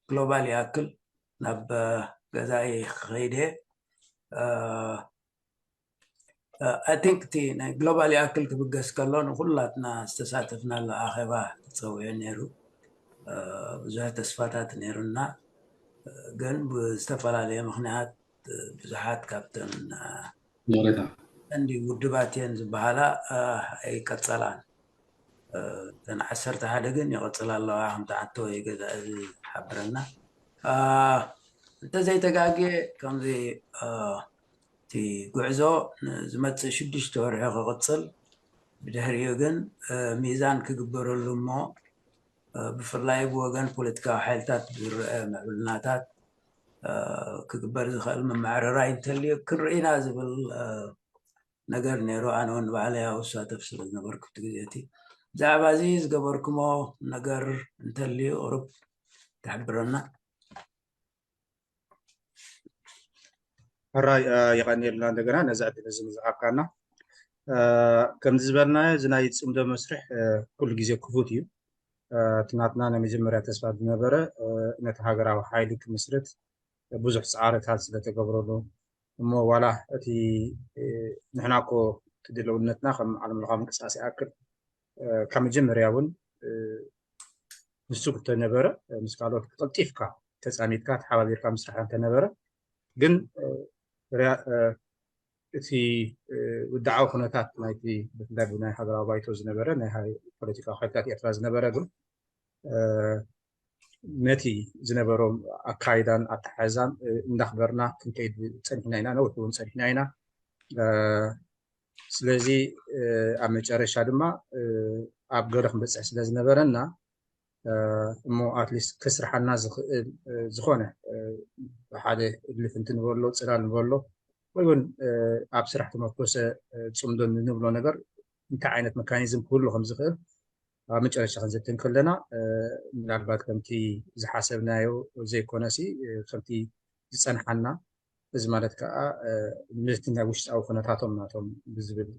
ግሎባል ይኣክል ናብ ገዛኢ ክኸይድ እየ። I think እቲ ናይ ግሎባል ይኣክል ክብገስ ከሎ ንኩላትና ዝተሳተፍናሉ ኣኼባ ተፀዊዑ ነይሩ። ብዙሕ ተስፋታት ነይሩና፣ ግን ብዝተፈላለየ ምክንያት ብዙሓት ካብተን ይቕሬታ ቀንዲ ውድባት እየን ዝበሃላ ኣይቀፀላን። እተን ዓሰርተ ሓደ ግን ይቐፅላ ኣለዋ ከም ተዓቶ ወይ ገዛ እዚ ዝሓብረና። እንተዘይተጋግየ ከምዚ እቲ ጉዕዞ ንዝመፅእ ሽዱሽተ ወርሒ ክቕፅል፣ ብድሕሪኡ ግን ሚዛን ክግበረሉ እሞ ብፍላይ ብወገን ፖለቲካዊ ሓይልታት ዝረአ ምዕብልናታት ክግበር ዝኽእል መማዕረራይ እንተልዩ ክንርኢ ኢና ዝብል ነገር ነይሩ። ኣነ እውን ንባዕለይ ኣብኡ ዝሳተፍ ስለ ዝነበርኩ እቲ ግዜ እቲ ብዛዕባ እዚ ዝገበርኩሞ ነገር እንተልዩ ቁሩብ ትሕብረና። ሕራይ የቐንየልና እንደገና ነዚ ዕድል እዚ ንዝሃብካና። ከምዚ ዝበልናዮ እዚ ናይ ፅምዶ መስርሕ ኩሉ ግዜ ክፉት እዩ። እቲ ናትና ናይ መጀመርያ ተስፋ ዝነበረ ነቲ ሃገራዊ ሓይሊ ክምስርት ብዙሕ ፃዕርታት ስለተገብረሉ እሞ ዋላ እቲ ንሕና እኮ እቲ ድልውነትና ከም ዓለም ለኻዊ ምንቅስቃስ ይኣክል ካብ መጀመርያ እውን ንሱ እንተነበረ ምስ ካልኦት ቀልጢፍካ ተፃሚድካ ተሓባቢርካ ምስራሕ እንተነበረ ግን እቲ ውድዓዊ ኩነታት ናይቲ ብፍላይ ብናይ ሃገራዊ ባይቶ ዝነበረ ናይ ፖለቲካዊ ሓይልታት ኤርትራ ዝነበረ ግን ነቲ ዝነበሮም ኣካይዳን ኣተሓሕዛን እንዳኽበርና ክንከይድ ፀኒሕና ኢና። ነዊሕ እውን ፀኒሕና ኢና። ስለዚ ኣብ መጨረሻ ድማ ኣብ ገለ ክንበፅሕ ስለ ዝነበረና እሞ ኣትሊስት ከስርሓና ዝኽእል ዝኾነ ሓደ ልፍንቲ ንበሎ፣ ፅላል ንበሎ፣ ወይ እውን ኣብ ስራሕ ተመርኮሰ ፅምዶ ንብሎ ነገር እንታይ ዓይነት መካኒዝም ክህሉ ከም ዝኽእል ኣብ መጨረሻ ክንዘትም ከለና ምናልባት ከምቲ ዝሓሰብናዮ ዘይኮነሲ ከምቲ ዝፀንሓና፣ እዚ ማለት ከዓ ነቲ ናይ ውሽጣዊ ኩነታቶም ናቶም ብዝብል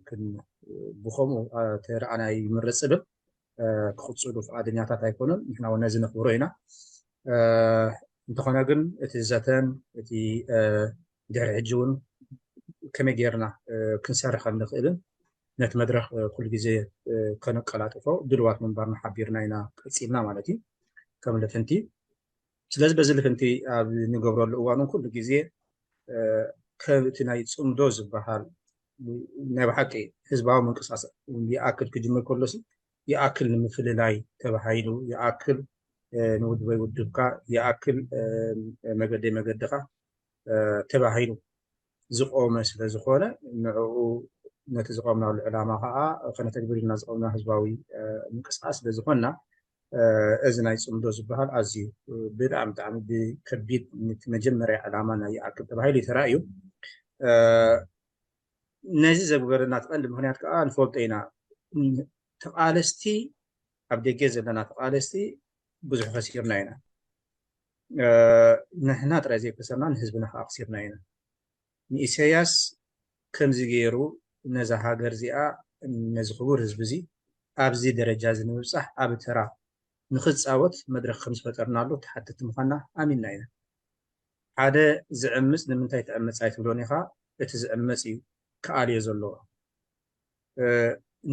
ብከምኡ ተረኣና ይምረፅ ዝብል ክቕፅሉ ፍቓደኛታት ኣይኮኑን። ንሕና እውን ነዚ ነኽብሮ ኢና። እንተኾነ ግን እቲ ዘተን እቲ ድሕሪ ሕጂ እውን ከመይ ጌርና ክንሰርሕ ከም ንኽእልን ነቲ መድረኽ ኩሉ ግዜ ከነቀላጥፎ ድልዋት ምንባርና ሓቢርና ኢና ቀፂልና ማለት እዩ ከም ልፍንቲ። ስለዚ በዚ ልፍንቲ ኣብ ንገብረሉ እዋን እውን ኩሉ ግዜ ከም እቲ ናይ ፅምዶ ዝበሃል ናይ ብሓቂ ህዝባዊ ምንቅስቃስ ይኣክል ክጅምር ከሎሲ ይኣክል ንምፍልላይ ተባሂሉ ይኣክል ንውድበይ ውድብካ ይኣክል መገደይ መገድኻ ተባሂሉ ዝቆመ ስለ ዝኾነ ንዕኡ ነቲ ዝቆምናሉ ዕላማ ከዓ ከነተግብር ኢልና ዝቆምና ህዝባዊ ምንቅስቃስ ስለ ዝኾንና እዚ ናይ ፅምዶ ዝበሃል ኣዝዩ ብጣዕሚ ብጣዕሚ ብከቢድ ነቲ መጀመርያ ዕላማ ናይ ይኣክል ተባሂሉ እዩ ተራእዩ። ነዚ ዘግበረና እቲ ቀንዲ ምክንያት ከዓ ንፈልጦ ኢና። ተቃለስቲ ኣብ ደገ ዘለና ተቃለስቲ ብዙሕ ከሲርና ኢና። ንሕና ጥራይ ዘይከሰርና ንህዝብና ከዓ ኣክሲርና ኢና። ንኢሳያስ ከምዚ ገይሩ ነዛ ሃገር እዚኣ ነዚ ክቡር ህዝቢ እዚ ኣብዚ ደረጃ እዚ ንምብፃሕ ዓቢ ተራ ንክፃወት መድረክ ከም ዝፈጠርናሉ ተሓተቲ ምኳንና ኣሚንና ኢና። ሓደ ዝዕምፅ ንምንታይ ትዕምፅ ኣይትብሎን ኢኻ፣ እቲ ዝዕመፅ እዩ ክኣልዮ ዘለዎ።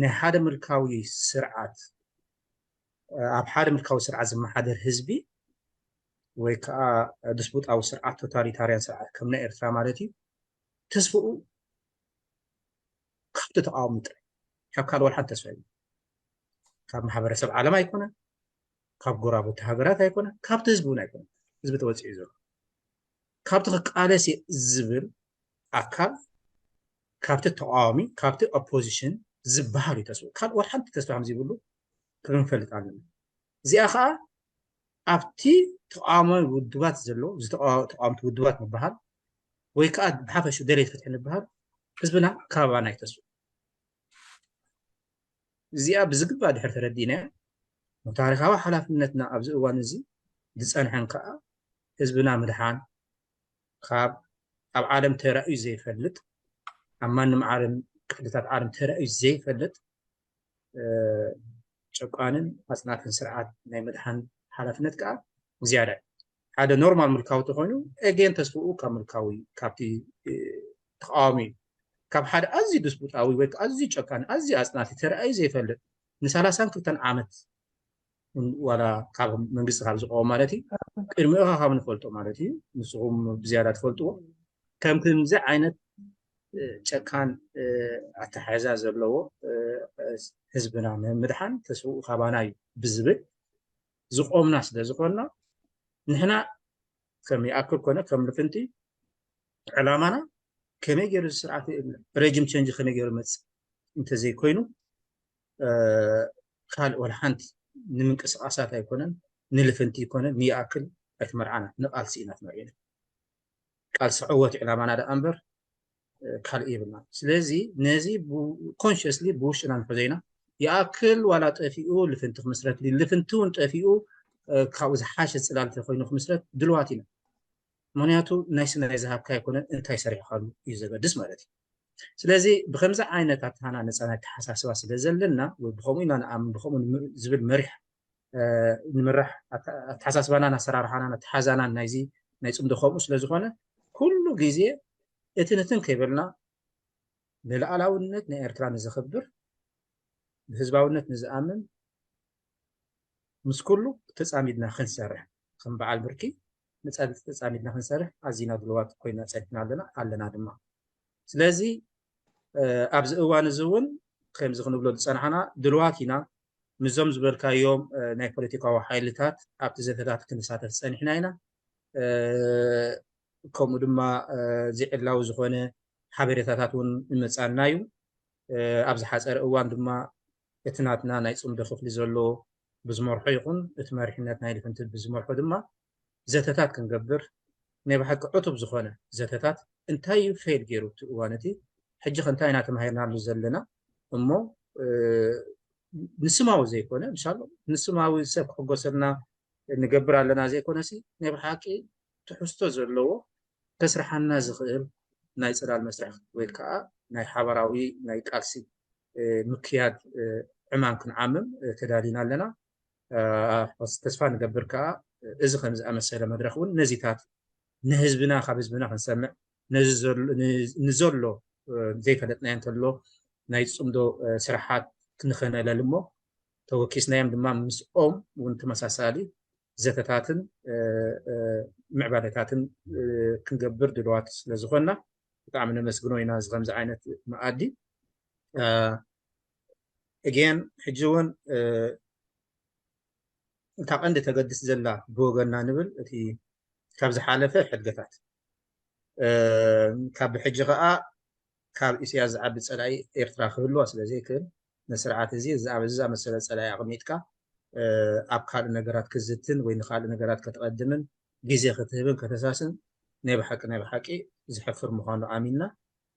ናይ ሓደ ምልካዊ ስርዓት ኣብ ሓደ ምልካዊ ስርዓት ዝመሓደር ህዝቢ ወይ ከዓ ድስቡጣዊ ስርዓት ቶታሊታርያን ስርዓት ከም ናይ ኤርትራ ማለት እዩ ተስፍኡ ካብቲ ተቃዋሚ ጥራይ ካብ ካልእ ወላ ሓንቲ ተስፋ የብሉን። ካብ ማሕበረሰብ ዓለም ኣይኮነን፣ ካብ ጎረባብቲ ሃገራት ኣይኮነን፣ ካብቲ ህዝቢ እውን ኣይኮነን። ህዝቢ ተወፂኡ ዘሎ ካብቲ ክቃለስ እየ ዝብል ኣካል ካብቲ ተቃዋሚ ካብቲ ኦፖዚሽን ዝበሃል እዩ ተስፍኡ። ካልእ ወላ ሓንቲ ተስፋ ከምዘይብሉ ክንፈልጥ ኣለና። እዚኣ ከዓ ኣብቲ ተቃዋሚ ውድባት ዘሎ ተቃወምቲ ውድባት ምበሃል ወይ ከዓ ብሓፈሹ ደለይቲ ፍትሒ ንበሃል ህዝብና ካባና ይተስፉ። እዚኣ ብዝግባእ ድሕር ተረዲእናያ ታሪካዊ ሓላፍነትና ኣብዚ እዋን እዚ ዝፀንሐን ከዓ ህዝብና ምድሓን ካብ ኣብ ዓለም ተራእዩ ዘይፈልጥ ኣብ ማንም ዓለም ክፍልታት ዓለም ተራእዩ ዘይፈልጥ ጨቋንን ኣፅናትን ስርዓት ናይ ምድሓን ሓላፍነት ከዓ ዝያዳ ሓደ ኖርማል ምልካዊ ተኮይኑ ኤጌን ተስፍኡ ካብ ምልካዊ ካብቲ ተቃዋሚ ካብ ሓደ ኣዝዩ ድስቡጣዊ ወይ ኣዝዩ ጨካን ኣዝዩ ኣፅናቲ ተረኣዩ ዘይፈልጥ ንሰላሳን ክልተን ዓመት ዋላ ካብ መንግስቲ ካብ ዝቀወም ማለት እዩ ቅድሚኡ ካብ ንፈልጦ ማለት እዩ ንስኹም ብዝያዳ ትፈልጥዎ ከም ከምዚ ዓይነት ጨካን ኣተሓሕዛ ዘለዎ ህዝብና ንምድሓን ተስፍኡ ካባና እዩ ብዝብል ዝቆምና ስለ ዝኮንና ንሕና ከም ይኣክል ኮነ ከም ልፍንቲ ዕላማና ከመይ ገይሩ ስርዓት ረጅም ቸንጅ ከመይ ገይሩ መፅእ እንተዘይኮይኑ ካልእ ወላ ሓንቲ ንምንቅስቃሳት ኣይኮነን ንልፍንቲ ይኮነ ንይኣክል ኣይትመርዓና ንቃልሲ ኢና ትመርዒና ቃልሲ ዕወት ዕላማና ደኣ እምበር ካልእ የብልና ስለዚ ነዚ ኮንሽስሊ ብውሽጥና ንሕዞ ኢና ይኣክል ዋላ ጠፊኡ ልፍንቲ ክምስረት ልፍንቲ እውን ጠፊኡ ካብኡ ዝሓሸ ፅላል ተኮይኑ ክምስረት ድልዋት ኢና ምክንያቱ ናይ ስናይ ዝሃብካ ኣይኮነን እንታይ ሰሪሕካሉ እዩ ዘገድስ ማለት እዩ ስለዚ ብከምዚ ዓይነት ኣተሃናነፃ ናይ ተሓሳስባ ስለ ዘለና ወይ ብከምኡ ኢና ንኣምን ብከምኡ ዝብል መሪሕ ንምራሕ ኣተሓሳስባናን ኣሰራርሓናን ኣተሓዛናን ናይዚ ናይ ፅምዶ ከምኡ ስለ ዝኾነ ኩሉ ግዜ እቲ ንትን ከይበልና ንልኣላውነት ናይ ኤርትራ ንዘኽብር ብህዝባውነት ንዝኣምን ምስ ኩሉ ተፃሚድና ክንሰርሕ ከም በዓል ብርኪ ተፃሚድና ክንሰርሕ ኣዚና ድልዋት ኮይና ፀኒሕና ኣለና ኣለና ድማ ስለዚ ኣብዚ እዋን እዚ እውን ከምዚ ክንብሎ ዝፀናሕና ድልዋት ኢና ምዞም ዝበልካዮም ናይ ፖለቲካዊ ሓይልታት ኣብቲ ዘተታት ክንሳተፍ ፀኒሕና ኢና ከምኡ ድማ ዝዕላዊ ዝኾነ ሓበሬታታት እውን ይመፃና እዩ ኣብ ዝሓፀረ እዋን ድማ እቲ ናትና ናይ ፅምዶ ክፍሊ ዘሎ ብዝመርሖ ይኹን እቲ መሪሕነት ናይ ልፍንቲ ብዝመርሖ ድማ ዘተታት ክንገብር፣ ናይ ብሓቂ ዕቱብ ዝኾነ ዘተታት፣ እንታይ እዩ ፌል ገይሩ እቲ እዋን እቲ፣ ሕጂ ከ እንታይ ኢና ተማሂርናሉ ዘለና እሞ ንስማዊ ዘይኮነ፣ ምሻሎ ንስማዊ ሰብ ክሕጎሰልና ንገብር ኣለና ዘይኮነሲ፣ ናይ ብሓቂ ትሕዝቶ ዘለዎ ከስርሓና ዝኽእል ናይ ፅላል መስርሕ ወይ ከዓ ናይ ሓበራዊ ናይ ቃልሲ ምክያድ ዕማም ክንዓምም ተዳሊና ኣለና። ተስፋ ንገብር ከዓ እዚ ከም ዝኣመሰለ መድረክ እውን ነዚታት ንህዝብና፣ ካብ ህዝብና ክንሰምዕ፣ ንዘሎ ዘይፈለጥናዮ እንተሎ ናይ ፅምዶ ስራሓት ክንኸነለል እሞ ተወኪስናዮም ድማ ምስኦም እውን ተመሳሳሊ ዘተታትን ምዕባለታትን ክንገብር ድልዋት ስለዝኾንና ብጣዕሚ ነመስግኖ ኢና። እዚ ከምዚ ዓይነት መኣዲ እጌን ሕጂ እውን እታ ቀንዲ ተገድስ ዘላ ብወገንና ንብል እቲ ካብ ዝሓለፈ ሕድገታት ካብ ብሕጂ ከዓ ካብ ኢሳያስ ዝዓቢ ፀላኢ ኤርትራ ክህልዋ ስለዘይክእል ነስርዓት እዚ ዝኣብ እዚ ዝኣመሰለ ፀላኢ ኣቕሚጥካ ኣብ ካልእ ነገራት ክዝትን ወይ ንካልእ ነገራት ከተቐድምን ግዜ ክትህብን ከተሳስን ናይ ብሓቂ ናይ ብሓቂ ዝሕፍር ምዃኑ ኣሚንና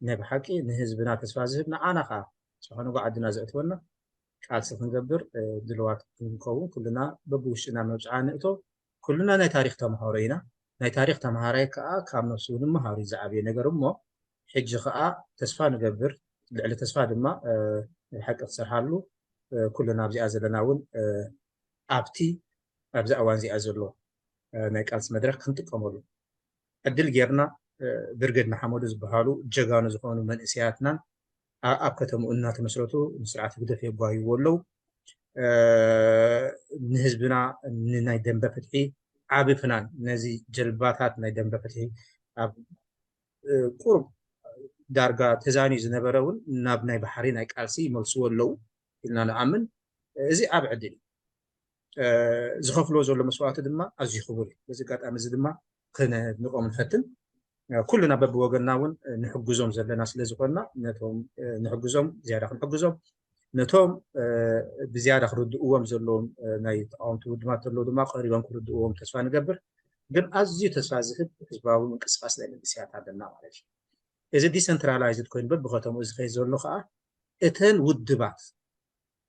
ናይ ብሓቂ ንህዝብና ተስፋ ዝህብ ንዓና ከዓ ዝኾነ ዓድና ዘእትወና ቃልሲ ክንገብር ድልዋት ክንከውን ኩልና በብውሽጥና መብፅዓ ንእቶ። ኩልና ናይ ታሪክ ተምሃሮ ኢና። ናይ ታሪክ ተምሃራይ ከዓ ካብ ነብሱ ንምሃሩ እዩ ዝዓበየ ነገር እሞ ሕጂ ከዓ ተስፋ ንገብር ልዕሊ ተስፋ ድማ ናይ ሓቂ ክሰርሓሉ ኩልና ኣብዚኣ ዘለና እውን ኣብቲ ኣብዚ እዋን እዚኣ ዘሎ ናይ ቃልሲ መድረክ ክንጥቀመሉ ዕድል ጌርና ብርገድ ንሓመዱ ዝበሃሉ ጀጋኑ ዝኾኑ መንእሰያትናን ኣብ ከተምኡ እናተመስረቱ ንስርዓት ህግደፍ የጓይዎ ኣለዉ። ንህዝብና ንናይ ደንበ ፍትሒ ዓቢ ፍናን ነዚ ጀልባታት ናይ ደንበ ፍትሒ ኣብ ቁሩብ ዳርጋ ተዛንዩ ዝነበረ እውን ናብ ናይ ባሕሪ ናይ ቃልሲ ይመልስዎ ኣለዉ ኢልና ንኣምን። እዚ ዓቢ ዕድል እዩ። ዝኸፍልዎ ዘሎ መስዋእቲ ድማ ኣዝዩ ክቡር እዩ። በዚ ኣጋጣሚ እዚ ድማ ከነድንቖም ንፈትን። ኩልና በብወገንና እውን ንሕግዞም ዘለና ስለ ዝኾንና ነቶም ንሕግዞም ዝያዳ ክንሕግዞም ነቶም ብዝያዳ ክርድእዎም ዘለዎም ናይ ተቃወምቲ ውድባት ዘለዉ ድማ ቀሪቦም ክርድእዎም ተስፋ ንገብር። ግን ኣዝዩ ተስፋ ዝህብ ህዝባዊ ምንቅስቃስ ናይ መንእሰያት ኣለና ማለት እዩ። እዚ ዲሰንትራላይዝድ ኮይኑ በብከተምኡ ዝኸይድ ዘሎ ከዓ እተን ውድባት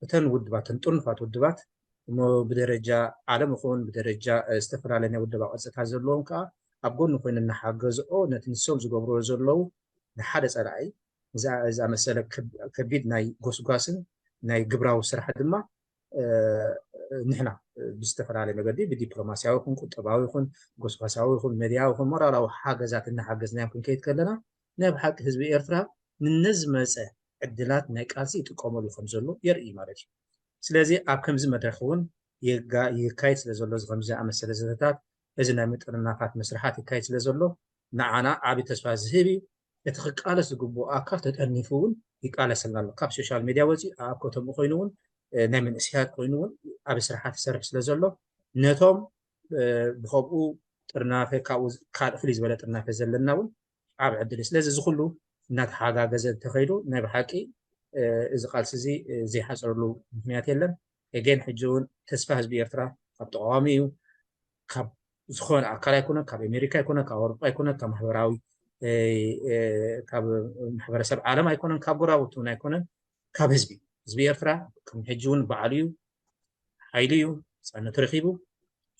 እተን ውድባት እተን ጥርኑፋት ውድባት እሞ ብደረጃ ዓለም ይኹን ብደረጃ ዝተፈላለዩ ናይ ውደባ ቅርፅታት ዘለዎም ከዓ ኣብ ጎኒ ኮይኑ እናሓገዝኦ ነቲ ንሶም ዝገብርዎ ዘለዉ ንሓደ ፀላኢ ዝኣመሰለ ከቢድ ናይ ጎስጓስን ናይ ግብራዊ ስራሕ ድማ ንሕና ብዝተፈላለየ መገዲ ብዲፕሎማስያዊ ይኹን ቁጠባዊ ይኹን ጎስጓሳዊ ይኹን ሜድያዊ ይኹን ሞራላዊ ሓገዛት እናሓገዝናዮም ክንከይድ ከለና ናይ ብሓቂ ህዝቢ ኤርትራ ንነዝመፀ ዕድላት ናይ ቃልሲ ይጥቀመሉ ከም ዘሎ የርኢ ማለት እዩ። ስለዚ ኣብ ከምዚ መድረክ እውን ይካየድ ስለ ዘሎ እዚ ከምዚ ዝኣመሰለ ዘተታት እዚ ናይ ምጥርናፋት መስርሓት ይካየድ ስለ ዘሎ ንዓና ዓቢ ተስፋ ዝህብ እዩ። እቲ ክቃለስ ዝግብኦ ኣካል ተጠርኒፉ እውን ይቃለሰልና ኣሎ። ካብ ሶሻል ሜድያ ወፂኡ ኣብ ከተምኡ ኮይኑ እውን ናይ መንእሰያት ኮይኑ እውን ዓቢ ስራሓት ይሰርሕ ስለ ዘሎ ነቶም ብከምኡ ጥርናፈ ካብኡ ካልእ ፍልይ ዝበለ ጥርናፈ ዘለና እውን ዓብ ዕድል እዩ። ስለዚ እዚ ኩሉ እናተሓጋገዘ እንተኸይዱ ናይ ብሓቂ እዚ ቃልሲ እዚ ዘይሓፅረሉ ምክንያት የለን። ኤጌን ሕጂ እውን ተስፋ ህዝቢ ኤርትራ ካብ ተቃዋሚ እዩ፣ ካብ ዝኾነ ኣካል ኣይኮነን፣ ካብ ኣሜሪካ ኣይኮነን፣ ካብ ኣውሮጳ ኣይኮነን፣ ካብ ማሕበራዊ ካብ ማሕበረሰብ ዓለም ኣይኮነን፣ ካብ ጎረባብቲ እውን ኣይኮነን፣ ካብ ህዝቢ ህዝቢ ኤርትራ ከም ሕጂ እውን ባዕሉ እዩ። ሓይሊ እዩ፣ ነፃነቱ ረኺቡ፣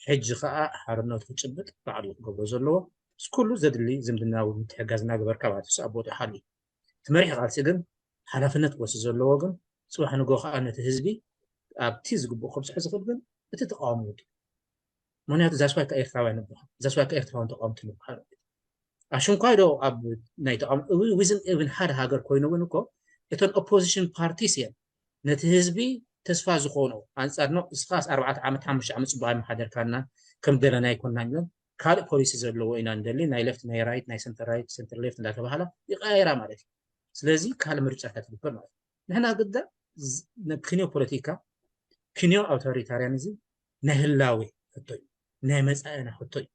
ሕጂ ከዓ ሓርነቱ ክጭብጥ ባዕሉ እዩ ክገብሮ ዘለዎ። ምስ ኩሉ ዘድሊ ዝምድናዊ ምትሕጋዝ እናገበርካ ማለት እዩ፣ ኣብ ቦትኡ ሓልዩ። እቲ መሪሕ ቃልሲ ግን ሓላፍነት ክወስድ ዘለዎ ግን ፅባሕ ንግሆ ከዓ ነቲ ህዝቢ ኣብቲ ዝግብኦ ከብፅሖ ዝኽእል ግን እቲ ተቃዋሚ ውድብ። ምክንያቱ that's why ከዓ ኤርትራውያን ንበሃል፣ that's why ከዓ ኤርትራውያን ተቃወምቲ ንበሃል። ኣሽንኳይ ዶ ኣብ ናይ ተቃውሞ ዊዝን ኢቭን ሓደ ሃገር ኮይኑ እውን እኮ እተን ኦፖዚሽን ፓርቲስ እየን ነቲ ህዝቢ ተስፋ ዝኾኖ ኣንጻር ኖ እስኻስ ኣርባዕተ ዓመት ሓሙሽተ ዓመት ጽቡቅ ኣይመሓደርካና ከም ደለና ኣይኮንና ኢሎም ካልእ ፖሊሲ ዘለዎ ኢና ንደሊ ናይ ሌፍት ናይ ራይት ናይ ሰንተር ራይት ሰንተር ሌፍት እንዳተባሃላ ይቀያየራ ማለት እዩ። ስለዚ ካልእ ምርጫታት ይግበር ማለት እዩ። ንሕና ግዳ ዝ- ነ- ክንዮ ፖለቲካ ክንዮ ኣውቶሪታሪያኒዝም ናይ ህላዌ ሕቶ እዩ፣ ናይ መጻኢና ሕቶ እዩ።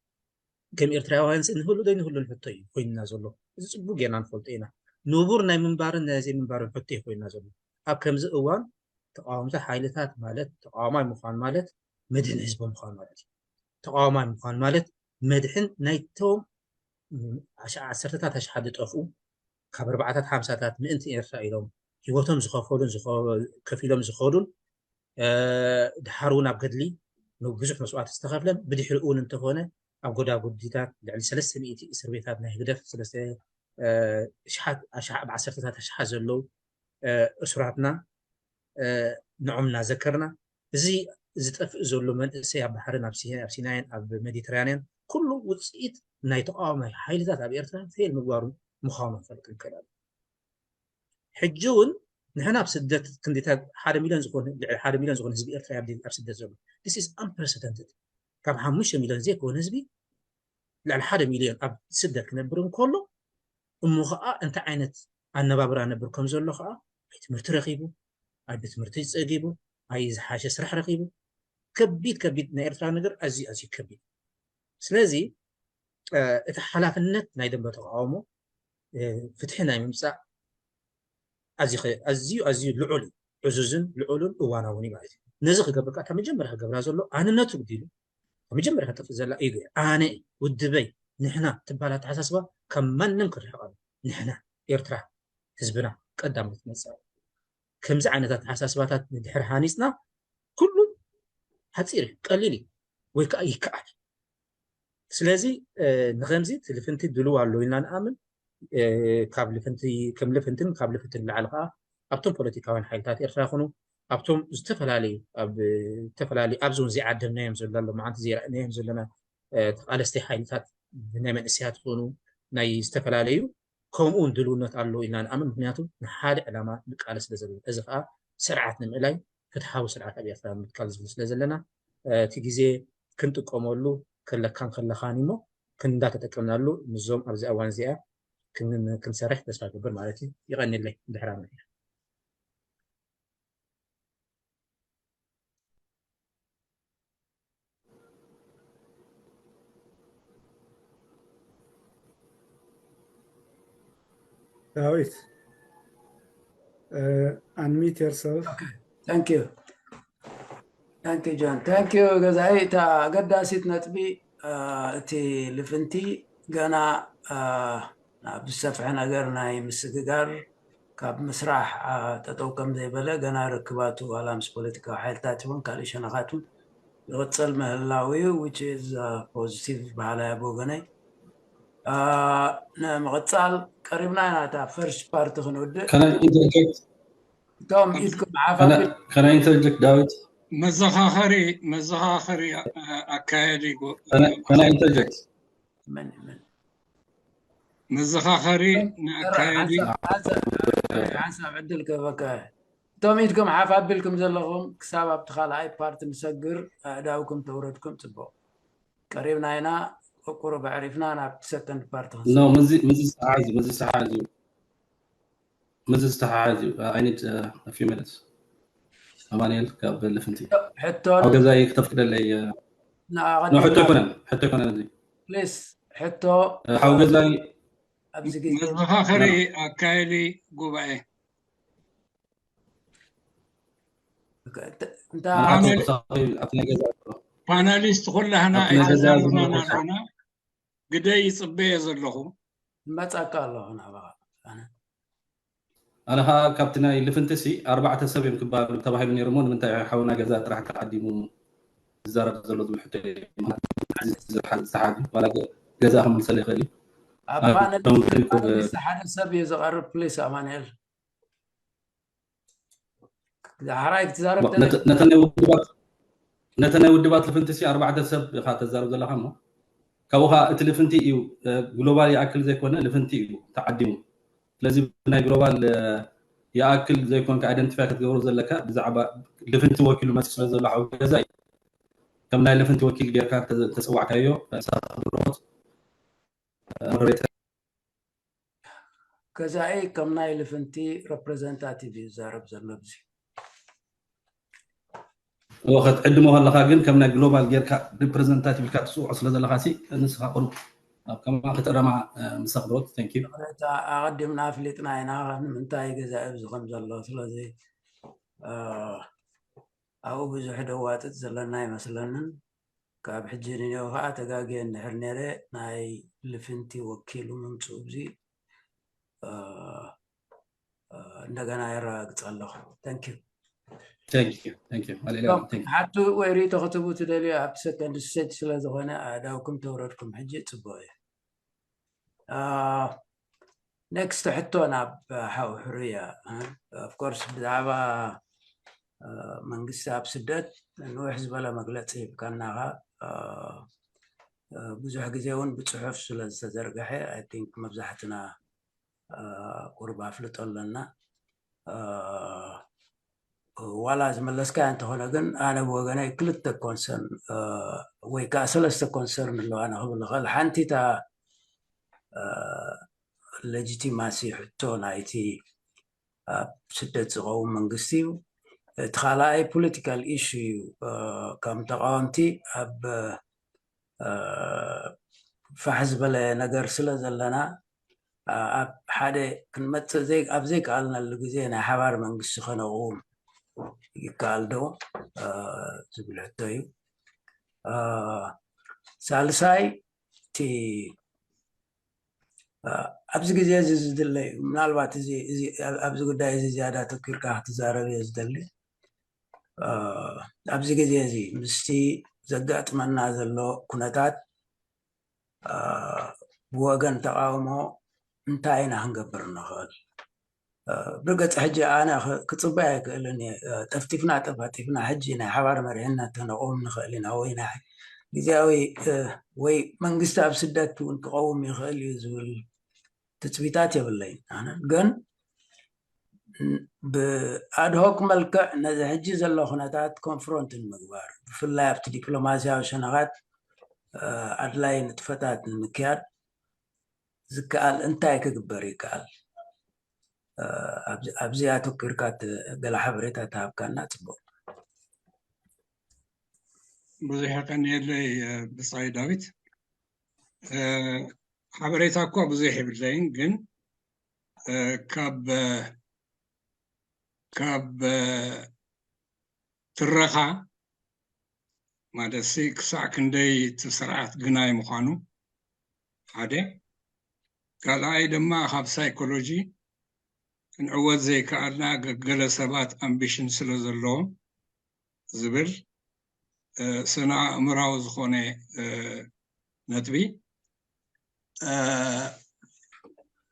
ከም ኤርትራውያን ሲ ንህሉ ዶ ንህሉ ሕቶ እዩ ኮይንና ዘሎ። እዚ ጽቡቅ ጌርና ንፈልጦ ኢና። ንቡር ናይ ምንባርን ናይ ዘይምንባርን ሕቶ እዩ ኮይና ዘሎ። ኣብ ከምዚ እዋን ተቃወምቲ ሓይልታት ማለት ተቃዋማይ ምዃን ማለት መድህን ህዝቢ ምዃን ማለት እዩ። ተቃዋማይ ምዃን ማለት መድሕን ናይቶም ዓሰርተታት ኣሽሓት ዝጠፍኡ ካብ ኣርባዓታት ሓምሳታት ምእንቲ ኤርትራ ኢሎም ህይወቶም ዝኸፈሉን ከፊሎም ዝኸዱን ድሓር እውን ኣብ ገድሊ ብዙሕ መስዋእቲ ዝተኸፍለን ብድሕሪ እውን እንተኾነ ኣብ ጎዳጉዲታት ልዕሊ ሰለስተ ሚእቲ እስር ቤታት ናይ ህግደፍ ሰለስተ ኣሽሓት ብዓሰርተታት ኣሽሓት ዘለዉ እሱራትና ንዖም እናዘከርና እዚ ዝጠፍእ ዘሎ መንእሰይ ኣብ ባሕርን ኣብ ሲናይን ኣብ ሜዲትራንያን ኩሉ ውፅኢት ናይ ተቃዋማይ ሓይልታት ኣብ ኤርትራ ፌል ምግባሩ ምዃኑ ክንፈልጥ ንክእል ኣለና። ሕጂ እውን ንሕና ኣብ ስደት ክንዲታት ሓደ ሚሊዮን ዝኾነ ልዕሊ ሓደ ሚሊዮን ዝኾነ ህዝቢ ኤርትራ ኣብ ስደት ዘሎ this is unprecedented። ካብ ሓሙሽተ ሚሊዮን ዘይኮነ ህዝቢ ልዕሊ ሓደ ሚሊዮን ኣብ ስደት ክነብር እንከሎ እሞ ከዓ እንታይ ዓይነት ኣነባብራ ነብር ከም ዘሎ ከዓ ኣይ ትምህርቲ ረኺቡ ኣይ ብትምህርቲ ጸጊቡ ኣይ ዝሓሸ ስራሕ ረኺቡ ከቢድ ከቢድ ናይ ኤርትራ ነገር ኣዝዩ ኣዝዩ ከቢድ። ስለዚ እቲ ሓላፍነት ናይ ደንበ ተቃውሞ ፍትሒ ናይ ምምፃእ ኣዝዩ ኣዝዩ ልዑል እዩ። ዕዙዝን ልዑልን እዋናውን እዩ ማለት እዩ። ነዚ ክገብር ከዓ መጀመርያ ክገብራ ዘሎ ኣንነቱ ግዲሉ መጀመርያ ከጠፍእ ዘላ ኢጎ ኣነ ውድበይ ንሕና ትባል ኣተሓሳስባ ካብ ማንም ክርሕቕ ኣሎ። ንሕና ኤርትራ ህዝብና ቀዳሞት መፅእ ከምዚ ዓይነት ኣተሓሳስባታት ንድሕር ሃኒፅና ኩሉ ሓፂር እዩ ቀሊል እዩ ወይ ከዓ ይከኣል። ስለዚ ንከምዚ እቲ ልፍንቲ ድልው ኣሎ ኢልና ንኣምን። ካብ ልፍንቲ ከም ልፍንትን ካብ ልፍንትን ላዕሊ ከዓ ኣብቶም ፖለቲካውያን ሓይልታት ኤርትራ ይኹኑ ኣብቶም ዝተፈላለዩ ኣብ ዝተፈላለዩ ኣብዚ እውን ዘይዓደምናዮም ዘሎ ሎማዓንቲ ዘይረእናዮም ዘለና ተቃለስቲ ሓይልታት ናይ መንእሰያት ይኹኑ ናይ ዝተፈላለዩ ከምኡ እውን ድልውነት ኣሎ ኢልና ንኣምን። ምክንያቱ ንሓደ ዕላማ ንቃለስ ስለ ዘለና እዚ ከዓ ስርዓት ንምእላይ ፍትሓዊ ስርዓት ኣብ ኤርትራ ንምትካል ዝብል ስለ ዘለና እቲ ግዜ ክንጥቀመሉ ከለካን ከለኻን እሞ ክንዳተጠቀምናሉ ምስዞም ኣብዚ እዋን እዚኣ ክንሰርሕ ተስፋ ገብር ማለት እዩ። ይቐንለይ ድሕራ ዳዊት፣ unmute yourself. Thank you. Thank you, John. Thank you ገዛኢ። እታ ኣገዳሲት ነጥቢ እቲ ልፍንቲ ገና ናብ ዝሰፍሐ ነገር ናይ ምስግጋር ካብ ምስራሕ ጠጠው ከም ዘይበለ ገና ርክባቱ ዋላ ምስ ፖለቲካዊ ሓይልታት ይኹን ካልእ ሸነኻት እውን ይቕፅል ምህላው እዩ which is positive በሃላይ ኣብ ወገነይ። ንምቕፃል ቀሪብና ኢና እታ first part ክንውድእ። እቶም ኢድኩም ሓፍ ኣቢል Can I interject ዳዊት? መዘኻኸሪ መዘኻኸሪ ኣካየዲ Can I interject? መን መን መዘኻኸሪ ንኣካየዲ ሓንሳብ ዕድል ክህበካ እቶም ኢድኩም ሓፍ ኣቢልኩም ዘለኹም ክሳብ ኣብቲ ካልኣይ ፓርቲ ንሰግር ኣእዳውኩም ተውረድኩም ፅቡቕ ቀሪብና ኢና ቁሩብ ኣዕሪፍና ናብቲ ሰከንድ ፓርቲ No ምዚ ዝተሓዝ ምዚ ዝተሓዝ ምዚ ዝተሓዝ እዩ I need a few minutes ኣማንኤል ካብ ልፍንቲ ሕቶን ኣብ ገዛይ ክተፍቅደለይ ሕቶ ኣይኮነን ሕቶ ኣይኮነን እዚ ፕሊስ ሕቶ ሓው ገዛይ ኣብዚ ግዜ መዘኻኸሪ ኣካየዲ ጉባኤ ኣቶ ተሳኺ ኣብቲ ናይ ገዛ ፓናሊስት ኩላህና ኣይተዛረብናን ኣለና ግደይ ይፅበየ ዘለኹ መፃካ ኣለኹ ናባኻ ኣነ ከዓ ካብቲ ናይ ልፍንቲ ሲ ኣርባዕተ ሰብ እዮም ክበሃሉ ተባሂሉ ነይሩ እሞ ንምንታይ ሓውና ገዛ ጥራሕ ተዓዲሙ ዝዛረብ ዘሎ ዝብል ሕቶ ዝተሓዝ ዋላ ገዛ ክምልሰሉ ይኽእል እዩ ኣብ ፓነል ሓደ ሰብ እዩ ዝቐርብ ፕሊስ ኣማንኤል ዳሕራይ ክትዛረብ ነተን ናይ ውድባት ነተን ናይ ውድባት ልፍንቲ ሲ ኣርባዕተ ሰብ ኢኻ ተዛርብ ዘለኻ እሞ ካብኡ ከዓ እቲ ልፍንቲ እዩ ግሎባል ይኣክል ዘይኮነ ልፍንቲ እዩ ተዓዲሙ ስለዚ ብናይ ግሎባል ይኣክል ዘይኮንካ ኣይደንቲፋይ ክትገብሮ ዘለካ ብዛዕባ ልፍንቲ ወኪሉ መፅእ ስለ ዘሎ ሓው ገዛ እዩ ከም ናይ ልፍንቲ ወኪል ጌርካ ተፀዋዕካዮ ሳብሮት ሞደሬተር ገዛኢ ከም ናይ ልፍንቲ ረፕረዘንታቲቭ እዩ ዝዛረብ ዘሎ ኣብዚ እወ ክትዕድሞ ከለካ ግን ከም ናይ ግሎባል ጌርካ ሪፕረዘንታቲቭ ኢልካ ትፅውዖ ስለ ዘለካ ሲ ንስካ ቅሩብ ኣብ ከማን ከተረማ ምስ ኣኽብሮት። Thank you። እታ ኣቐዲምና ኣፍሊጥና ኢና ንምንታይ ገዛ ኣብዚ ከም ዘሎ። ስለዚ እ፣ ኣብኡ ብዙሕ ደዋጥጥ ዘለና ኣይመስለንን። ካብ ሕጂ ንኔው ከዓ ተጋግየ እንድሕር ነይረ ናይ ልፍንቲ ወኪሉ ምምፅኡ ብዚ እ፣ እ፣ እንደገና የረጋግፅ ኣለኹ። Thank you። Thank you። Thank you። ኣልዒላ። Thank you። ሓቱ ወይ ርእቶ ክትህቡ ትደልዩ ኣብቲ ሰከንድ ስቴጅ ስለ ዝኾነ ኣእዳውኩም ተውረድኩም ሕጂ ፅቡቅ እዩ። ኔክስት ሕቶ ናብ ሓው ሕሩያ። Of course ብዛዕባ እ፣ መንግስቲ ኣብ ስደት ንውሕ ዝበለ መግለፂ ሂብካናኻ። እ፣ እ፣ ብዙሕ ግዜ እውን ብፅሑፍ ስለ ዝተዘርግሐ I think መብዛሕትና እ፣ ቁርብ ኣፍልጦ ኣለና። እ፣ ዋላ ዝመለስካዮ እንተኾነ ግን ኣነ ብወገነይ ክልተ ኮንሰርን ወይ ከዓ ሰለስተ ኮንሰርን ኣለዋና ክብል ይኽእል። ሓንቲ እታ ሌጂቲማሲ ሕቶ ናይቲ ኣብ ስደት ዝኸውን መንግስቲ እዩ። እቲ ካልኣይ ፖለቲካል ኢሹ እዩ። ከም ተቃወምቲ ኣብ ፋሕ ዝበለ ነገር ስለ ዘለና ኣብ ሓደ ክንመፅእ ኣብ ዘይከኣልናሉ ግዜ ናይ ሓባር መንግስቲ ከነቕውም ይከኣል ዶ ዝብል ሕቶ እዩ። ሳልሳይ እቲ ኣብዚ ግዜ እዚ ዝድለ እዩ። ምናልባት ኣብዚ ጉዳይ እዚ ዝያዳ ተኪርካ ክትዛረብ እየ ዝደሊ። ኣብዚ ግዜ እዚ ምስቲ ዘጋጥመና ዘሎ ኩነታት ብወገን ተቃውሞ እንታይ ኢና ክንገብር ንኽእል? ብርግፅ ሕጂ ኣነ ክፅበይ ኣይክእልን እየ። ጠፍጢፍና ጠፋጢፍና ሕጂ ናይ ሓባር መሪሕነት ተነቆም ንኽእል ኢና ወይ ናይ ግዜያዊ ወይ መንግስቲ ኣብ ስደት እውን ክቀውም ይኽእል እዩ ዝብል ትፅቢታት የብለይን። ኣነ ግን ብኣድሆክ መልክዕ ነዚ ሕጂ ዘሎ ኩነታት ኮንፍሮንት ንምግባር ብፍላይ ኣብቲ ዲፕሎማሲያዊ ሸነኻት ኣድላይ ንጥፈታት ንምክያድ ዝከኣል እንታይ ክግበር ይከኣል? ኣብዚ ኣተኪርካ ገለ ሓበሬታ ተሃብካና ፅቡቅ። ብዙሕ የቀንየለይ ብፃይ ዳዊት። ሓበሬታ እኳ ብዙሕ የብለይን፣ ግን ካብ ካብ ትረኻ ማለት ሲ ክሳዕ ክንደይ እቲ ስርዓት ግናይ ምዃኑ ሓደ፣ ካልኣይ ድማ ካብ ሳይኮሎጂ ክንዕወት ዘይከኣልና ገለ ሰባት ኣምቢሽን ስለ ዘለዎም ዝብል ስነ ኣእምራዊ ዝኾነ ነጥቢ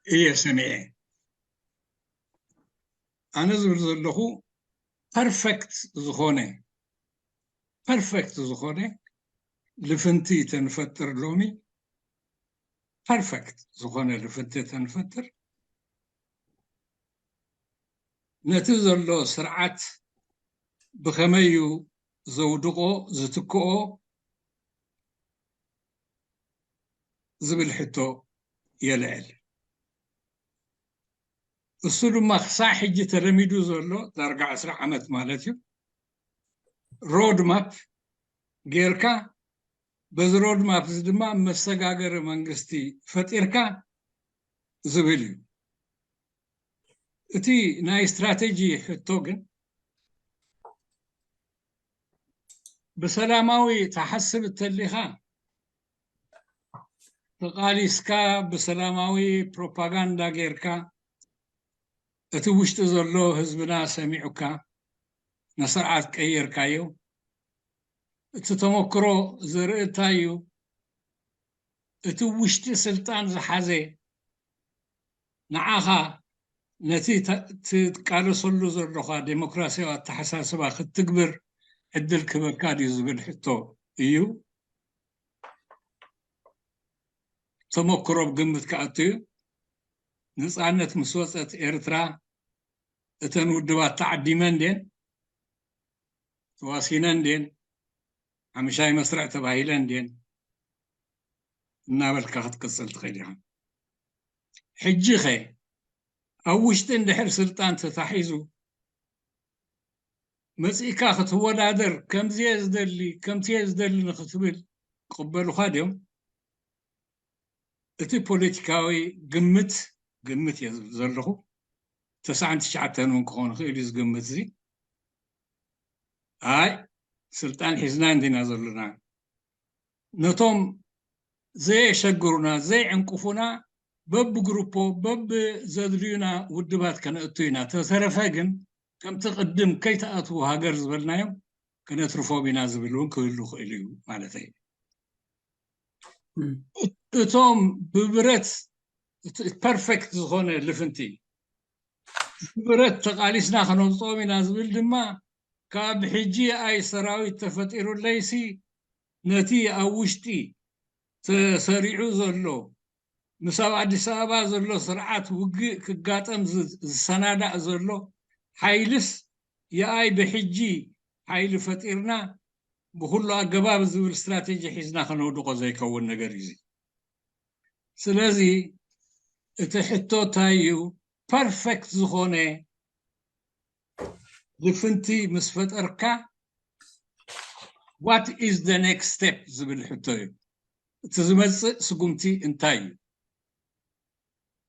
እየ ሰሚዐ። ኣነ ዝብል ዘለኹ ፐርፌክት ዝኾነ ፐርፌክት ዝኾነ ልፍንቲ ተንፈጥር ሎሚ ፐርፌክት ዝኾነ ልፍንቲ ተንፈጥር ነቲ ዘሎ ስርዓት ብኸመይ እዩ ዘውድቆ ዝትክኦ ዝብል ሕቶ የልዕል። እሱ ድማ ክሳዕ ሕጂ ተለሚዱ ዘሎ ዳርጋ ዕስራ ዓመት ማለት እዩ። ሮድ ማፕ ጌርካ በዚ ሮድ ማፕ እዚ ድማ መሰጋገሪ መንግስቲ ፈጢርካ ዝብል እዩ። እቲ ናይ ስትራቴጂ ሕቶ ግን ብሰላማዊ ትሓስብ እተሊኻ ተቓሊስካ ብሰላማዊ ፕሮፓጋንዳ ጌርካ እቲ ውሽጢ ዘሎ ህዝብና ሰሚዑካ ንስርዓት ቀየርካዮ። እቲ ተመክሮ ዘርኢ እንታይ እዩ? እቲ ውሽጢ ስልጣን ዝሓዘ ንዓኻ ነቲ ትቃለሰሉ ዘለኻ ዴሞክራሲያዊ ኣተሓሳስባ ክትትግብር ዕድል ክህበካ ድዩ ዝብል ሕቶ እዩ። ተመክሮ ብግምት ክኣቱ እዩ። ነፃነት ምስ ወፀት ኤርትራ እተን ውድባት ተዓዲመን ድየን? ተዋሲነን ድየን? ሓምሻይ መስርዕ ተባሂለን ድየን? እናበልካ ክትቅፅል ትኽእል ኢኻ። ሕጂ ኸ ኣብ ውሽጢ እንድሕር ስልጣን ተታሒዙ መፂእካ ክትወዳደር ከምዚየ ዝደሊ ከምቲየ ዝደሊ ንክትብል ቅበሉኻ ድዮም? እቲ ፖለቲካዊ ግምት ግምት እየ ዝብል ዘለኹ። ተስዓን ትሽዓተን እውን ክኾን ይኽእል እዩ ዝግምት እዚ። ኣይ ስልጣን ሒዝና እንዲና ዘለና፣ ነቶም ዘየሸግሩና ዘየዕንቅፉና በብግሩፖ በብዘድልዩና ውድባት ከነእቱ ኢና። ተተረፈ ግን ከምቲ ቅድም ከይተኣትዉ ሃገር ዝበልናዮም ከነትርፎም ኢና ዝብል እውን ክህሉ ይኽእል እዩ ማለት እዩ። እቶም ብብረት ፐርፌክት ዝኾነ ልፍንቲ ብብረት ተቃሊስና ከነውፅኦም ኢና ዝብል ድማ ካብ ሕጂ ኣይ ሰራዊት ተፈጢሩለይሲ ነቲ ኣብ ውሽጢ ተሰሪዑ ዘሎ ምስ ኣብ ኣዲስ ኣበባ ዘሎ ስርዓት ውግእ ክጋጠም ዝሰናዳእ ዘሎ ሓይልስ የኣይ ብሕጂ ሓይሊ ፈጢርና ብኩሉ ኣገባብ ዝብል ስትራቴጂ ሒዝና ከነውድቆ ዘይከውን ነገር እዩ። ስለዚ እቲ ሕቶ እንታይ እዩ? ፐርፌክት ዝኾነ ልፍንቲ ምስ ፈጠርካ what is the next step ዝብል ሕቶ እዩ። እቲ ዝመፅእ ስጉምቲ እንታይ እዩ?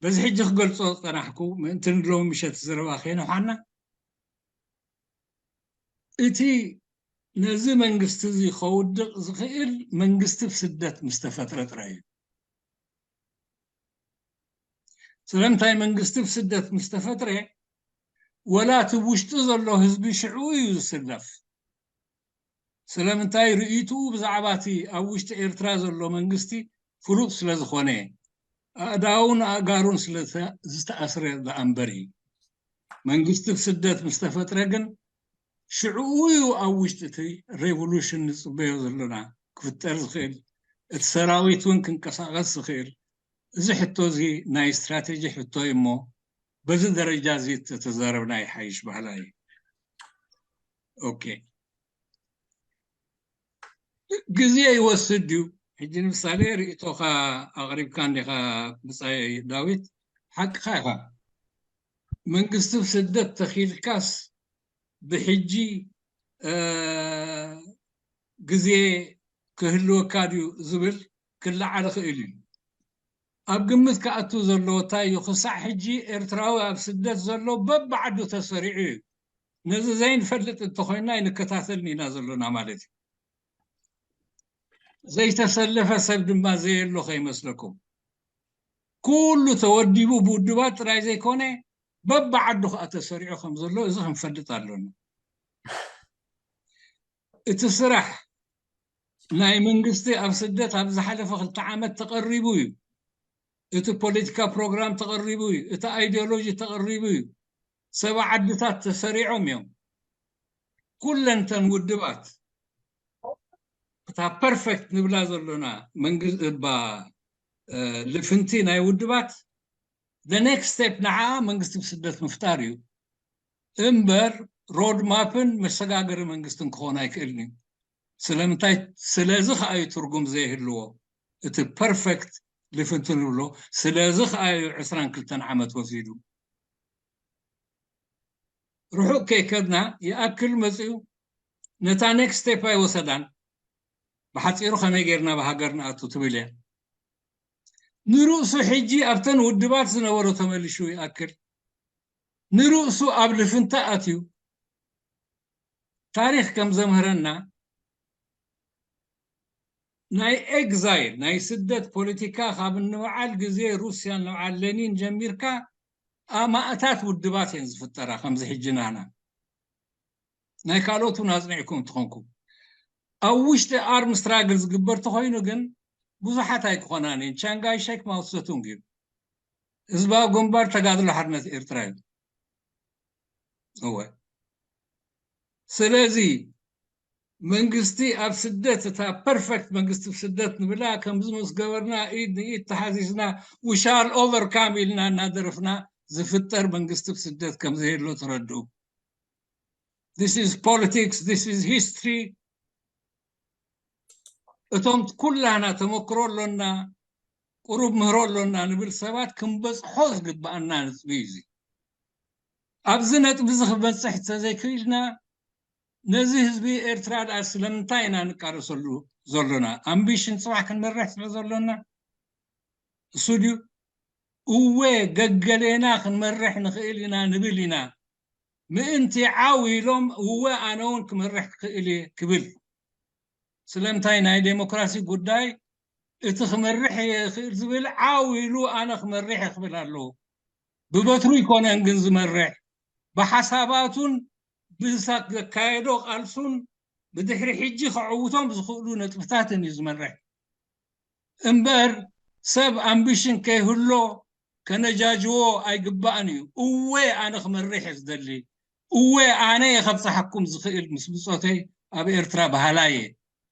በዚ ሕጂ ክገልፆ ዝፀናሕኩ ምእንቲ ንሎሚ ምሸት ዘረባ ከይንሓና፣ እቲ ነዚ መንግስቲ እዚ ከውድቕ ዝኽእል መንግስቲ ብስደት ምስ ተፈጥረ ጥራይ እዩ። ስለምንታይ መንግስቲ ብስደት ምስ ተፈጥረ ወላ እቲ ውሽጢ ዘሎ ህዝቢ ሽዑ እዩ ዝስለፍ። ስለምንታይ ርእይትኡ ብዛዕባ እቲ ኣብ ውሽጢ ኤርትራ ዘሎ መንግስቲ ፍሉጥ ስለ ዝኾነ ኣእዳውን ኣእጋሩን ስለ ዝተኣስረ ደኣ እምበር እዩ። መንግስቲ ብስደት ምስ ተፈጥረ ግን ሽዕኡ እዩ ኣብ ውሽጢ እቲ ሬቮሉሽን ንፅበዮ ዘለና ክፍጠር ዝኽእል፣ እቲ ሰራዊት እውን ክንቀሳቐስ ዝኽእል። እዚ ሕቶ እዚ ናይ ስትራቴጂ ሕቶ እዩ እሞ በዚ ደረጃ እዚ ተተዛረብና ይሓይሽ ባህላ እዩ። ኦኬ፣ ግዜ ይወስድ ድዩ? ሕጂ ንምሳሌ ርእቶኻ ኣቕሪብካ እንዲኻ ብጻይ ዳዊት፣ ሓቅኻ ኢኻ። መንግስቲ ብስደት ተኺልካስ ብሕጂ ግዜ ክህልወካ ድዩ ዝብል ክለዓል ይኽእል እዩ። ኣብ ግምት ክኣቱ ዘለዎ እንታይ እዩ? ክሳዕ ሕጂ ኤርትራዊ ኣብ ስደት ዘሎ በብዓዱ ተሰሪዑ እዩ። ነዚ ዘይንፈልጥ እንተኾይና ኣይንከታተልን ኢና ዘሎና ማለት እዩ። ዘይተሰለፈ ሰብ ድማ ዘየሎ ከይመስለኩም። ኩሉ ተወዲቡ ብውድባት ጥራይ ዘይኮነ በብዓዱ ከዓ ተሰሪዑ ከም ዘሎ እዚ ክንፈልጥ ኣሎና። እቲ ስራሕ ናይ መንግስቲ ኣብ ስደት ኣብ ዝሓለፈ ክልተ ዓመት ተቐሪቡ እዩ። እቲ ፖለቲካ ፕሮግራም ተቐሪቡ እዩ። እቲ ኣይዲዮሎጂ ተቐሪቡ እዩ። ሰባ ዓድታት ተሰሪዖም እዮም። ኩለንተን ውድባት እታ ፐርፌክት ንብላ ዘሎና መንግስቲ እባ ልፍንቲ ናይ ውድባት the next step ንዓ መንግስቲ ብስደት ምፍጣር እዩ እምበር ሮድ ማፕን መሰጋገሪ መንግስትን ክኾን ኣይክእልን እዩ። ስለምንታይ? ስለዚ ከዓ እዩ ትርጉም ዘይህልዎ እቲ ፐርፌክት ልፍንቲ ንብሎ። ስለዚ ከዓ እዩ ዕስራን ክልተን ዓመት ወሲዱ። ርሑቕ ከይከድና ይኣክል መፅኡ ነታ ኔክስት ስቴፕ ኣይወሰዳን። ብሓፂሩ ከመይ ጌርና ብሃገር ንኣቱ ትብል እያ። ንርእሱ ሕጂ ኣብተን ውድባት ዝነበሮ ተመሊሹ ይኣክል ንርእሱ ኣብ ልፍንታ ኣትዩ። ታሪኽ ከም ዘምህረና ናይ ኤግዛይል ናይ ስደት ፖለቲካ ካብ ንበዓል ግዜ ሩስያ ንበዓል ሌኒን ጀሚርካ ኣማእታት ውድባት እየን ዝፍጠራ። ከምዚ ሕጂ ናና ናይ ካልኦት እውን ኣፅኒዕኩም እንትኾንኩም ኣብ ውሽጢ ኣርም ስትራግል ዝግበር ተኾይኑ ግን ብዙሓት ኣይክኾናን እየን። ቻንጋይ ሼክ ማውሰቱንግ እዩ። ህዝባዊ ግንባር ተጋድሎ ሓርነት ኤርትራ እዩ። እወ ስለዚ መንግስቲ ኣብ ስደት እታ ፐርፌክት መንግስቲ ስደት ንብላ ከምዚ ምስ ገበርና ኢድ ንኢድ ተሓዚዝና we shall overcome ኢልና እናደረፍና ዝፍጠር መንግስቲ ስደት ከም ዘየሎ ተረድኡ። This is politics, this is history። እቶም ኩላና ተመክሮ ኣሎና ቁሩብ ምህሮ ኣሎና ንብል ሰባት ክንበፅሖ ዝግብኣና ነጥቢ እዩ። ኣብዚ ነጥቢ እዚ ክበፅሕ እንተዘይክኢልና ነዚ ህዝቢ ኤርትራ ደኣ ስለምንታይ ኢና ንቃለሰሉ ዘሎና? ኣምቢሽን ፅባሕ ክንመርሕ ስለ ዘሎና እሱ ድዩ? እወ፣ ገገሌና ክንመርሕ ንኽእል ኢና ንብል ኢና። ምእንቲ ዓው ኢሎም፣ እወ፣ ኣነ እውን ክመርሕ ክኽእል እየ ክብል። ስለምንታይ? ናይ ዴሞክራሲ ጉዳይ፣ እቲ ክመርሕ እየ ክእል ዝብል ዓው ኢሉ ኣነ ክመርሕ እየ ክብል ኣለዎ። ብበትሩ ኣይኮነን ግን ዝመርሕ፣ ብሓሳባቱን ብሳ ዘካየዶ ቃልሱን ብድሕሪ ሕጂ ከዕውቶም ዝኽእሉ ነጥብታትን እዩ ዝመርሕ። እምበር ሰብ ኣምቢሽን ከይህሎ ከነጃጅዎ ኣይግባእን እዩ። እወ ኣነ ክመርሕ እየ ዝደሊ፣ እወ ኣነ እየ ከብፅሓኩም ዝኽእል ምስ ብፆተይ ኣብ ኤርትራ በሃላይ እየ።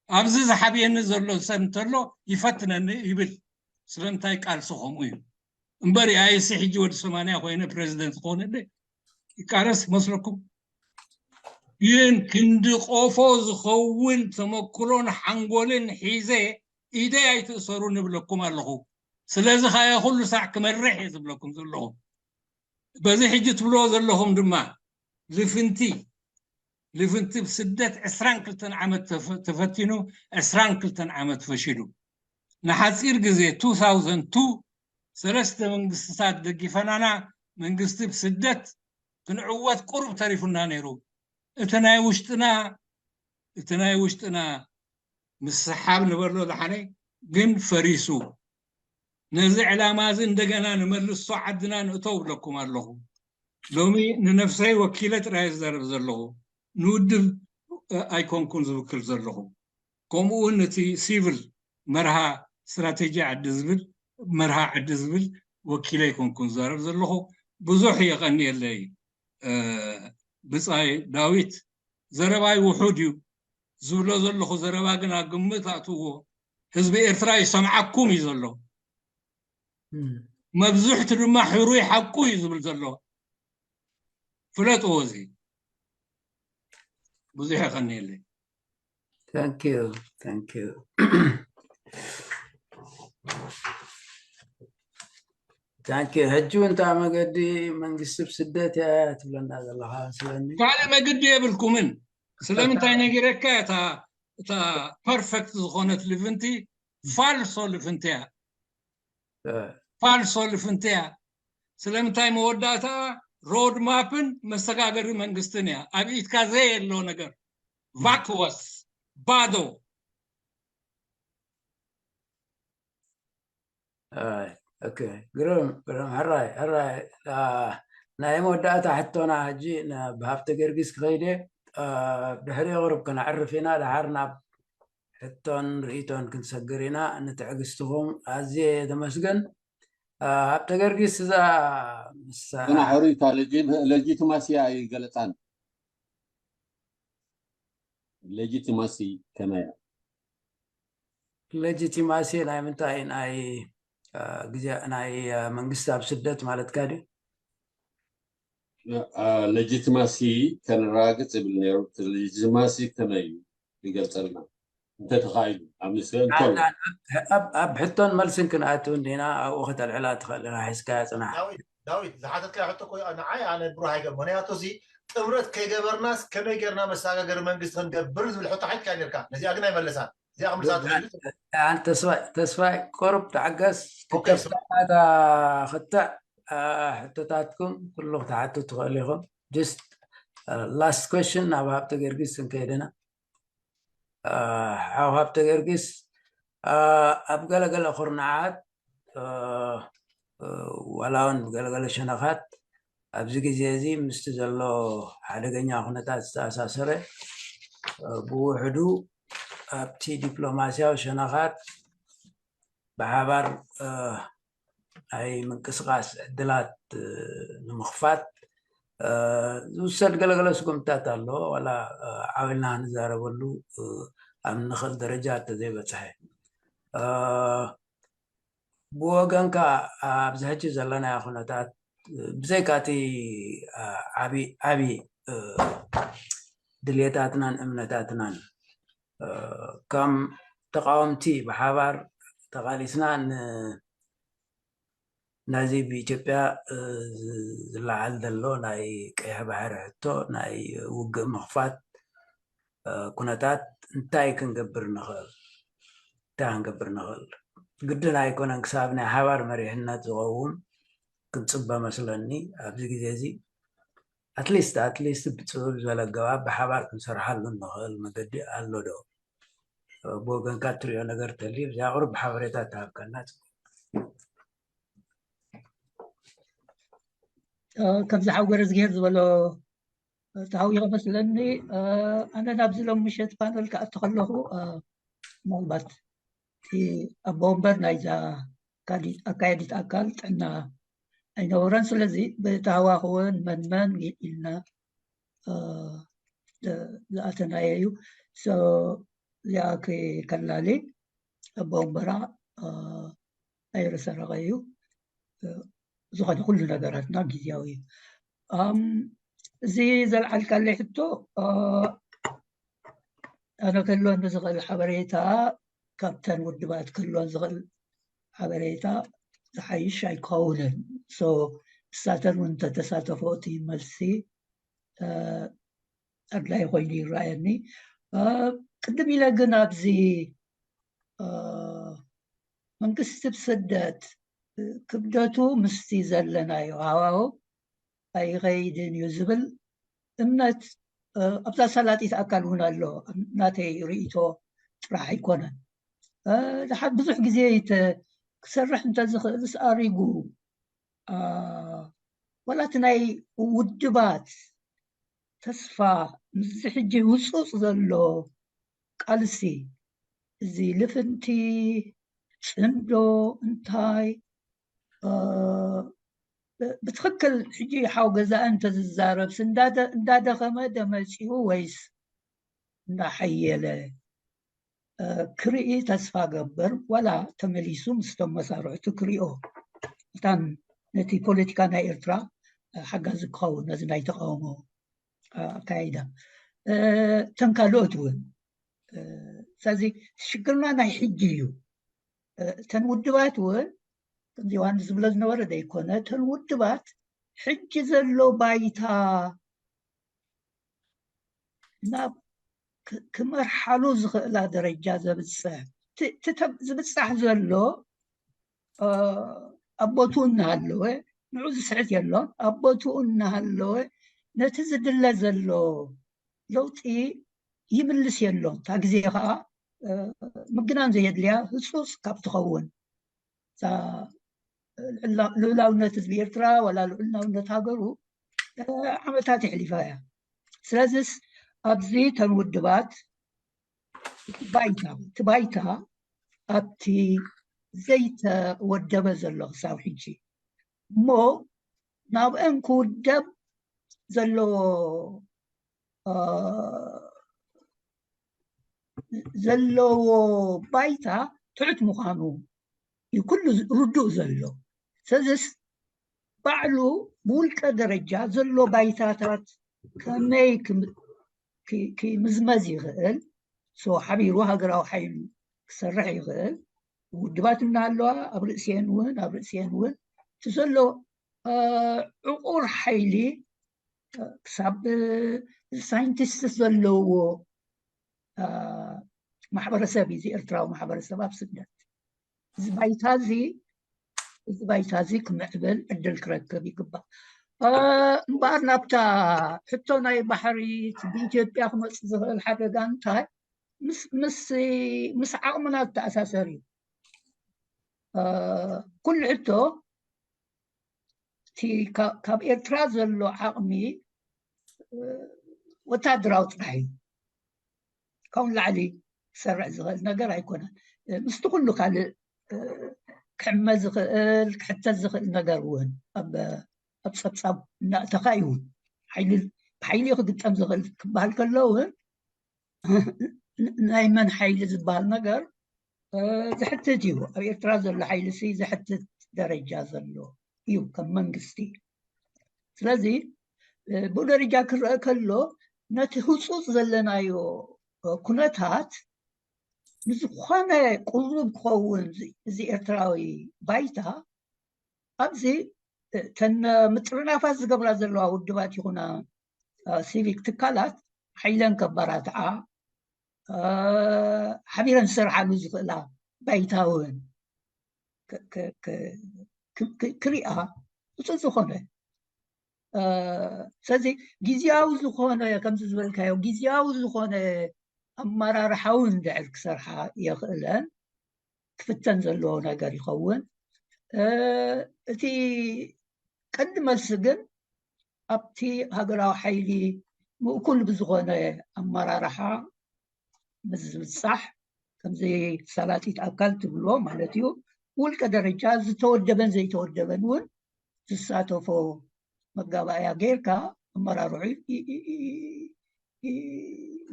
ኣብዚ ዝሓብየኒ ዘሎ ሰብ እንተሎ ይፈትነኒ ይብል። ስለምንታይ? ቃልሲ ከምኡ እዩ። እምበር ኣይሲ ሕጂ ወዲ ሰማንያ ኮይነ ፕሬዚደንት ክኾነለይ ይቃለስ መስለኩም? ግን ክንዲ ቆፎ ዝኸውን ተመክሮን ሓንጎልን ሒዘ ኢደይ ኣይትእሰሩ ንብለኩም ኣለኹ። ስለዚ ከኣ ኩሉ ሳዕ ክመርሕ እየ ዝብለኩም ዘለኹ። በዚ ሕጂ ትብልዎ ዘለኹም ድማ ልፍንቲ፣ ልፍንቲ ብስደት ዕስራን ክልተን ዓመት ተፈ-፣ ተፈቲኑ፣ ዕስራን ክልተን ዓመት ፈሺሉ። ንሓጺር ግዜ፣ ቱ ታውዘንድ ቱ፣ ሰለስተ መንግስትታት ደጊፈናና፣ መንግስቲ ብስደት ክንዕወት ቁሩብ ተሪፉና ነይሩ። እቲ ናይ ውሽጥና፣ እቲ ናይ ውሽጥና ምስሓብ ንበሎ ዝሓነ ግን ፈሪሱ። ነዚ ዕላማ እዚ እንደገና ንመልሶ ዓድና ንእቶ እብለኩም ኣለኹ። ሎሚ ንነፍሰይ ወኪለ ጥራይ ዝዛረብ ዘለኹ፣ ንውድብ ኣይኮንኩን ዝውክል ዘለኹ። ከምኡ እውን እቲ ሲቪል መርሃ ስትራቴጂ ዓዲ ዝብል፣ መርሃ ዓዲ ዝብል ወኪለ ኣይኮንኩን ዝዛረብ ዘለኹ። ብዙሕ የቐንየለይ ብጻይ ዳዊት። ዘረባይ ውሑድ እዩ፣ ዝብሎ ዘለኹ ዘረባ ግን ኣብ ግምት ኣእትዎ። ህዝቢ ኤርትራ ይሰምዓኩም እዩ ዘሎ። መብዝሕቱ ድማ ሕሩይ ሓቁ እዩ ዝብል ዘሎ። ፍለጥዎ እዚ። ብዙሕ የቐንየለይ። Thank you, thank you. Thank you. ሕጂ እውን እታ መገዲ መንግስቲ ብስደት እያ ትብለና ዘለኻ መስለኒ። ካልእ መገዲ የብልኩምን። ስለምንታይ ነጊረካ? እታ እታ ፐርፌክት ዝኾነት ልፍንቲ ፋልሶ ልፍንቲ እያ። ፋልሶ ልፍንቲ እያ። ስለምንታይ? መወዳእታ ሮድ ማፕን መሰጋገሪ መንግስትን እያ። ኣብ ኢድካ ዘየሎ ነገር፣ ቫክወስ፣ ባዶ። ግሩም ግሩም። ሕራይ ሕራይ። ናይ መወዳእታ ሕቶና ሕጂ ብሃብተ ገርጊስ ክኸይደ፣ ድሕሪ ቁሩብ ክነዕርፍ ኢና። ድሓር ናብ ሕቶን ርእይቶን ክንሰግር ኢና። ንትዕግስትኹም ኣዝየ ተመስገን። ሃብተ ገርጊስ እዛ ምስ ገና ሕሩይ እታ ሌጂቲማሲ ኣይገለፃን። ሌጂቲማሲ ከመይ እያ? ሌጂቲማሲ ናይ ምንታይ? ናይ ግዜ ናይ መንግስቲ ኣብ ስደት ማለትካ ድዩ? ሌጂቲማሲ ከነረጋግፅ ይብል ነይሩ። ሌጂቲማሲ ከመይ እዩ ይገልፀልና እንተተኻኢሉ ኣብ ንስከ እንከሎ ኣብ ሕቶን መልስን ክንኣትው እንዲና ኣብኡ ከተልዕላ ትኽእል ኢኻ። ሒዝካያ ፅናሕ። ዳዊት ዝሓተትካዮ ሕቶ እኮ ንዓይ ኣነ ብሩህ ኣይገርም። ምክንያቱ እዚ ጥምረት ከይገበርናስ ከመይ ጌርና መሰጋገሪ መንግስቲ ክንገብር ዝብል ሕቶ ሓትካ ነርካ። ነዚኣ ግን ኣይመለሳን። እዚኣ ክምልሳ ትኽእል እዩ። ኣን ተስፋይ ተስፋይ ቁሩብ ተዓገስ። ክከፍታ እታ ክትዕ ሕቶታትኩም ኩሉ ክትሓቱ ትኽእሉ ኢኹም። Just last question ናብ ሃብተ ገርጊስ ክንከይድ ኢና። ሓው ሃብተ ገርጊስ ኣብ ገለገለ ኩርናዓት ዋላ እውን ብገለገለ ሸነኻት ኣብዚ ግዜ እዚ ምስቲ ዘሎ ሓደገኛ ኩነታት ዝተኣሳሰረ ብውሕዱ ኣብቲ ዲፕሎማስያዊ ሸነኻት ብሓባር ናይ ምንቅስቃስ ዕድላት ንምኽፋት ዝውሰድ ገለገለ ስጉምትታት ኣሎ። ዋላ ዓው ኢልና ክንዛረበሉ ኣብ ንኽእል ደረጃ እንተዘይበፅሐ ብወገንካ ኣብዚ ሕጂ ዘለናዮ ኩነታት ብዘይካ እቲ ዓብዪ ዓብዪ ድልየታትናን እምነታትናን ከም ተቃወምቲ ብሓባር ተቃሊስና ነዚ ብኢትዮጵያ ዝለዓል ዘሎ ናይ ቀይሕ ባሕሪ ሕቶ ናይ ውግእ ምኽፋት ኩነታት እንታይ ክንገብር ንኽእል እንታይ ክንገብር ንኽእል? ግድን ኣይኮነን ክሳብ ናይ ሓባር መሪሕነት ዝኸውን ክንፅበ መስለኒ ኣብዚ ግዜ እዚ ኣትሊስት ኣትሊስት ብፅብብ ዝበለ ኣገባብ ብሓባር ክንሰርሓሉ እንኽእል መገዲ ኣሎ ዶ? ብወገንካ እትሪኦ ነገር ተልዩ እዚኣ ቁሩብ ሓበሬታ ተሃብካና። ከምዚ ሓው ገረዝግሄር ዝበሎ ተሃዊኸ መስለኒ። ኣነ ናብዚ ሎም ምሸት ፓነል ክኣቱ ከለኹ ምናልባት እቲ ኣቦ ወንበር ናይዛ ኣካየዲት ኣካል ጥዕና ኣይነበረን። ስለዚ ብተሃዋኽወን መን መን ኢልና ዝኣተናዮ እዩ። እዚኣ ከላሊ ኣቦ ወንበራ ኣይረሰረቐ እዩ። ዝኾነ ኩሉ ነገራትና ግዜያዊ እዩ። እዚ ዘልዓልካለይ ሕቶ ኣነ ክህልወኒ ዝኽእል ሓበሬታ ካብተን ውድባት ክህልወን ዝኽእል ሓበሬታ ዝሓይሽ ኣይከውንን። ንሳተን እውን እንተተሳተፎ እቲ መልሲ ኣድላይ ኮይኑ ይረኣየኒ። ቅድም ኢለ ግን ኣብዚ መንግስቲ ብስደት ክብደቱ ምስቲ ዘለናዮ ሃዋሁ ኣይኸይድን እዩ ዝብል እምነት ኣብዛ ሰላጢት ኣካል እውን ኣሎ። ናተይ ርእይቶ ጥራሕ ኣይኮነን። ብዙሕ ግዜ ክሰርሕ እንተዝኽእልስ ኣሪጉ ዋላ እቲ ናይ ውድባት ተስፋ ምስዚ ሕጂ ህፁፅ ዘሎ ቃልሲ እዚ ልፍንቲ ፅምዶ እንታይ ብትኽክል ሕጂ ሓው ገዛእ እንተዝዛረብስ እንዳደኸመ ደመፂኡ ወይስ እንዳሓየለ ክርኢ ተስፋ ገብር። ዋላ ተመሊሱ ምስቶም መሳርሕቱ ክሪኦ እታን ነቲ ፖለቲካ ናይ ኤርትራ ሓጋዚ ክኸውን ነዚ ናይ ተቃውሞ ኣካይዳ ተን ካልኦት እውን ስለዚ ሽግርና ናይ ሕጂ እዩ። እተን ውድባት እውን ከምዚ ዮሃንስ ዝብሎ ዝነበረ ዘይኮነ እተን ውድባት ሕጂ ዘሎ ባይታ ናብ ክመርሓሉ ዝኽእላ ደረጃ ዘብፅሕ ዝብፃሕ ዘሎ ኣብ ቦትኡ እናሃለወ ንዑ ዝስሕት የሎን ኣብ ቦትኡ እናሃለወ ነቲ ዝድለ ዘሎ ለውጢ ይምልስ የሎን። እታ ግዜ ከዓ ምግናን ዘየድልያ ህፁፅ ካብ ትኸውን ልዑላውነት ህዝቢ ኤርትራ ዋላ ልዑልናውነት ሃገሩ ዓመታት የሕሊፋ እያ። ስለዚስ ኣብዚ ተን ውድባት ባይታ እቲ ባይታ ኣብቲ ዘይተወደበ ዘሎ ክሳብ ሕጂ እሞ ናብአን ክውደብ ዘለዎ ዘለዎ ባይታ ትሑት ምዃኑ እዩ ኩሉ ርዱእ ዘሎ። ስለዚስ ባዕሉ ብውልቀ ደረጃ ዘሎ ባይታታት ከመይ ክምዝመዝ ይኽእል ሓቢሩ ሃገራዊ ሓይሉ ክሰርሕ ይኽእል ውድባት እናሃለዋ ኣብ ርእሲአን እውን ኣብ ርእሲአን እውን እቲ ዘሎ ዕቑር ሓይሊ ክሳብ ሳይንቲስት ዘለዎ ማሕበረሰብ እዩ እዚ ኤርትራዊ ማሕበረሰብ ኣብ ስደት እዚ ባይታ እዚ እዚ ባይታ እዚ ክምዕብል ዕድል ክረክብ ይግባእ። እምበኣር ናብታ ሕቶ ናይ ባሕሪ ብኢትዮጵያ ክመፅእ ዝኽእል ሓደጋ እንታይ ምስ ዓቕምና ዝተኣሳሰር እዩ። ኩሉ ሕቶ እቲ ካብ ኤርትራ ዘሎ ዓቕሚ ወታደራዊ ጥራሕ እዩ። ካብኡ ንላዕሊ ክሰርሕ ዝኽእል ነገር ኣይኮነን። ምስቲ ኩሉ ካልእ ክሕመ ዝኽእል ክሕተት ዝኽእል ነገር እውን ኣብ ፀብፃብ እናእተኻ እዩ። ብሓይሊ ክግጠም ዝኽእል ክበሃል ከሎ እውን ናይ መን ሓይሊ ዝበሃል ነገር ዝሕትት እዩ። ኣብ ኤርትራ ዘሎ ሓይሊ ሲ ዝሕትት ደረጃ ዘሎ እዩ ከም መንግስቲ። ስለዚ ብኡ ደረጃ ክረአ ከሎ ነቲ ህፁፅ ዘለናዮ ኩነታት ንዝኾነ ቅሩብ ክኸውን እዚ ኤርትራዊ ባይታ ኣብዚ ተን ምጥርናፋት ዝገብራ ዘለዋ ውድባት ይኹና ሲቪክ ትካላት ሓይለን ከባራትዓ ሓቢረን ዝሰርሓሉ ዝኽእላ ባይታውን ክሪኣ፣ እፁ ዝኾነ ስለዚ ግዜያዊ ዝኾነ፣ ከምዚ ዝበልካዮ ግዜያዊ ዝኾነ ኣመራርሓ እውን ድዕር ክሰርሓ የኽእለን ክፍተን ዘለዎ ነገር ይኸውን። እቲ ቀንዲ መልሲ ግን ኣብቲ ሃገራዊ ሓይሊ ምእኩል ብዝኾነ ኣመራርሓ ምስ ዝብጻሕ፣ ከምዚ ሰላጢት ኣካል ትብሎ ማለት እዩ፣ ውልቀ ደረጃ ዝተወደበን ዘይተወደበን እውን ዝሳተፎ መጋባእያ ጌርካ ኣመራርሑ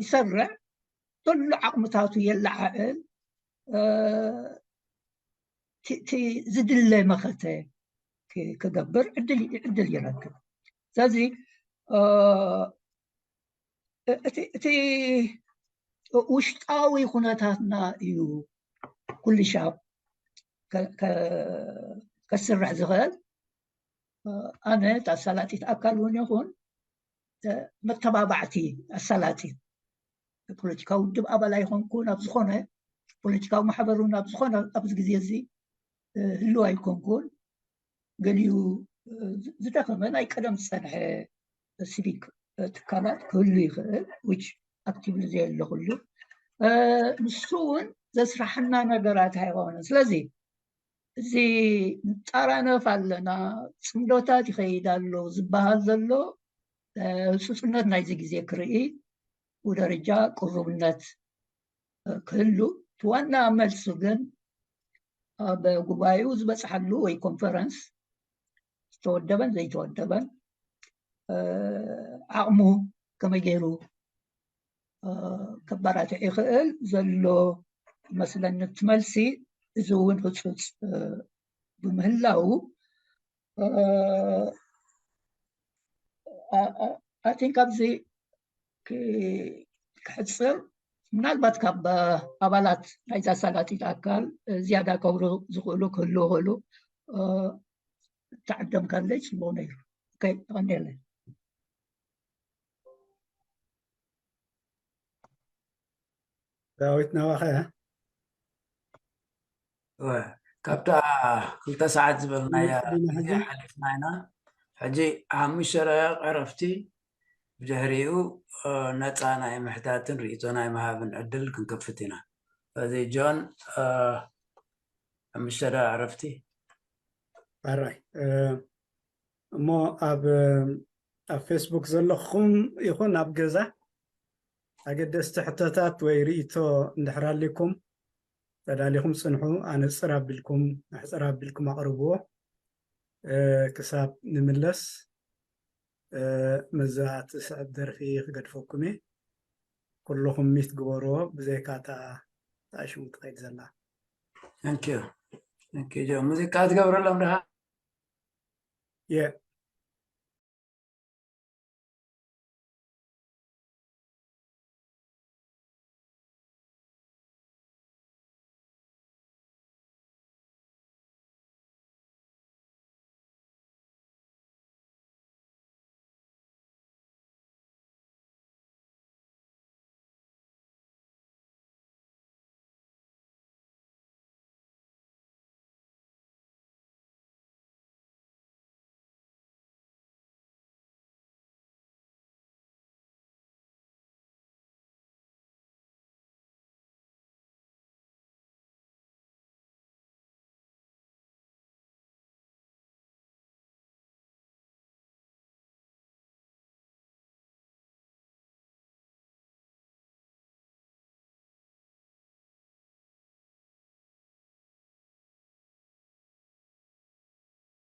ይሰርዕ። ኩሉ ዓቕምታቱ የለዓዕል። እቲ ዝድለ መኸተ ክገብር ዕድል ይረክብ። ስለዚ እቲ ውሽጣዊ ኩነታትና እዩ ኩሉ ሻብ ከስርሕ ዝኽእል። ኣነ ኣሳላጢት ኣካል እውን ይኹን መተባባዕቲ ኣሳላጢት ፖለቲካዊ ውድብ ኣባል ኣይኮንኩን። ኣብ ዝኾነ ፖለቲካዊ ማሕበር እውን ኣብ ዝኾነ ኣብዚ ግዜ እዚ ህልው ኣይኮንኩን። ገሊኡ ዝደኸመ ናይ ቀደም ዝፀንሐ ሲቪክ ትካላት ክህሉ ይኽእል፣ which actively ዘየለ ኩሉ ንሱ እውን ዘስራሕና ነገራት ኣይኮነን። ስለዚ እዚ ንጣራነፍ ኣለና፣ ፅምዶታት ይኸይድ ኣሎ ዝበሃል ዘሎ ህፁፅነት ናይዚ ግዜ ክርኢ ብደረጃ ቅሩብነት ክህሉ እቲ ዋና መልሱ ግን ኣብ ጉባኤኡ ዝበፅሓሉ ወይ ኮንፈረንስ ዝተወደበን ዘይተወደበን ዓቕሙ ከመይ ገይሩ ከባራትዕ ይኽእል ዘሎ መስለኒ እቲ መልሲ። እዚ እውን ህፁፅ ብምህላው ኣቲን ካብዚ ክሕፅር ምናልባት ካብ ኣባላት ናይዛ ሳላጢት ኣካል ዝያዳ ከብሩ ዝኽእሉ ክህልው ይኽእሉ። ተዓደም ካለይ ፅቡቕ ነይሩ። ተቐንየለይ። ዳዊት ናባኸ። ካብታ ክልተ ሰዓት ዝበልናያ ግዜ ሓሊፍና ኢና። ሕጂ ሓሙሽተ ደቂቕ ዕረፍቲ፣ ብድሕሪኡ ነፃ ናይ ምሕታትን ርእይቶ ናይ ምሃብን ዕድል ክንከፍት ኢና። ስለዚ ጆን ሓሙሽተ ደቂቕ ዕረፍቲ። ኣራይ እሞ ኣብ ኣብ ፌስቡክ ዘለኹም ይኹን ኣብ ገዛ ኣገደስቲ ሕቶታት ወይ ርእይቶ እንድሕር ኣሊኩም ተዳሊኹም ፅንሑ። ኣነፅር ኣቢልኩም ኣሕፅር ኣቢልኩም ኣቕርብዎ። ክሳብ ንምለስ መዛ ትስዕብ ደርፊ ክገድፈኩም እየ። ኩልኹም ሚት ግበርዎ ብዘይካ እታ ሽሙ ትኸይድ ዘላ። ሙዚቃ ትገብረሎም ድኻ?